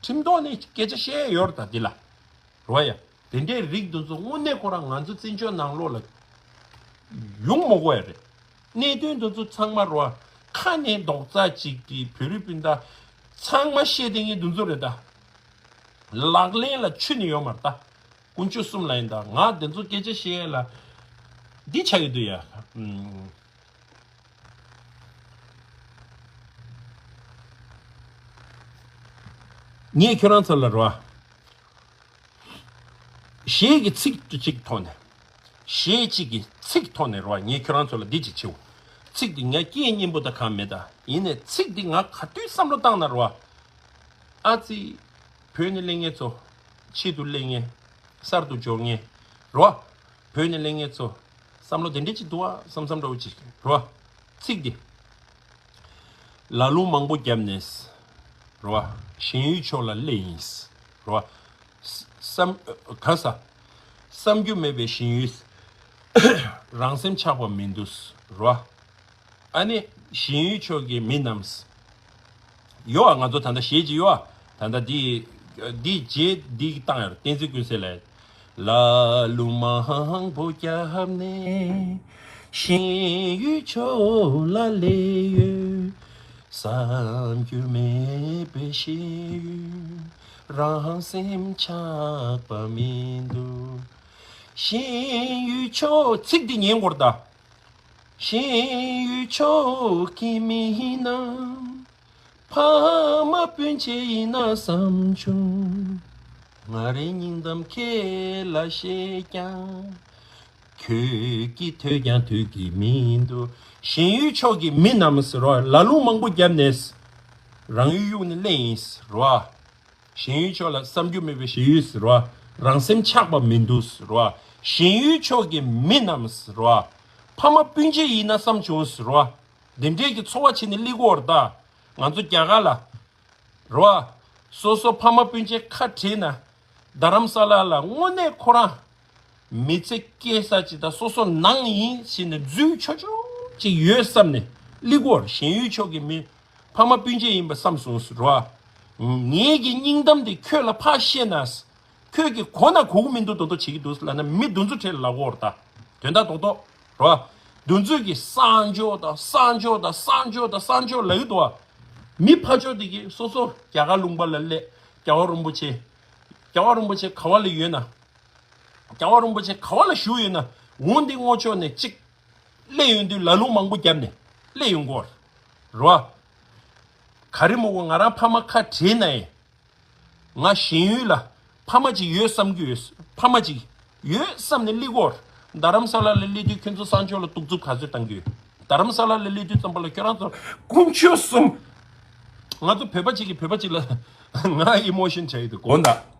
ཁྲིམས་ཐོག་ནས་སྐད་ཆ་བཤད་ཡོད་རེད་ད་འདི་ལ། རེད་བ་ཡ། དེ་འདྲའི་རིགས་འདི་ཚོ་དངོས་གནས་ཁོ་རང་ང་ཚོ་བཙན་བྱོལ་ནང་ལོགས་ལ་ཡོང་མ་དགོས་ཡ་རེད། གནད་དོན་འདི་ཚོ་ཚང་མ་རེད་བ། ཁ་ནས་རྡོག་རྩ་གཅིག་སྒྲིལ། བོད་རིགས་སྤུན་ཟླ་ཚང་མ་བཤད་བསྡད་མཁན་འདི་ཚོ་རེད་ད། ལག་ལེན་ལ་ཆུད་ནས་ཡོད་མ་རེད་ད། དཀོན་མཆོག་གསུམ་ལ་ཡིན་ད། ང་འདི་ཚོ་སྐད་ཆ་བཤད་ཡ་ལ་འདི་ཆགས་ཀྱི་འདུག་ཡ། ཨུམ། ངས་ཁྱོད་རང་ཚོ་ལ་རེད་བ། གཞས་ཀྱི་ཚིག་གཅིག་ཐོག་ནས། གཞས་གཅིག་གི་ཚིག་ཐོག་ནས་རེད་བ། ངས་ཁྱོད་རང་ཚོ་ལ་འདི་གཅིག་བྱེད། ཚིག་འདི་ངས་སྐད་སྙན་པོ་དང་གང་མེད་ད། ཡིན་ནའི་ཚིག་འདི་ང་ག་དུས་བསམ་བློ་བཏང་ན་རེད་བ། ཨ་ཙི། བོད་ནས་སླེབས་མཁན་ཚོ། ཕྱིར་དུ་སླེབས་མཁན། གསར་དུ་འབྱོར་མཁན། རེད་བ། བོད་ནས་སླེབས་མཁན་ཚོ། བསམ་བློ་དེ་འདྲ་ཅིག་འདུག་བ་བསམ་བསམ་འདྲ་བོ་ཅིག་རེད་བ། ཚིག་འདི། ལ་ལུང་མང་པོ་བརྒྱབ་ནས། རེད་བ། གཞན་ཡུལ་ཕྱོགས་ལ་སླེབས་ཡིན། རེད་བ། བསམ། ག་ས། བསམ་རྒྱུ་མེད་པའི་གཞན་ཡུལ། རང་སེམས་ཆགས་པ་མི་འདུག་རེད་བ། ཨ་ནི། གཞན་ཡུལ་ཕྱོགས་ཀྱི་མི་རྣམས། ཡོད་ཨ། ང་ཚོ་ད་ལྟ་གཞས་ཅིག་ཡོད་ཨ། ད་ལྟ་འདི། འདི་རྗེས་འདི་བཏང་ཡོད། བསྟན་འཛིན་ཀུན་གསལ་ལགས། ལ་ལུང་མང་པོ་བརྒྱབ་ནས། གཞན་ཡུལ་ཕྱོགས་ལ་སླེབས་ཡོད། བསམ་རྒྱུ་མེད་པའི་གཞན་ཡུལ། རང་སེམས་ཆགས་པ་མི་འདུག་གཞན་ཡུལ་ཕྱོགས། ཚིག་འདི་ཉན་དགོས་རེད་ད། གཞན་ཡུལ་ཕྱོགས་ཀྱི་མི་རྣམས། ཕ་མ་སྤུན་མཆེད་ཡིན་ན་བསམ་བྱུང་། ང་རའི་སྙིང་གཏམ་ཁྱེད་ལ་བཤད་ཀྱང་། ཁྱོད་ཀྱིས་ཐོས་ཀྱང་ཐོས་ཀྱི་མི་འདུག་གཞན་ཡུལ་ཕྱོགས་ཀྱི་མི་རྣམས་ཟེར་བ། ལ་ལུང་མང་པོ་བརྒྱབ་ནས། རང་ཡུལ་གཡུགས་ནས་སླེབས་ཡིན་ཟེར་བ། གཞན་ཡུལ་ཕྱོགས་ལ་བསམ་རྒྱུ་མེད་པའི་གཞན་ཡུལ་ཟེར་བ། རང་སེམས་ཆགས་པ་མི་འདུག་ཟེར་བ། གཞན་ཡུལ་ཕྱོགས་ཀྱི་མི་རྣམས་ཟེར་བ། ཕ་མ་སྤུན་མཆེད་ཡིན་ན་བསམ་བྱུང་ཟེར་བ། འདི་འདྲས་ཀྱི་ཚོར་བ་བྱས་ནས་སླེབས་ཀྱི་ཡོད་རེད་ད། ང་ཚོ་རྒྱ་གར་ལ། རེད་བ། སོ་སོ་ཕ་མ་སྤུན་མཆེད་ཁ་བྲལ་ན། རྡ་རམ་ས་ལ་ལ་དངོས་གནས་ཁོ་རང་། མི་ཚེ་སྐྱེལ་ས་ཅིག་དང་སོ་སོ་ནང་ཡིན་ཞེས་ནས་འཛུལ་ཆོག་ཆོག་ཅིག་ཡོད་བསམ་ནས་སླེབས་ཀྱི་ཡོད་རེད། གཞན་ཡུལ་ཕྱོགས་ཀྱི་མི། ཕ་མ་སྤུན་མཆེད་ཡིན་པ་བསམ་སོང་ཟེར་བ། ངེད་ཀྱི་སྙིང་གཏམ་དེ་ཁྱོད་ལ་ཕར་བཤད་ན། ཁྱོད་ཀྱིས་གོ་ན་གོ་གི་མི་འདུག་མདོག་མདོག་བྱེད་ཀྱི་འདུག་ལབ་ན། མི་འདི་ཚོ་གྲས་ལ་ལབ་ཀྱི་ཡོད་རེད་ད། དོན་དག་རྡོག་རྡོག་རེད་བ། འདི་ཚོས་ཀྱི་གསང་སྤྱོད་དང་གསང་སྤྱོད་དང་གསང་སྤྱོད་དང་གསང་སྤྱོད་ལབ་ཀྱི་འདུག་བ། མི་ཕར་ཕྱོགས་དེ་གིས་སོ་སོ་རྒྱ་གར་ལུང་པ་ལ་སླེབས། རྒྱལ་བ་རིན་པོ་ཆེ། རྒྱལ་བ་རིན་པོ་ཆེ་ག་བ་ལ་ཡོད་ན། རྒྱལ་བ་རིན་པོ་ཆེ་ག་བ་ལ་བཞུགས་ཡོད་ན། འོ་འདི་སྔོན་ཕྱོགས་ནས་གཅིག་སླེབས་ཡོང་དུས་ལ་ལུང་མང་པོ་བརྒྱབ་ནས་སླེབས་ཡོང་གི་ཡོད་རེད་བ། ག་རེ་མོ་གོ་ང་རང་ཕ་མ་ཁ་བྲལ་ན་ཡང་། ང་གཞན་ཡུལ་ལ་ཕ་མ་ཅིག་ཡོད་བསམ་གྱི་ཡོད། ཕ་མ་ཅིག་ཡོད་བསམ་ནས་སླེབས་ཀྱི་ཡོད་རེད། རྡ་རམ་ས་ལ་ལ་སླེབས་དུས་ཁྱོད་ཚོ་གསང་སྤྱོད་ལ་གཏུག་རྩུབ་ག་ཚོད་བཏང་གི་ཡོད། རྡ་རམ་ས་ལ་ལ་སླེབས་དུས་ཙམ་པ་ལ་ཁྱོད་རང་ཚོ་དཀོན་མཆོག་གསུམ། ང་ཚོ་བོད་པ་གཅིག་གིས་བོད་པ་གཅིག་ལ་ང་ཨི་མོ་ཤན་བྱ་ཡི་འདུག་དགོངས་དག་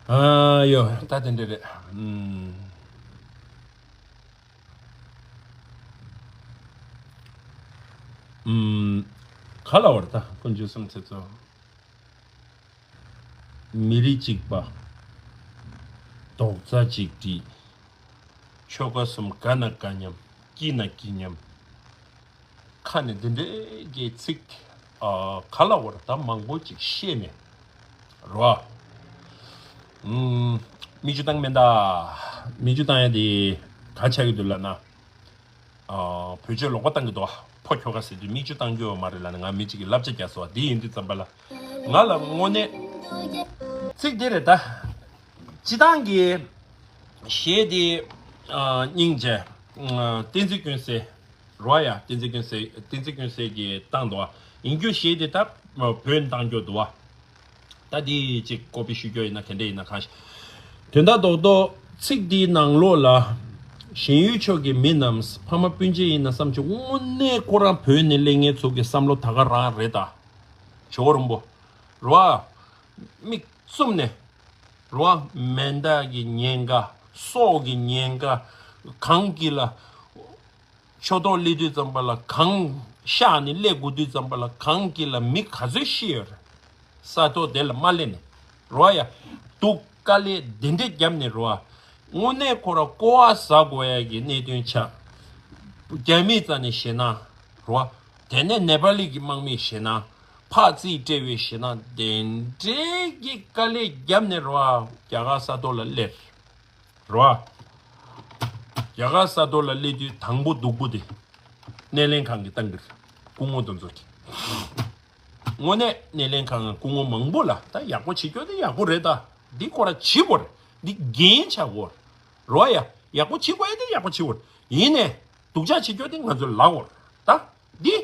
ཨ་ཡོ། ད་དེ་འདྲ་རེད། ཨུམ། ཨུམ། ག་ལ་བར་ད་དཀོན་མཆོག་གསུམ་ཚེ་ཚོ། མི་རིགས་གཅིག་པ། རྡོག་རྩ་གཅིག་སྒྲིལ། ཆོལ་ཁ་གསུམ་དགའ་ན་དགའ་མཉམ། སྐྱིད་ན་སྐྱིད་མཉམ། ཁ་ནས་འདི་འདྲའི་གི་ཚིག་ཨ། ག་ལ་བར་ད་མང་པོ་ཅིག་བཤད་ནས་རོ། ཨུམ། མིག་ཆུ་བཏང་མེད་ད། མིག་ཆུ་བཏང་ཡ་དེ་ག་ཆགས་ཀྱི་འདུག་ལབ་ན། ཨ། བོད་ཆས་ལོག་པ་བཏང་གི་འདུག་ཕོ་ཁྱོ་ག་ཟེར་དུས་མིག་ཆུ་བཏང་རྒྱུ་ཡོད་མ་རེད་ལབ་ནས་ང་མི་གཅིག་གིས་བསླབ་བྱ་རྒྱག་སོང་བ། དེ་ཡིན་དུས་ཙམ་པ་ལ་ང་ལ་དངོས་གནས་ཚིག་དེ་རེད་ད། སྤྱི་བཏང་གི་གཞས་དེ། ཨ། སྙིང་རྗེ། ཨ། བསྟན་འཛིན་ཀུན་གསལ། རོ་ཡ། བསྟན་འཛིན་ཀུན་གསལ། བསྟན་འཛིན་ཀུན་གསལ་གྱིས་བཏང་འདུག་བ། ཡིན་རྒྱུ་གཞས་དེ་ད་བོད་ནས་བཏང་རྒྱུ་འདུག་བ། ད་དེ་ཅིག་ཀོ་པི་ཞུ་རྒྱུ་ཡིན་ན་ག་འདྲ་ཡིན་ན་གང་ཞིག་དོན་དག་རྡོག་རྡོག་ཚིག་འདིའི་ནང་ལོགས་ལ། གཞན་ཡུལ་ཕྱོགས་ཀྱི་མི་རྣམས་ཕ་མ་སྤུན་མཆེད་ཡིན་ན་བསམ་བྱུང་། དངོས་གནས་ཁོ་རང་བོད་ནས་སླེབས་མཁན་ཚོ་གི་བསམ་བློ་ད་ག་རང་རེད་ད། ཇོ་བོ་རིན་པོ། རོ། མིག་བཙུམ་ནས། རོ། མེ་མདའ་གི་ཉེན་ཁ། སྲོག་གི་ཉེན་ཁ། གངས་དཀྱིལ་ལ། ཆོས་ཐོག་སླེབས་དུས་ཙམ་པ་ལ་གངས་ཤར་ནས་སླེབས་དགོས་དུས་ཙམ་པ་ལ་གངས་དཀྱིལ་ལ་མི་ག་ཚོད་ཤི་ཡོད་རེད། ས་ཐོག་དེ་ལ་མ་སླེབས་ནས། རོ་ཡ། སྡུག་དཀའ་ལས་དེ་འདྲས་བརྒྱབ་ནས། རོ། དངོས་གནས་ཁོ་ར་ཀོ་བ་ཟ་དགོས་ཡ་གི་གནད་དོན་ཆགས། རྒྱ་མིའི་རྩ་ནས་བཤད་ན། རོ། དེ་ནས་ནེ་པ་ལི་གི་དམག་མིས་བཤད་ན། ཕར་རྩིས་སྤྲད་པའི་བཤད་ན། དེ་འདྲས་ཀྱི་དཀའ་ལས་བརྒྱབ་ནས། རོ། རྒྱ་གར་ས་ཐོག་ལ་སླེབས། རོ། རྒྱ་གར་ས་ཐོག་ལ་སླེབས་དུས་དང་པོ་སྡུག་པོ་དེ་སྣེ་ལེན་ཁང་གིས་བཏང་གི་རེད། སྐུ་ངོ་དེ་ཚོ་གིས། དངོས་གནས་སྣེ་ལེན་ཁང་སྐུ་ངོ་མང་པོ་ལ་ད་ཡག་པོ་བྱེད་རྒྱུ་དེ་ཡག་པོ་རེད་ད། འདི་ཁོ་ར་བྱེད་དགོས་རེད། འདི་འགན་ཆགས་དགོས་རེད། རོ་ཡ། ཡག་པོ་བྱེད་དགོས་ཡ་དེ་ཡག་པོ་བྱེད་དགོས་རེད། ཡིན་ནས་སྡུག་ཅག་བྱེད་རྒྱུ་དེ་ང་ཚོའི་ལག་འོག་རེད་ད། འདི་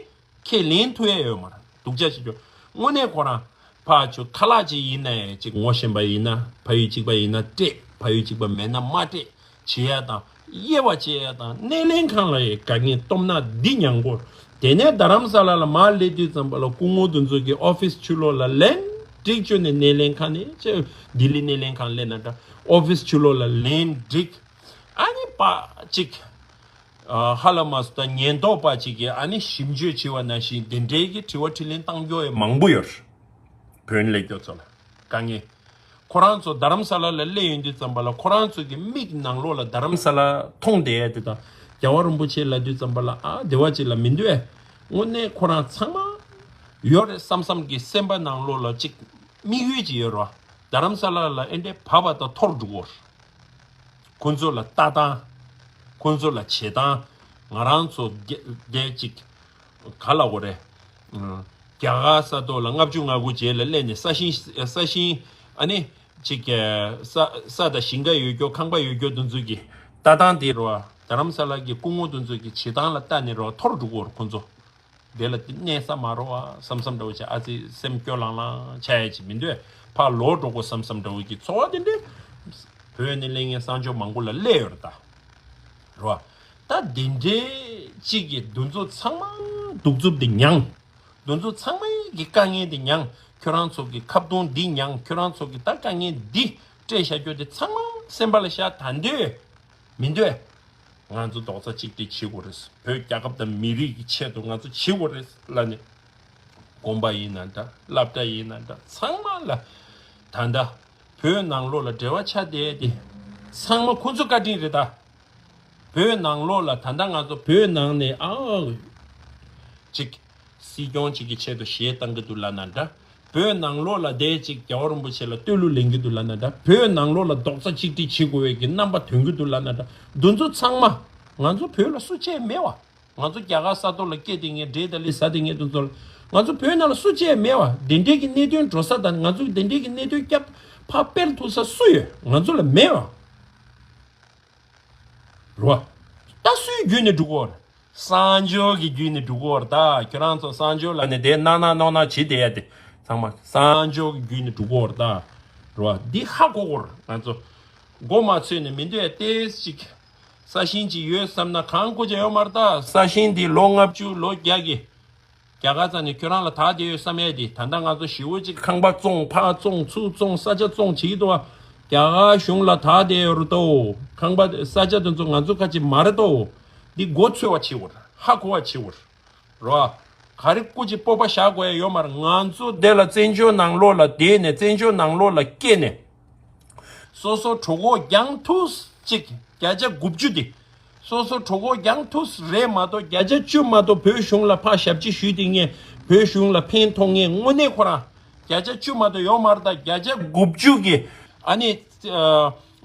ཁས་ལེན་ཐུབ་ཡ་ཡོད་མ་རེད། སྡུག་ཅག་བྱེད་རྒྱུ། དངོས་གནས་ཁོ་རང་ཕར་ཚུར་ཁ་ལག་ཅིག་ཡིན་ན་ཡང་ཅིག་ངོ་ཤེས་པ་ཡིན་ན། ཕ་ཡུལ་གཅིག་པ་ཡིན་ན་སྤྲད། ཕ་ཡུལ་གཅིག་པ་མེད་ན་མ་སྤྲད། བྱེད་ཡ་དང་། དབྱེ་བ་བྱེད་ཡ་དང་། སྣེ་ལེན་ཁང་ལ་ཡི་དཀའ་ངལ་སྟོབས་ན་འདི་མྱང་གོ། དེ་ནས་རྡ་རམ་ས་ལ་ལ་མར་སླེབས་དུས་ཙམ་པ་ལ་སྐུ་ངོ་དེ་ཚོ་གི་ཨོ་ཕིས་ཕྱི་ལོགས་ལ་ལན་འགྲིག་བཅོས་ནས། སྣེ་ལེན་ཁང་ནས་ཅེ། ལྡི་ལི་སྣེ་ལེན་ཁང་སླེབས་ན་འདྲ། ཨོ་ཕིས་ཕྱི་ལོགས་ལ་ལན་འགྲིག་ཨ་ནི་པ་ཅིག་ཨ། ཧ་ལམ་སུ་ད་ཉེན་རྟོག་པ་ཅིག་གིས་ཨ་ནི་ཞིབ་འཇུག་བྱས་པ་ནང་བཞིན་དེ་འདྲའི་གི་དྲི་བ་དྲིས་ལན་བཏང་རྒྱུ་ཡང་མང་པོ་ཡོད། བོད་ནས་སླེབས་རྒྱུ་ཚོ་ལ་དཀའ་ངལ། ཁོ་རང་ཚོ་རྡ་རམ་ས་ལ་ལ་སླེབས་ཡོང་དུས་ཙམ་པ་ལ། ཁོ་རང་ཚོ་གི་མིག་ནང་ལོགས་ལ་རྡ་རམ་ས་ལ་མཐོང་བསྡད་ཡ་དེ་དང་། རྒྱལ་བ་རིན་པོ་ཆེ་ལབ་དུས་ཙམ་པ་ལ། ཨ། བདེ་བ་ཅིག་ལ་མི་འདུག་ཨེ། དངོས་གནས་ཁོ་རང་ཚང་མ་ཡོད་རེད་བསམ་བསམ་གི་སེམས་པ་ནང་ལོགས་ལ་ཅིག་དམིགས་ཡུལ་ཅིག་ཡོད་རེད་བ། རྡ་རམ་ས་ལ་ལ་ཨེ་འདྲའི་བབས་པ་དང་འཐོར་འགྲོ་གི་ཡོད་རེད། ཁོ་ཚོ་ལ་ལྟ་སྟངས། ཁོ་ཚོ་ལ་བྱེད་སྟངས། ང་རང་ཚོ་རྒྱ་རྒྱལ་གཅིག་ག་ལ་འོ་རེད། ཨ། རྒྱ་གར་ས་ཐོག་ལ་ལྔ་བཅུ་ང་དགུ་རྗེས་ལ་སླེབས་ནས་ས་ཞིང་ས་ཞིང་ཨ་ནི་ཅིག་ས་ས་དང་ཞིང་ཁ་ཡོད་རྒྱུ་ཁང་པ་ཡོད་རྒྱུ་དེ་ཚོ་གི་ལྟ་སྟངས་དེ་རེད་བ། རྡ་རམ་ས་ལ་གི་སྐུ་ངོ་དེ་ཚོ་གི་བྱེད་སྟངས་ལ་ལྟ་ནས་རེད་བ། འཐོར་འགྲོ་གི་ཡོད་རེད་ཁོ་ཚོ། དེ་ལ་གནས་ས་མ་རེད་བ་བསམ་བསམ་འདྲ་བོ་བྱས། ཨ་ཙི་སེམས་སྐྱོ་ལང་ལང་ཆགས་ཡ་ཅིག་མི་འདུག་ཨེ། ཕར་ལོག་འགྲོ་དགོས་བསམ་བསམ་འདྲ་བོ་གི་ཚོར་བ་དེ་འདྲ་བོད་ནས་སླེབས་མཁན་གསར་འབྱོར་མང་པོ་ལ་སླེབས་ཡོད་རེད་ད། རེད་བ། ད་དེ་འདྲའི་ཅིག་གི་དེ་ཚོ་ཚང་མ་གདུག་རྩུབ་དེ་མྱངས། དེ་ཚོ་ཚང་མའི་གི་དཀའ་ངལ་དེ་མྱངས། ཁྱོད་རང་ཚོ་གི་ཁ་རྡུང་འདི་མྱངས། ཁྱོད་རང་ཚོ་གི་ད་དཀའ་ངལ་འདི་སྤྲད་བཞག་རྒྱུ་དེ་ཚང་མ་སེམས་པ་ལ་བཞག་ད་འདོད་མི་འདོད། ང་ཚོ་རྡོག་རྩ་གཅིག་སྒྲིལ་བྱེད་དགོས་རེད། བོད་རྒྱལ་ཁབ་དང་མི་རིགས་ཀྱི་ཆེད་དུ་ང་ཚོ་བྱེད་དགོས་རེད་ལབ་ནས། དགོན་པ་ཡིན་ན་འདྲ། སློབ་གྲྭ་ཡིན་ན་འདྲ། ཚང་མ་ལ། ད་ལྟ་བོད་ནང་ལོགས་ལ་འབྲེལ་བ་ཆགས་བསྡད་དེ་ཚང་མ་ཁོ་ཚོ་བཀའ་དྲིན་རེད་ད། བོད་ནང་ལོགས་ལ་ད་ལྟ་ང་ཚོ་བོད་ནང་ནས། ཨ། ཅིག་སྲིད་སྐྱོང་ཅིག་གི་ཆེད་དུ་གཞས་བཏང་གི་འདུག་ལབ་ན་འདྲ། བོད་ནང་ལོགས་ལ་དེ་ཅིག་རྒྱལ་བ་རིན་པོ་ཆེ་ལ་བསྟོད་གླུ་ལེན་གྱི་འདུག་ལབ་ན་འདྲ། བོད་ནང་ལོགས་ལ་རྡོག་རྩ་གཅིག་སྒྲིལ་བྱེད་དགོས་པའི་གི་རྣམ་པ་ཐོན་གྱི་འདུག་ལབ་ན་འདྲ། འདི་ཚོ་ཚང་མ་ང་ཚོ་བོད་ལ་སུ་བྱས་མེད་བ། ང་ཚོ་རྒྱ་གར་ས་ཐོག་ལ་སྐྱེས་བསྡད་མཁན། འབྲས་དང་ལི་ཟ་བསྡད་མཁན་འདི་ཚོ་ལ། ང་ཚོ་བོད་ནང་ལ་སུ་བྱས་མེད་བ། དེ་འདྲའི་གི་གནད་དོན་འགྲོ་ས་དང་། ང་ཚོ་གི་དེ་འདྲའི་གི་གནད་དོན་སྐྱབས་ཕར་སྤེལ་ཐུབ་ས་སུ་ཡོད། ང་ཚོ་ལ་མེད་བ། རོ། ད་སུའི་བརྒྱུད་ནས་འགྲོ་གི་ཡོད་རེད། གསར་འབྱོར་གྱི་བརྒྱུད་ནས་འགྲོ་གི་ཡོད་རེད་ད། ཁྱོད་རང་ཚོ་གསར་འབྱོར་ལབ་ནས་དེ་གནང་གནང་གནང་གནང་བྱེད་བསྡད་ཡ་དེ་ཚང་མ་གསར་འབྱོར་གྱི་བརྒྱུད་ནས་འགྲོ་གི་ཡོད་རེད་ད། རོ། འདི་ཧ་གོ་གི་ཡོད་རེད། ང་ཚོ་མགོ་མ་ཚོས་ནས་མི་འདོད་ཡ་ཏོག་ཙམ་ཅིག་ས་ཞིང་ཅིག་ཡོད་བསམ་ན་གང་དགོས་ཀྱང་ཡོད་མ་རེད་ད། ས་ཞིང་འདི་ལོ་ལྔ་བཅུ་ལོ་བརྒྱ་གི་རྒྱ་གར་རྩ་ནས་ཁྱོད་རང་ལ་དག་བསྡད་ཡོད་བསམ་ཡས་དེ། ད་ལྟ་ང་ཚོ་ཞི་བོ་གཅིག་ཁང་པ་བཙོང་ཕར་བཙོང་ཚུར་བཙོང་ས་ཆ་བཙོང་བྱེད་ཀྱི་འདུག་བ། རྒྱ་གར་གཞུང་ལ་དག་བསྡད་ཡོད་རེད་དོ། ཁང་པ་ས་ཆ་དེ་ཚོ་ང་ཚོ་ཁ་ཅིག་མ་རེད་དོ། འདི་མགོ་ཚོས་པ་བྱེད་དགོས་རེད། ཧ་གོ་བ་བྱེད་དགོས་རེད། རོ། ག་རེ་སྐུ་མཁྱེན་སྤོབས་པ་བཞག་དགོས་ཡ་ཡོད་མ་རེད། ང་ཚོ་འདི་ལ་བཙན་བྱོལ་ནང་ལོགས་ལ་བསྡད་ནས། བཙན་བྱོལ་ནང་ལོགས་ལ་སྐྱེས་ནས། སོ་སོ་གྲོད་ཁོག་རྒྱང་ཐུག་ཅིག་བརྒྱ་ཆ་དགུ་བཅུ་དེ། སོ་སོ་གྲོད་ཁོག་རྒྱང་ཐུག་རེད་མ་གཏོགས། བརྒྱ་ཆ་བཅུ་མ་གཏོགས་བོད་གཞུང་ལ་ཕར་ཞབས་ཕྱི་ཞུས་བསྡད་མཁན། བོད་གཞུང་ལ་ཕན་ཐོགས་མཁན་དངོས་གནས་ཁོ་རང་བརྒྱ་ཆ་བཅུ་མ་གཏོགས་ཡོད་མ་རེད་ད། བརྒྱ་ཆ་དགུ་བཅུ་གི་ཨ་ནི།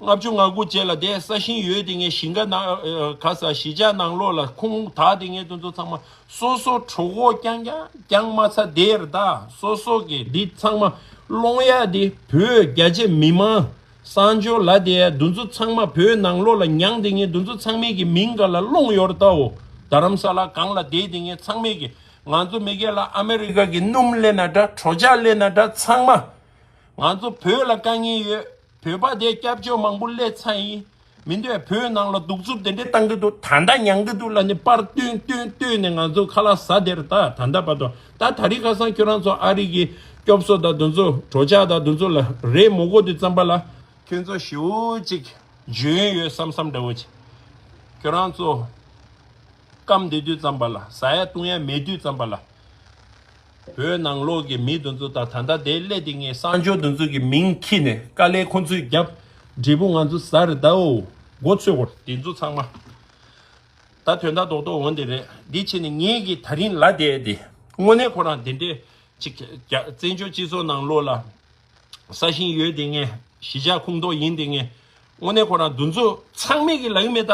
ཨ། ལྔ་བཅུ་ང་དགུ་རྗེས་ལ་དེ་ས་ཞིང་ཡོད་དེ་ངས་ཞིང་ཁ་ནང་ཨ་ག་ས་གཞིས་ཆགས་ནང་ལོགས་ལ་ཁུངས་དག་དེ་ངས་དེ་ཚོ་ཚང་མ་སོ་སོ་གྲོད་ཁོག་རྐྱང་རྐྱང་རྐྱང་མ་ཚ་དེར་ད་སོ་སོ་གི་འདི་ཚང་མ་སློང་ཡ་དེ་བོད་རྒྱ་ཆེ་མི་མང་གསང་སྤྱོད་ལ་དེ་དེ་ཚོ་ཚང་མ་བོད་ནང་ལོགས་ལ་མྱང་དེ་ངས་དེ་ཚོ་ཚང་མའི་གི་མིང་ག་ལ་སློང་ཡོད་ད་འོ། རྡ་རམ་ས་ལ་གང་ལ་དེ་དེ་ངས་ཚང་མའི་གི་ང་ཚོ་མི་སྒེར་ལ་ཨ་མེ་རི་ཀ་གི་སྣུམ་ལེན་ན་འདྲ་གྲོ་ཆ་ལེན་ན་འདྲ་ཚང་མ། ང་ཚོ་བོད་ལ་དཀའ་ངལ་ཡོད། བོད་པ་དེ་སྐྱབས་བཅོལ་མང་པོ་སླེབས་ཚར་ཡིན། མི་འདོད་བོད་ནང་ལ་གདུག་རྩུབ་དེ་འདྲས་བཏང་གི་འདུག་ད་ལྟ་མྱང་གི་འདུག་ལ་ནི་པར་བཏོན་བཏོན་བཏོན་ནས་ང་ཚོ་ཁ་ལག་ཟ་དེར་ད་ད་ལྟ་བར་དུ་ད་ད་རིང་ཁ་སང་ཁྱོད་རང་ཚོ་ཨ་རི་གི་སྐྱོབ་གསོ་དང་དེ་ཚོ་གྲོ་ཆ་དང་དེ་ཚོ་ལ་རེད་མོ་གོ་དུས་ཙམ་པ་ལ་ཁྱོད་ཚོ་ཞེ་པོ་ཅིག་འཇོན་ཡོད་བསམ་བསམ་འདྲ་བོ་ཅིག་ཁྱོད་རང་ཚོ་སྐམ་བསྡད་དུས་ཙམ་པ་ལ་ཟ་ཡ་བཏུང་ཡ་མེད་དུས་ཙམ་པ་ལ། བོད་ནང་ལོགས་ཀྱི་མི་དེ་ཚོ་དང་ད་ལྟ་དེ་སླེབས་དེ་ངས་གསང་སྤྱོད་དེ་ཚོ་གི་མིང་ཁྱེར་ནས་དཀའ་ལས་ཁོ་ཚོས་བརྒྱབ། འབྲས་བུ་ང་ཚོ་ཟ་རེད་དའོ། མགོ་ཚོས་གོ་དེ་ཚོ་ཚང་མ། ད་དོན་དག་རྡོག་རྡོག་འོང་དེ་རེད། འདི་བྱས་ནས་ངེད་ཀྱི་ད་རིང་ལ་བསྡད་དེ་དངོས་གནས་ཁོ་རང་དེ་འདྲས་ཅིག་རྒྱ་བཙན་བྱོལ་སྤྱི་ཚོགས་ནང་ལོགས་ལ་ས་ཞིང་ཡོད་དེ་ངས་གཞིས་ཆགས་ཁུངས་གཏོགས་ཡིན་དེ་ངས་དངོས་གནས་ཁོ་རང་དེ་ཚོ་ཚང་མས་ཀྱི་ལབ་ཀྱི་མེད་ད།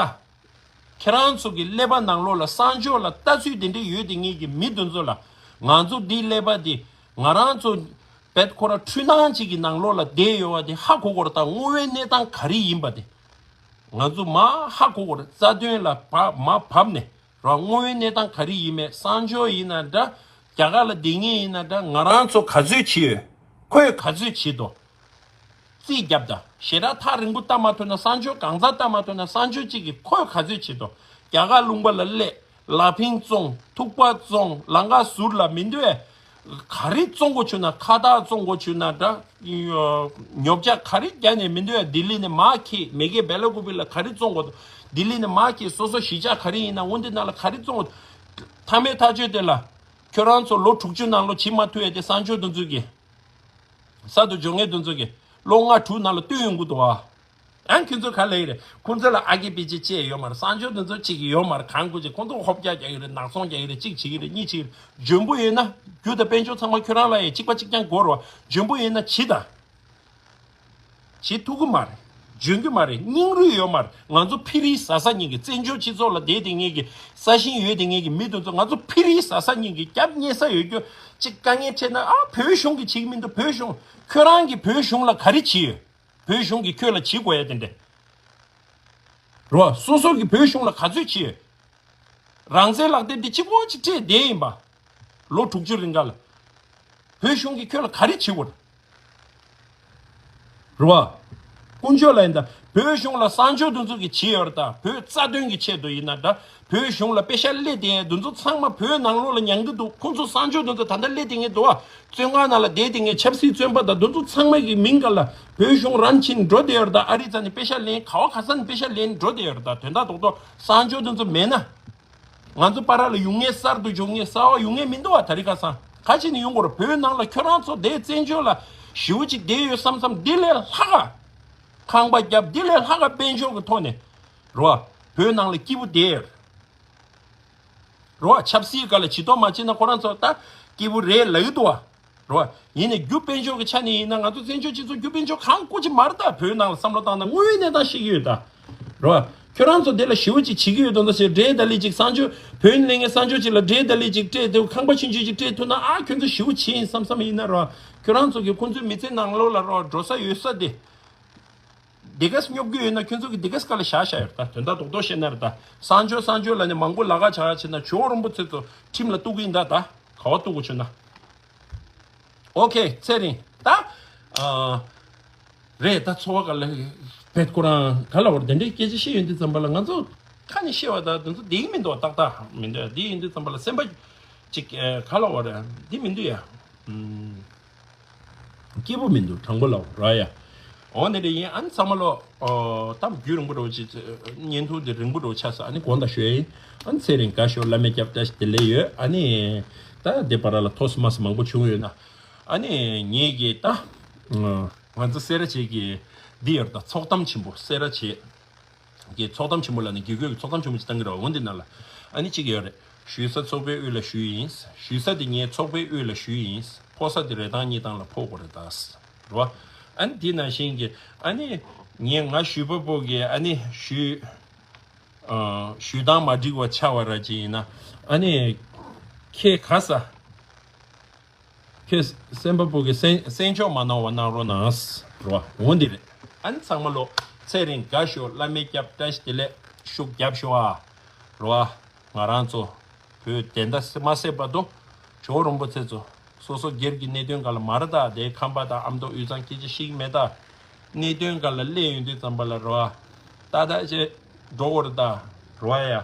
ཁྱེད་རང་ཚོ་གི་ཀླད་པ་ནང་ལོགས་ལ་གསང་སྤྱོད་ལ་ལྟ་ཚུལ་དེ་འདྲ་ཡོད་དེ་ངེད་ཀྱི་མི་དེ་ཚོ་ལ་ང་ཚོ་འདིའི་ཀླད་པ་དེ་ང་རང་ཚོ་བེད་ཁོ་ར་འཁྲུལ་སྣང་ཅིག་གི་ནང་ལོགས་ལ་བསྡད་ཡོད་བ་དེ་ཧ་གོ་དགོས་རེད་ད། དངོས་པོའི་གནས་སྟངས་ག་རེ་ཡིན་པ་དེ་ང་ཚོ་མ་ཧ་གོ་དགོས་རེད། རྩ་དོན་ལ་བབ་མ་བབ་ནས་རོགས་དངོས་པོའི་གནས་སྟངས་ག་རེ་ཡིན་མེད་གསང་སྤྱོད་ཡིན་ན་འདྲ་རྒྱ་གར་ལ་བསྡད་མཁན་ཡིན་ན་འདྲ་ང་རང་ཚོ་ག་ཚོད་བྱེད་ཡོད། ཁོས་ག་ཚོད་བྱེད་དོ། རྩིས་རྒྱབ་ད། ཞེ་དྲག་ཐག་རིང་པོ་ལྟ་མ་ཐུབ་ན་གསང་སྤྱོད་གང་ཚ་ལྟ་མ་ཐུབ་ན་གསང་སྤྱོད་གཅིག་གིས་ཁོས་ག་ཚོད་བྱེད་དོ། རྒྱ་གར་ལུང་པ་ལ་སླེབས། ལ་ཕིང་བཙོང་། ཐུག་པ་བཙོང་། ལང་ཀ་ཟུར་ལ་མི་འདོད། ག་རེ་བཙོང་དགོས་བྱུང་ན་ཁ་བཏགས་བཙོང་དགོས་བྱུང་ན་འདྲ། ཉོ་ཆ་ག་རེ་རྒྱག་ནས་མི་འདོད། ལྡི་ལི་ནས་མར་ཁྱེར། མི་སྒེར་བེ་ལ་ཀུ་པི་ལ་ག་རེ་བཙོང་དགོས་འདུག་ལྡི་ལི་ནས་མར་ཁྱེར། སོ་སོ་གཞིས་ཆགས་ག་རེ་ཡིན་ན་འོ་འདི་ནང་ལ་ག་རེ་བཙོང་དགོས་འདུག་མཐའ་མའི་ཐག་གཅོད་དེ་ལ་ཁྱོད་རང་ཚོ་ལོ་དྲུག་ཅུ་ནང་ལོ་བྱེད་མ་ཐུབ་ཡས་དེ་གསང་སྤྱོད་དེ་ཚོ་གིས། གསར་དུ་འབྱོར་མཁན་དེ་ཚོ་གིས་ལོ་ལྔ་དྲུག་ནང་ལ་བཏོན་ཡོང་གི་འདུག་ཨ། ཨ་ཁྱོད་ཚོ་ག་ལ་ཡིན་རེད། ཁོང་ཚོ་ལ་ཨ་ཀི་པི་ཅི་བཅས་ཡོད་མ་རེད། གསང་སྤྱོད་དེ་ཚོ་གཅིག་གི་ཡོད་མ་རེད། གང་དགོས་ཅིག་ཁོང་ཚོ་ཧོབ་རྒྱག་རྒྱག་གི་རེད། ནག་ཚོང་རྒྱག་གི་རེད། གཅིག་བྱེད་ཀྱི་རེད། གཉིས་བྱེད་ཀྱི་རེད། འཇོན་པོ་ཡོད་ན་རྒྱུ་དང་དཔལ་འབྱོར་ཚང་མ་ཁྱོད་རང་ལ་ཡང་གཅིག་པ་གཅིག་རྐྱང་དགོས་རེད་བ། འཇོན་པོ་ཡོད་ན་བྱེད་ད། བྱེད་ཐུབ་ཀྱི་མ་རེད། འཇོན་གྱི་མ་རེད། སྙིང་རུས་ཡོད་མ་རེད། ང་ཚོ་ཕི་རི་ཟ་ས་ཉིན་གྱི་བཙན་བྱོལ་སྤྱི་ཚོགས་ལ་བསྡད་དེ་ངེད་ཀྱི་ས་ཞིང་ཡོད་དེ་ངེད་ཀྱི་མི་དེ་ཚོ་ང་ཚོ་ཕི་རི་ཟ་ས་ཉིན་གྱི་སྐྱབས་རྙེད་ས་ཡོད་རྒྱུ་གཅིག་དཀའ་ངལ་འཕྲད་ན་ཨ་བོད་གཞུང་གིས་བྱེད་ཀྱི་མི་འདུག་བོད་གཞུང་ཁྱོད་རང་གིས་བོད་གཞུང་ལ་ག་རེ་བྱེད་ཡོད། བོད་གཞུང་གིས་ཁྱོད་ལ་བྱེད་དགོས་ཡ་དེ་འདྲ་རེད་བ། སོ་སོ་གིས་བོད་གཞུང་ལ་ག་ཚོད་བྱེད་ཡོད། རང་བཙན་ལག་དེབ་འདི་གཅིག་པོ་གཅིག་སྤྲད་བསྡད་ཡིན་པ། ལོ་དྲུག་ཅུ་རིང་ག་ལ། བོད་གཞུང་གིས་ཁྱོད་ལ་ག་རེ་བྱེད་དགོས་རེད། རེད་བ། དཀོན་མཆོག་ལ་ཡིན་ད། བོད་གཞུང་ལ་གསང་སྤྱོད་དེ་ཚོ་གིས་བྱེད་ཡོད་རེད་ད། བོད་རྩ་དོན་གྱི་ཆེད་དུ་ཡིན་ན་འདྲ། བོད་གཞུང་ལ་པེ་ཤ་སླེབས་བསྡད་མཁན་དེ་ཚོ་ཚང་མ་བོད་ནང་ལོགས་ལ་མྱང་གི་འདུག་ཁོང་ཚོ་གསང་སྤྱོད་དེ་ཚོ་ད་ལྟ་སླེབས་བསྡད་མཁན་འདུག་བ། བཙོན་ཁང་ནང་ལ་བསྡད་བསྡད་མཁན་ཆབ་སྲིད་བཙོན་པ་དང་དེ་ཚོ་ཚང་མ་གི་མིང་ག་ལ་བོད་གཞུང་རང་ཕྱིན་འགྲོ་བསྡད་ཡོད་རེད་ད། ཨ་རི་རྩ་ནས་པེ་ཤ་ལེན་ག་བ་ག་ས་ནས་པེ་ཤ་ལེན་འགྲོ་བསྡད་ཡོད་རེད་ད། དོན་དག་རྡོག་རྡོག་གསང་སྤྱོད་དེ་ཚོ་མེད་ན། ང་ཚོ་བར་ལ་ཡོང་མཁན་གསར་དུ་འབྱོར་མཁན་གསར་བ་ཡོང་མཁན་མི་འདུག་བ། ད་རེས་ཁ་སང་ག་ཅི་ནས་ཡོང་དགོས་རེད། བོད་ནང་ལ་ཁྱོད་རང་ཚོ་དེ་བཙན་བྱོལ་ལ་ཞེ་པོ་ཅིག་བསྡད་ཡོད་བསམ་བསམ་འདི་ལས་ལྷག་ག་ཁང་པ་བརྒྱབ་འདི་ལས་ལྷག་ག་དཔལ་འབྱོར་གྱི་ཐོག་ནས་རེད་བ། བོད་ནང་ལ་སྐྱིད་པོ་བསྡད་ཡོད་རེད་བ། ཆབ་སྲིད་སྒང་ལ་ཇུས་གཏོགས་མ་བྱས་ན་ཁོ་རང་ཚོ་ད་སྐྱིད་པོ་རེད་ལབ་ཀྱི་འདུག་བ། རེད་བ། ཡིན་ནའི་རྒྱུ་དཔལ་འབྱོར་གྱི་ཆ་ནས་ཡིན་ན་ང་ཚོ་བཙན་བྱོལ་སྤྱི་ཚོགས་རྒྱུ་དཔལ་འབྱོར་གང་དགོས་ཀྱི་མ་རེད་ད། བོད་ནང་ལ་བསམ་བློ་བཏང་ན་དངོས་ཡོད་གནས་སྟངས་ཤེས་ཀྱི་ཡོད་ད། རེད་བ། ཁྱོད་རང་ཚོ་དེ་ལ་ཞེ་པོ་ཅིག་བྱེད་ཀྱི་ཡོད་དོ་འདྲ་ཞིག་འདྲེ་ད་ལི་ཅིག་གསང་སྤྱོད་བོད་ཡིན་ལས་ངན་གསང་སྤྱོད་ཅིག་ལ་འདྲེ་ད་ལི་ཅིག་སྤྲད་དེ་ཁང་པ་ཆུང་ཆུང་ཅིག་སྤྲད་ཐུབ་ན་ཨ་ཁྱོད་ཚོ་ཞེ་པོ་བྱེད་ཡིན་བསམ་བསམ་ཡིན་ན་རེད་བ། ཁྱོད་རང་ཚོ་གི་ཁོང་ཚོའི་མི་ཚེ་ནང་ལོགས་ལ་རེད་བ་འགྲོ་ས་ཡོད་ས་དེ། འདི་གས་སྙོབ་རྒྱུ་ཡོད་ན་ཁྱོད་ཚོ་གི་འདི་གས་སྐབས་ལ་བཞག་བཞག་ཡོད་ད། དོན་དག་རྡོག་རྡོག་བཤད་ན་རེད་ད། གསང་སྤྱོད་གསང་སྤྱོད་ལ་ནི་མང་པོ་ལ་ཁ་བྱ་བྱེད་ན་ཇོ་བོ་རིན་པོ་ཆེ་ཚོ་ཁྲིམས་ལ་གཏུག་གི་ཡིན་ད་ད། ག་བ་གཏུག་དགོས་བྱུང་ན། ཨོ་ཁེ་ཚེ་རིང་ད། ཨ། རེད་ད། འཚོ་བ་ག་ལ་བེད་ཁོ་རང་ག་ལ་བར་དེ་འདྲའི་སྐད་ཆ་བཤད་ཡོང་དུས་ཙམ་པ་ལ་ང་ཚོ་ཁ་ནས་བཤད་བ་ད་དེ་ཚོ་བསྡད་ཀྱི་མི་འདུག་ཏག་ཏག་མི་འདུག་བསྡད་ཡོང་དུས་ཙམ་པ་ལ་སེམས་པ་ཅིག་ག་ལ་བར་འདི་མི་འདུག་ཡ། སྐྱིད་པོ་མི་འདུག་དྲང་པོ་ལབ་ར་ཡ། འོ་ནི་རེད་ཡིན། ཨ་ནི་ཚང་མ་ལོ། ཨོ་གཏམ་རྒྱུད་རིང་པོ་འགྲོ་ཅི། བརྙན་ཐུང་དེ་རིང་པོ་འགྲོ་ཆགས་ས། ཨ་ནི་དགོངས་དག་ཞུ་ཡ་ཡིན། ཨ་ནི་ཚེ་རིང་དགའ་ཤོག་བླ་མའི་སྐྱབས་བཀྲ་ཤིས་བདེ་ལེགས་ཡོད། ཨ་ནི་ད་དེ་བར་ལ་ཐོག་མ་མང་པོ་བྱུང་ཡོད་ན། ཨ་ནི་ངེད་ཀྱི་ད་ང་ཚོ་སེ་ར་བྱེས་ཀྱི་འདི་ཡོད་ད། ཚོགས་གཏམ་ཆེན་པོ་སེ་ར་བྱེས། གི་ཚོགས་གཏམ་ཆེན་མོ་ལ་ནི་དགེ་སྐོས་ཀྱི་ཚོགས་གཏམ་ཆེན་མོ་ཅིག་བཏང་གི་རེད། འོ་འདི་ནང་ལ་ཨ་ནི་གཅིག་ཡོད་རེད། ཞུ་ས་ཚོགས་པའི་དབུས་ལ་ཞུས་ཡིན། ཞུ་ས་དེ་ངའི་ཚོགས་པའི་དབུས་ལ་ཞུས་ཡིན། ཕོག་ས་དེ་རེ་ཐང་གཉིས་ཐང་ལ་ཕོག་དགོས་རེད་ད། རེད་བ། ཨ་ནི་དེ་ནང་བཞིན་གྱི་ཨ་ནི་ ངས་ང་ཞུས་པ་པོ་གི་ཨ་ནི་ཞུས་ཨ་ཞུས་སྟངས་མ་འགྲིག་པ་ཆགས་པ་ར་ཅིག་ཡིན་ན། ཨ་ནི་ཁྱེད་ག་ས་ཁྱེད་སེམས་པ་པོ་གི་སེམས་སེམས་ཕྱོགས་མ་ནོར་བ་གནང་རོགས་གནང་། རོ་འོ་འདི་རེད། ཨ་ནི་ཚང་མ་ལོ་ཚེ་རིང་དགའ་ཤོག་བླ་མའི་སྐྱབས་བཀྲ་ཤིས་བདེ་ལེགས་ཤུགས་རྒྱབ་ཤོག་ཨ། རོ་ཨ། ང་རང་ཚོ་བོད་བདེན་མཐའ་མ་གསལ་བར་དུ་ཇོ་བོ་རིན་པོ་ཆེ་ཚོ་སོ་སོ་སྒེར་གྱི་གནད་དོན་སྒང་ལ་མ་རེད་ད། དེའི་ཁམས་པ་དང་ཨ་མདོ་དབུས་གཙང་སྐད་ཆ་བཤད་ཀྱི་མེད་ད། གནད་དོན་སྒང་ལ་སླེབས་ཡོང་དུས་ཙམ་པ་ལ་རོ་ཨ། ཏག་ཏག་ཅིག་འགྲོ་དགོས་རེད་ད། རོ་ཨ་ཡ།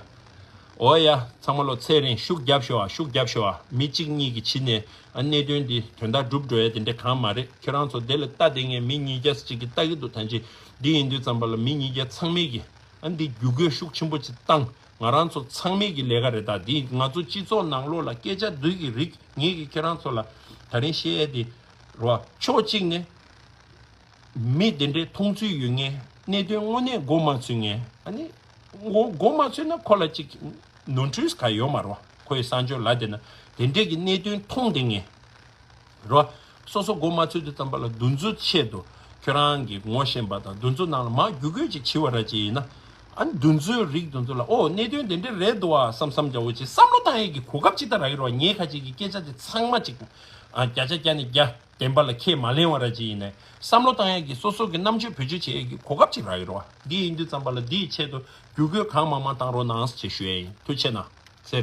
འོ་ཡ། ཚང་མ་ལོ་ཚེ་རིང་ཤུགས་རྒྱབ་ཤོག་ཨ། ཤུགས་རྒྱབ་ཤོག་ཨ། མི་གཅིག་གཉིས་ཀྱིས་བྱས་ནས་ཨ་གནད་དོན་འདི་དོན་དག་འགྲུབ་འགྲོ་ཡ་དེ་འདྲ་གང་མ་རེད། ཁྱེད་རང་ཚོ་དེ་ལ་ལྟ་བསྡད་མཁན་མི་ཉིས་བརྒྱ་ཅིག་གིས་ལྟ་གི་འདུག་ཐམས་ཅད་འདི་ཡིན་དུས་ཙམ་པ་ལ་མི་ཉིས་བརྒྱ་ཚང་མས་ཀྱིས་ཨ་འདི་བརྒྱུད་སྐུལ་ཤུགས་ཆེན་པོ་ཅིག་བཏང་། ང་རང་ཚོ་ཚང་མས་ཀྱི་ལས་ཀ་རེད་ད། འདི་ང་ཚོ་སྤྱི་ཚོགས་ནང་ལོགས་ལ་སྐད་ཆ་འདི་གི་རིགས་ངེད་ཀྱིས་ཁྱེད་རང་ཚོ་ལ་ད་རིང་བཤད་ཡ་དེ་རོ་ཨ། ཕྱོགས་གཅིག་ནས། མི་དེ་འདྲའི་མཐོང་ཚུལ་ཡོད་མཁན། གནད་དོན་དངོས་གནས་མགོ་མ་ཚོས་མཁན། ཨ་ནི་མགོ་མགོ་མ་ཚོས་ན་ཁོ་ལ་ཅིག་ནོར་འཁྲུལ་ག་ཡོད་མ་རེད་བ། ཁོའི་གསང་སྤྱོད་ལ་དེ་ན་དེ་འདྲས་ཀྱི་གནད་དོན་མཐོང་བསྡད་མཁན་རེད་བ། སོ་སོ་མགོ་མ་ཚོས་དུས་ཙམ་པ་ལ་འདི་ཚོའི་ཆེད་དུ་ཁྱོད་རང་གིས་ངོ་ཤེས་པ་དང་འདི་ཚོ་ནང་ལ་མར་བརྒྱུད་སྐུལ་ཅིག་བྱེད་པ་ར་ཅིག་ཡིན་ན། ཨ་ནི་འདི་ཚོའི་རིགས་འདི་ཚོ་ལ་ཨོ་གནད་དོན་དེ་འདྲས་རེད་འདུག་བ་བསམ་བསམ་རྒྱག་འོ་ཅིག་བསམ་བློ་བཏང་ཡས་ཀྱི་གོ་སྐབས་ཅིག་ད་རག་གི་རེད་བ། ངས་ཁ་ཅིག་གི་སྐད་ཆ་དེ་ཚང་མ་ཅིག་ཨ་བརྒྱ་ཆ་བརྒྱ་ནས་བརྒྱ། བདེན་པ་ལ་ཁས་མ་ལེན་པ་ར་ཅིག་ཡིན་ནའི་བསམ་བློ་བཏང་ཡག་གི་སོ་སོ་གི་རྣམ་དཔྱོད་བེད་སྤྱོད་བྱེད་ཡག་གི་གོ་སྐབས་ཅིག་རག་གི་རེད་བ། འདི་ཡིན་དུས་ཙམ་པ་ལ་འདིའི་ཆེད་དུ་བརྒྱུད་སྐུལ་གང་མང་མང་བཏང་རོགས་གནང་ཞེས་ཞུ་ཡས་ཡིན། ཐུགས་རྗེ་གནང་། ཚེ་རིང་།